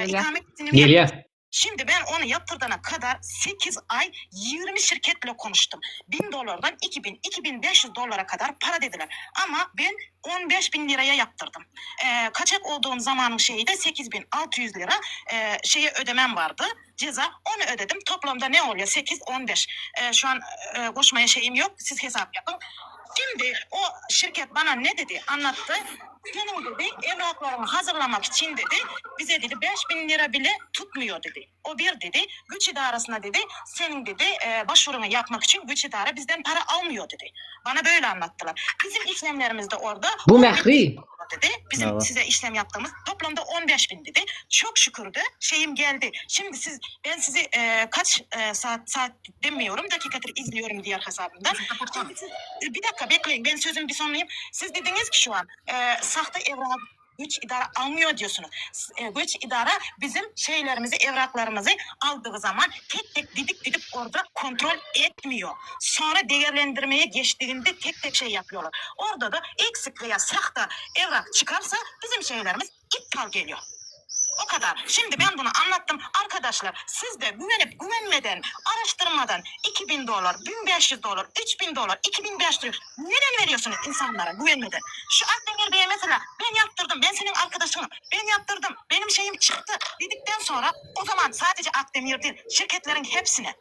e, ikamet iznimi Gelýär. Şimdi ben onu yaptırdana kadar 8 ay 20 şirketle konuştum. 1000 dolardan 2000, 2500 dolara kadar para dediler. Ama ben 15 bin liraya yaptırdım. Ee, kaçak olduğum zamanın şeyi de 8600 lira e, şeye ödemem vardı. Ceza onu ödedim. Toplamda ne oluyor? 8, 15. Ee, şu an e, koşmaya şeyim yok. Siz hesap yapın. Şimdi o şirket bana ne dedi anlattı. Senin dedi evraklarını hazırlamak için dedi bize dedi 5000 lira bile tutmuyor dedi. O bir dedi güç idaresine dedi senin dedi e, başvurunu yapmak için güç idare bizden para almıyor dedi. Bana böyle anlattılar. Bizim işlemlerimiz de orada Bu Mähri. dedi. Bizim Evet. size işlem yaptığımız toplamda 15 bin dedi. Çok şükür de şeyim geldi. Şimdi siz ben sizi e, kaç e, saat saat demiyorum dakikadır izliyorum diğer hesabımdan. Şimdi siz, e, bir dakika bekleyin ben sözümü bir sonlayayım. Siz dediniz ki şu an e, sahte evrak güç idare almıyor diyorsunuz. S- E, güç idare bizim şeylerimizi, evraklarımızı aldığı zaman tek tek didik didik orada kontrol etmiyor. Sonra değerlendirmeye geçtiğinde tek tek şey yapıyorlar. Orada da eksik veya sahte evrak çıkarsa bizim şeylerimiz iptal geliyor. O kadar. Şimdi ben bunu anlattım. Arkadaşlar siz de güvenip güvenmeden, araştırmadan 2000 dolar, 1500 dolar, 3000 dolar, 2500 neden veriyorsunuz insanlara güvenmeden? Şu Akdemir Bey'e mesela ben yaptırdım, ben senin arkadaşınım, ben yaptırdım, benim şeyim çıktı dedikten sonra o zaman sadece Akdemir değil, şirketlerin hepsine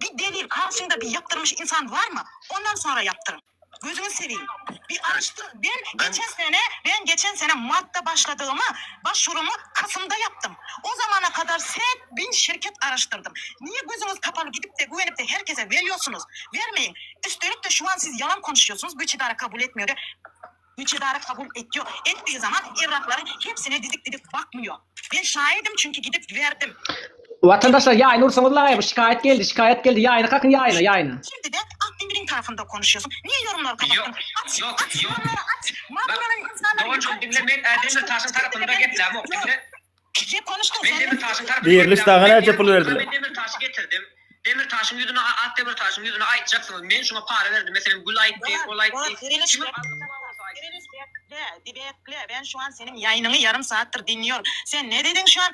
bir delil karşında bir yaptırmış insan var mı? Ondan sonra yaptırın. Gözünü seveyim. Bir araştırın. Ben, geçen sene ben geçen sene Mart'ta başladığımı başvurumu Kasım'da yaptım. O zamana kadar set bin şirket araştırdım. Niye gözünüz kapalı gidip de güvenip de herkese veriyorsunuz? Vermeyin. Üstelik de şu an siz yalan konuşuyorsunuz. Güç idare kabul etmiyor. diye. Güç idare kabul ediyor. Ettiği zaman evrakların hepsine didik didik bakmıyor. Ben şahidim çünkü gidip verdim. Watandaşlar ýaýyny ursaňyz laý bu şikaýat geldi, şikaýat geldi. Ýaýyny kakyn ýaýyna, ýaýyna. Şimdi de Akdemir'in tarafında konuşuyorsun. Niye yorumları kapattın? Aç, Yok, aç yok. yorumları aç. Marmara'nın insanları Dogancım yukarı dinle men e, Demirtaş'ın tarafında geplämok. Dinle. Kişi konuştun Men sen. Demirtaş'ın tarafında Diriliş geplämok. dagy Men näçe pul berdiler? Men Demirtaş'ı getirdim. Demirtaş'ın ýüzüne at Demirtaş'ın ýüzüne aýtjaksyňyz. Men şuňa para berdim. Meselem Gül aýtdy, ol aýtdy. Diriliş Kime Diriliş bekle, bekle. Ben şu an senin yayınını yarım saattir dinliyorum. Sen ne dedin şu an?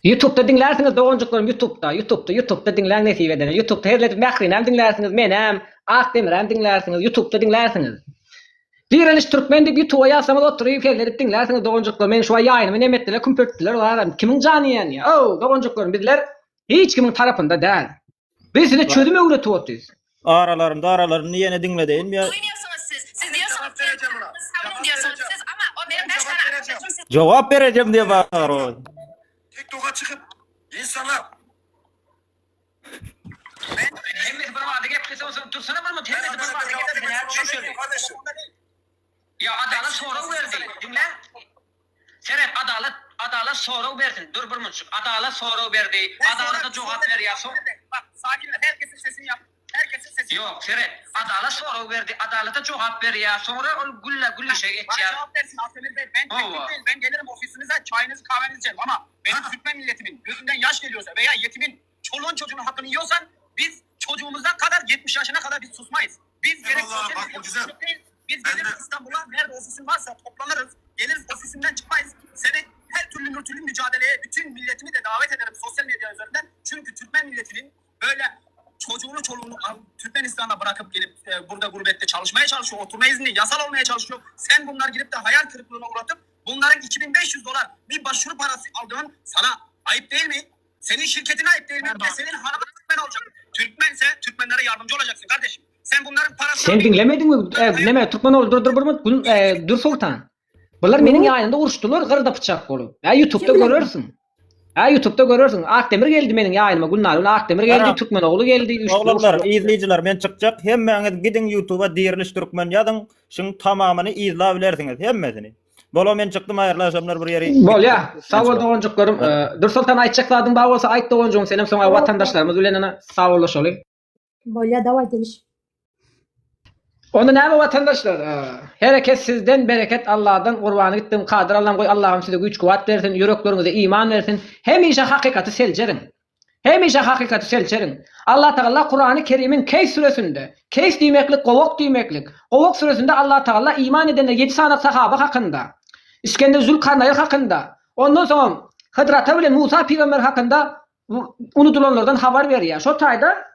Ýutubda diňlärsiňiz doganjyklarym Ýutubda, Ýutubda, Ýutubda diňläň nesip edene. Ýutubda hezil edip Mährinäm diňlärsiňiz, menem, Akdemirem diňlärsiňiz, Ýutubda diňlärsiňiz. Direniş Türkmen diýip Ýutuba ýazsaňyz oturyp hezil edip diňlärsiňiz doganjyklarym. Meniň şu ýaýynymy neme etdiler, kümpürtdiler olar. Kimiň jany ýanýar? Ow, doganjyklarym bizler hiç kimiň tarapynda däl. Biz size çözüm öwretip otyrys. Aralarynda aralarynda ýene diňledeýinmi ýa? Jogap berejem diýe bagyr o. TikToka çykyp insanlar Hemmesi bir wada geplese onsoň dursana bir minut hemmesi bir wada geplese näme düşünşeli? Ya adalat sorag berdi. Diňle. Seret adalat adalat sorag bersin. Dur bir minutjyk. Adalat sorag berdi. Adalata jogap berýär. Soň Bak sakin ol. Herkesin sesini yap. Herkesin sesini. Ýok, seret. Adalat sorag berdi. Adalata jogap berýär. Soňra ol gülle güllüşe Bana geçýär. cevap versin Akdemir Bey. Ben Hova. teklif değil. Ben gelirim ofisinize çayınızı kahvenizi içerim ama benim Türkmen milletimin gözünden yaş geliyorsa veya yetimin çoluğun çocuğunun hakkını yiyorsan biz çocuğumuzdan kadar 70 yaşına kadar biz susmayız. Biz gerek Eyvallah, sosyal bak bu medya güzel. susmak değil. Biz Ben geliriz de- İstanbul'a nerede ofisin varsa toplanırız. Geliriz ofisinden çıkmayız. Seni her türlü mürtülü mücadeleye bütün milletimi de davet ederim sosyal medya üzerinden. Çünkü Türkmen milletinin böyle çocuğunu çoluğunu Türkmenistan'a bırakıp gelip e, burada gurbette çalışmaya çalışıyor. Oturma izni yasal olmaya çalışıyor. Sen bunlar girip de hayal kırıklığına uğratıp bunların 2500 dolar bir başvuru parası aldığın sana ayıp değil mi? Senin şirketine ayıp değil mi? Bir de senin hanımın Türkmen olacak. Türkmense Türkmenlere yardımcı olacaksın kardeşim. Sen bunların parasını Sen diňlemediňmi? E, neme Türkmenoğly dur dur bir minut. Gün, e, dur Sultan. Bular meniň ýaýynymda uruşdylar gyrda pyçak bolup. Ä YouTube'da görersiň. Ä YouTube'da görersiň. Akdemir geldi meniň ýaýynyma. Gülnar bilen Akdemir geldi, Gara. Türkmenogly geldi, üçlü Oglanlar, uruşdylar. izleýjiler men çykjak. Hemmäňiz gidiň YouTube'a Diriliş Türkmen ýazyň. Şuň tamamyny yzla bilersiňiz hemmesini. Bola men çykdym aýryl agşamlar bir ýeri. Bolýa. Sag bol doganjyklarym. Dürsoltan aýtjak zadyň bar bolsa aýt doganjygym senem soňra watandaşlarymyz bilen ene sagbollaşaly. Bolýa daway deliş. Onda näme watandaşlar hereket sizden bereket Allahdan gurbany gitdim Kadyr Allam goý Allahym size güýç kuwat bersin ýürekleriňize iman bersin hemişe hakykaty seljeriň hemişe hakykaty selçeriň Allatagalla Kurany Kerimiň Keýf süresinde Keýf diýmeklik gowak diýmeklik gowak süresinde Allatagalla iman edenler ýedi sany sahaba hakynda Isgender Zülkarnaýyl hakynda ondan soňam Hydyr ata bilen Musa pygamber hakynda unudylanlardan habar berýär şo taýda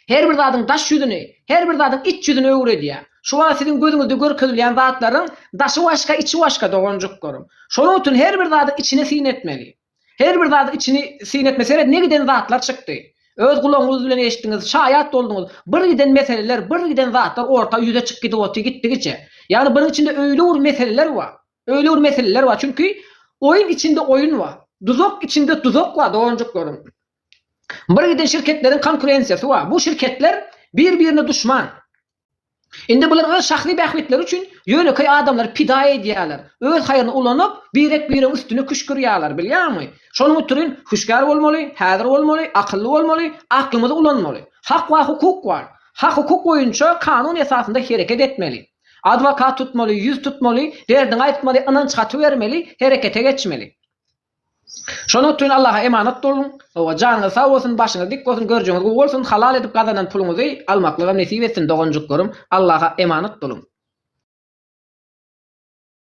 Her bir zadyň daş ýüzüni, her bir zadyň iç ýüzüni öwredýär. Şu wagt siziň gözüňizde görkezilýän zatlaryň daşy başga, içi başga doganjyklarym. Şonuň üçin her bir zadyň içine syn etmeli. Her bir zadyň içini syn etme. Seret ne giden zatlar çykdy. Öz gulagyňyz bilen eşitdiňiz, şaýat bolduňyz. Bir giden meseleler, bir giden zatlar orta ýüze çykyp gidip otyr gitdigiçe. Ýagny bunuň içinde öýle bir meseleler bar. Öýle bir meseleler bar. Çünki oýun içinde oýun bar. Duzak içinde duzak bar doganjyklarym. Bir giden şirketleriň konkurensiýasy bar. Bu şirketler bir-birine duşman. Indi bular öz şahsy bähbitleri üçin ýönekeý adamlary pida edýärler. Öz haýryny ulanyp, birek-biregiň üstüne küşgürýärler, bilýäňmi? Şonuň üçin hüşgär bolmaly, häzir bolmaly, akylly bolmaly, aklymyzy ulanmaly. Hak we hukuk bar. Hak-hukuk boýunça kanun esasynda hereket etmeli. Adwokat tutmaly, ýüz tutmaly, derdiňi aýtmaly, ynanç haty bermeli, herekete geçmeli. Şonuň üçin Allaha emanat boluň. Hawa, janyňyz sag bolsun, başyňyz dik bolsun, görjegiňiz gowy bolsun, halal edip gazanan puluňyzy almaklygam nesip etsin doganjyklarym. Allaha emanat boluň.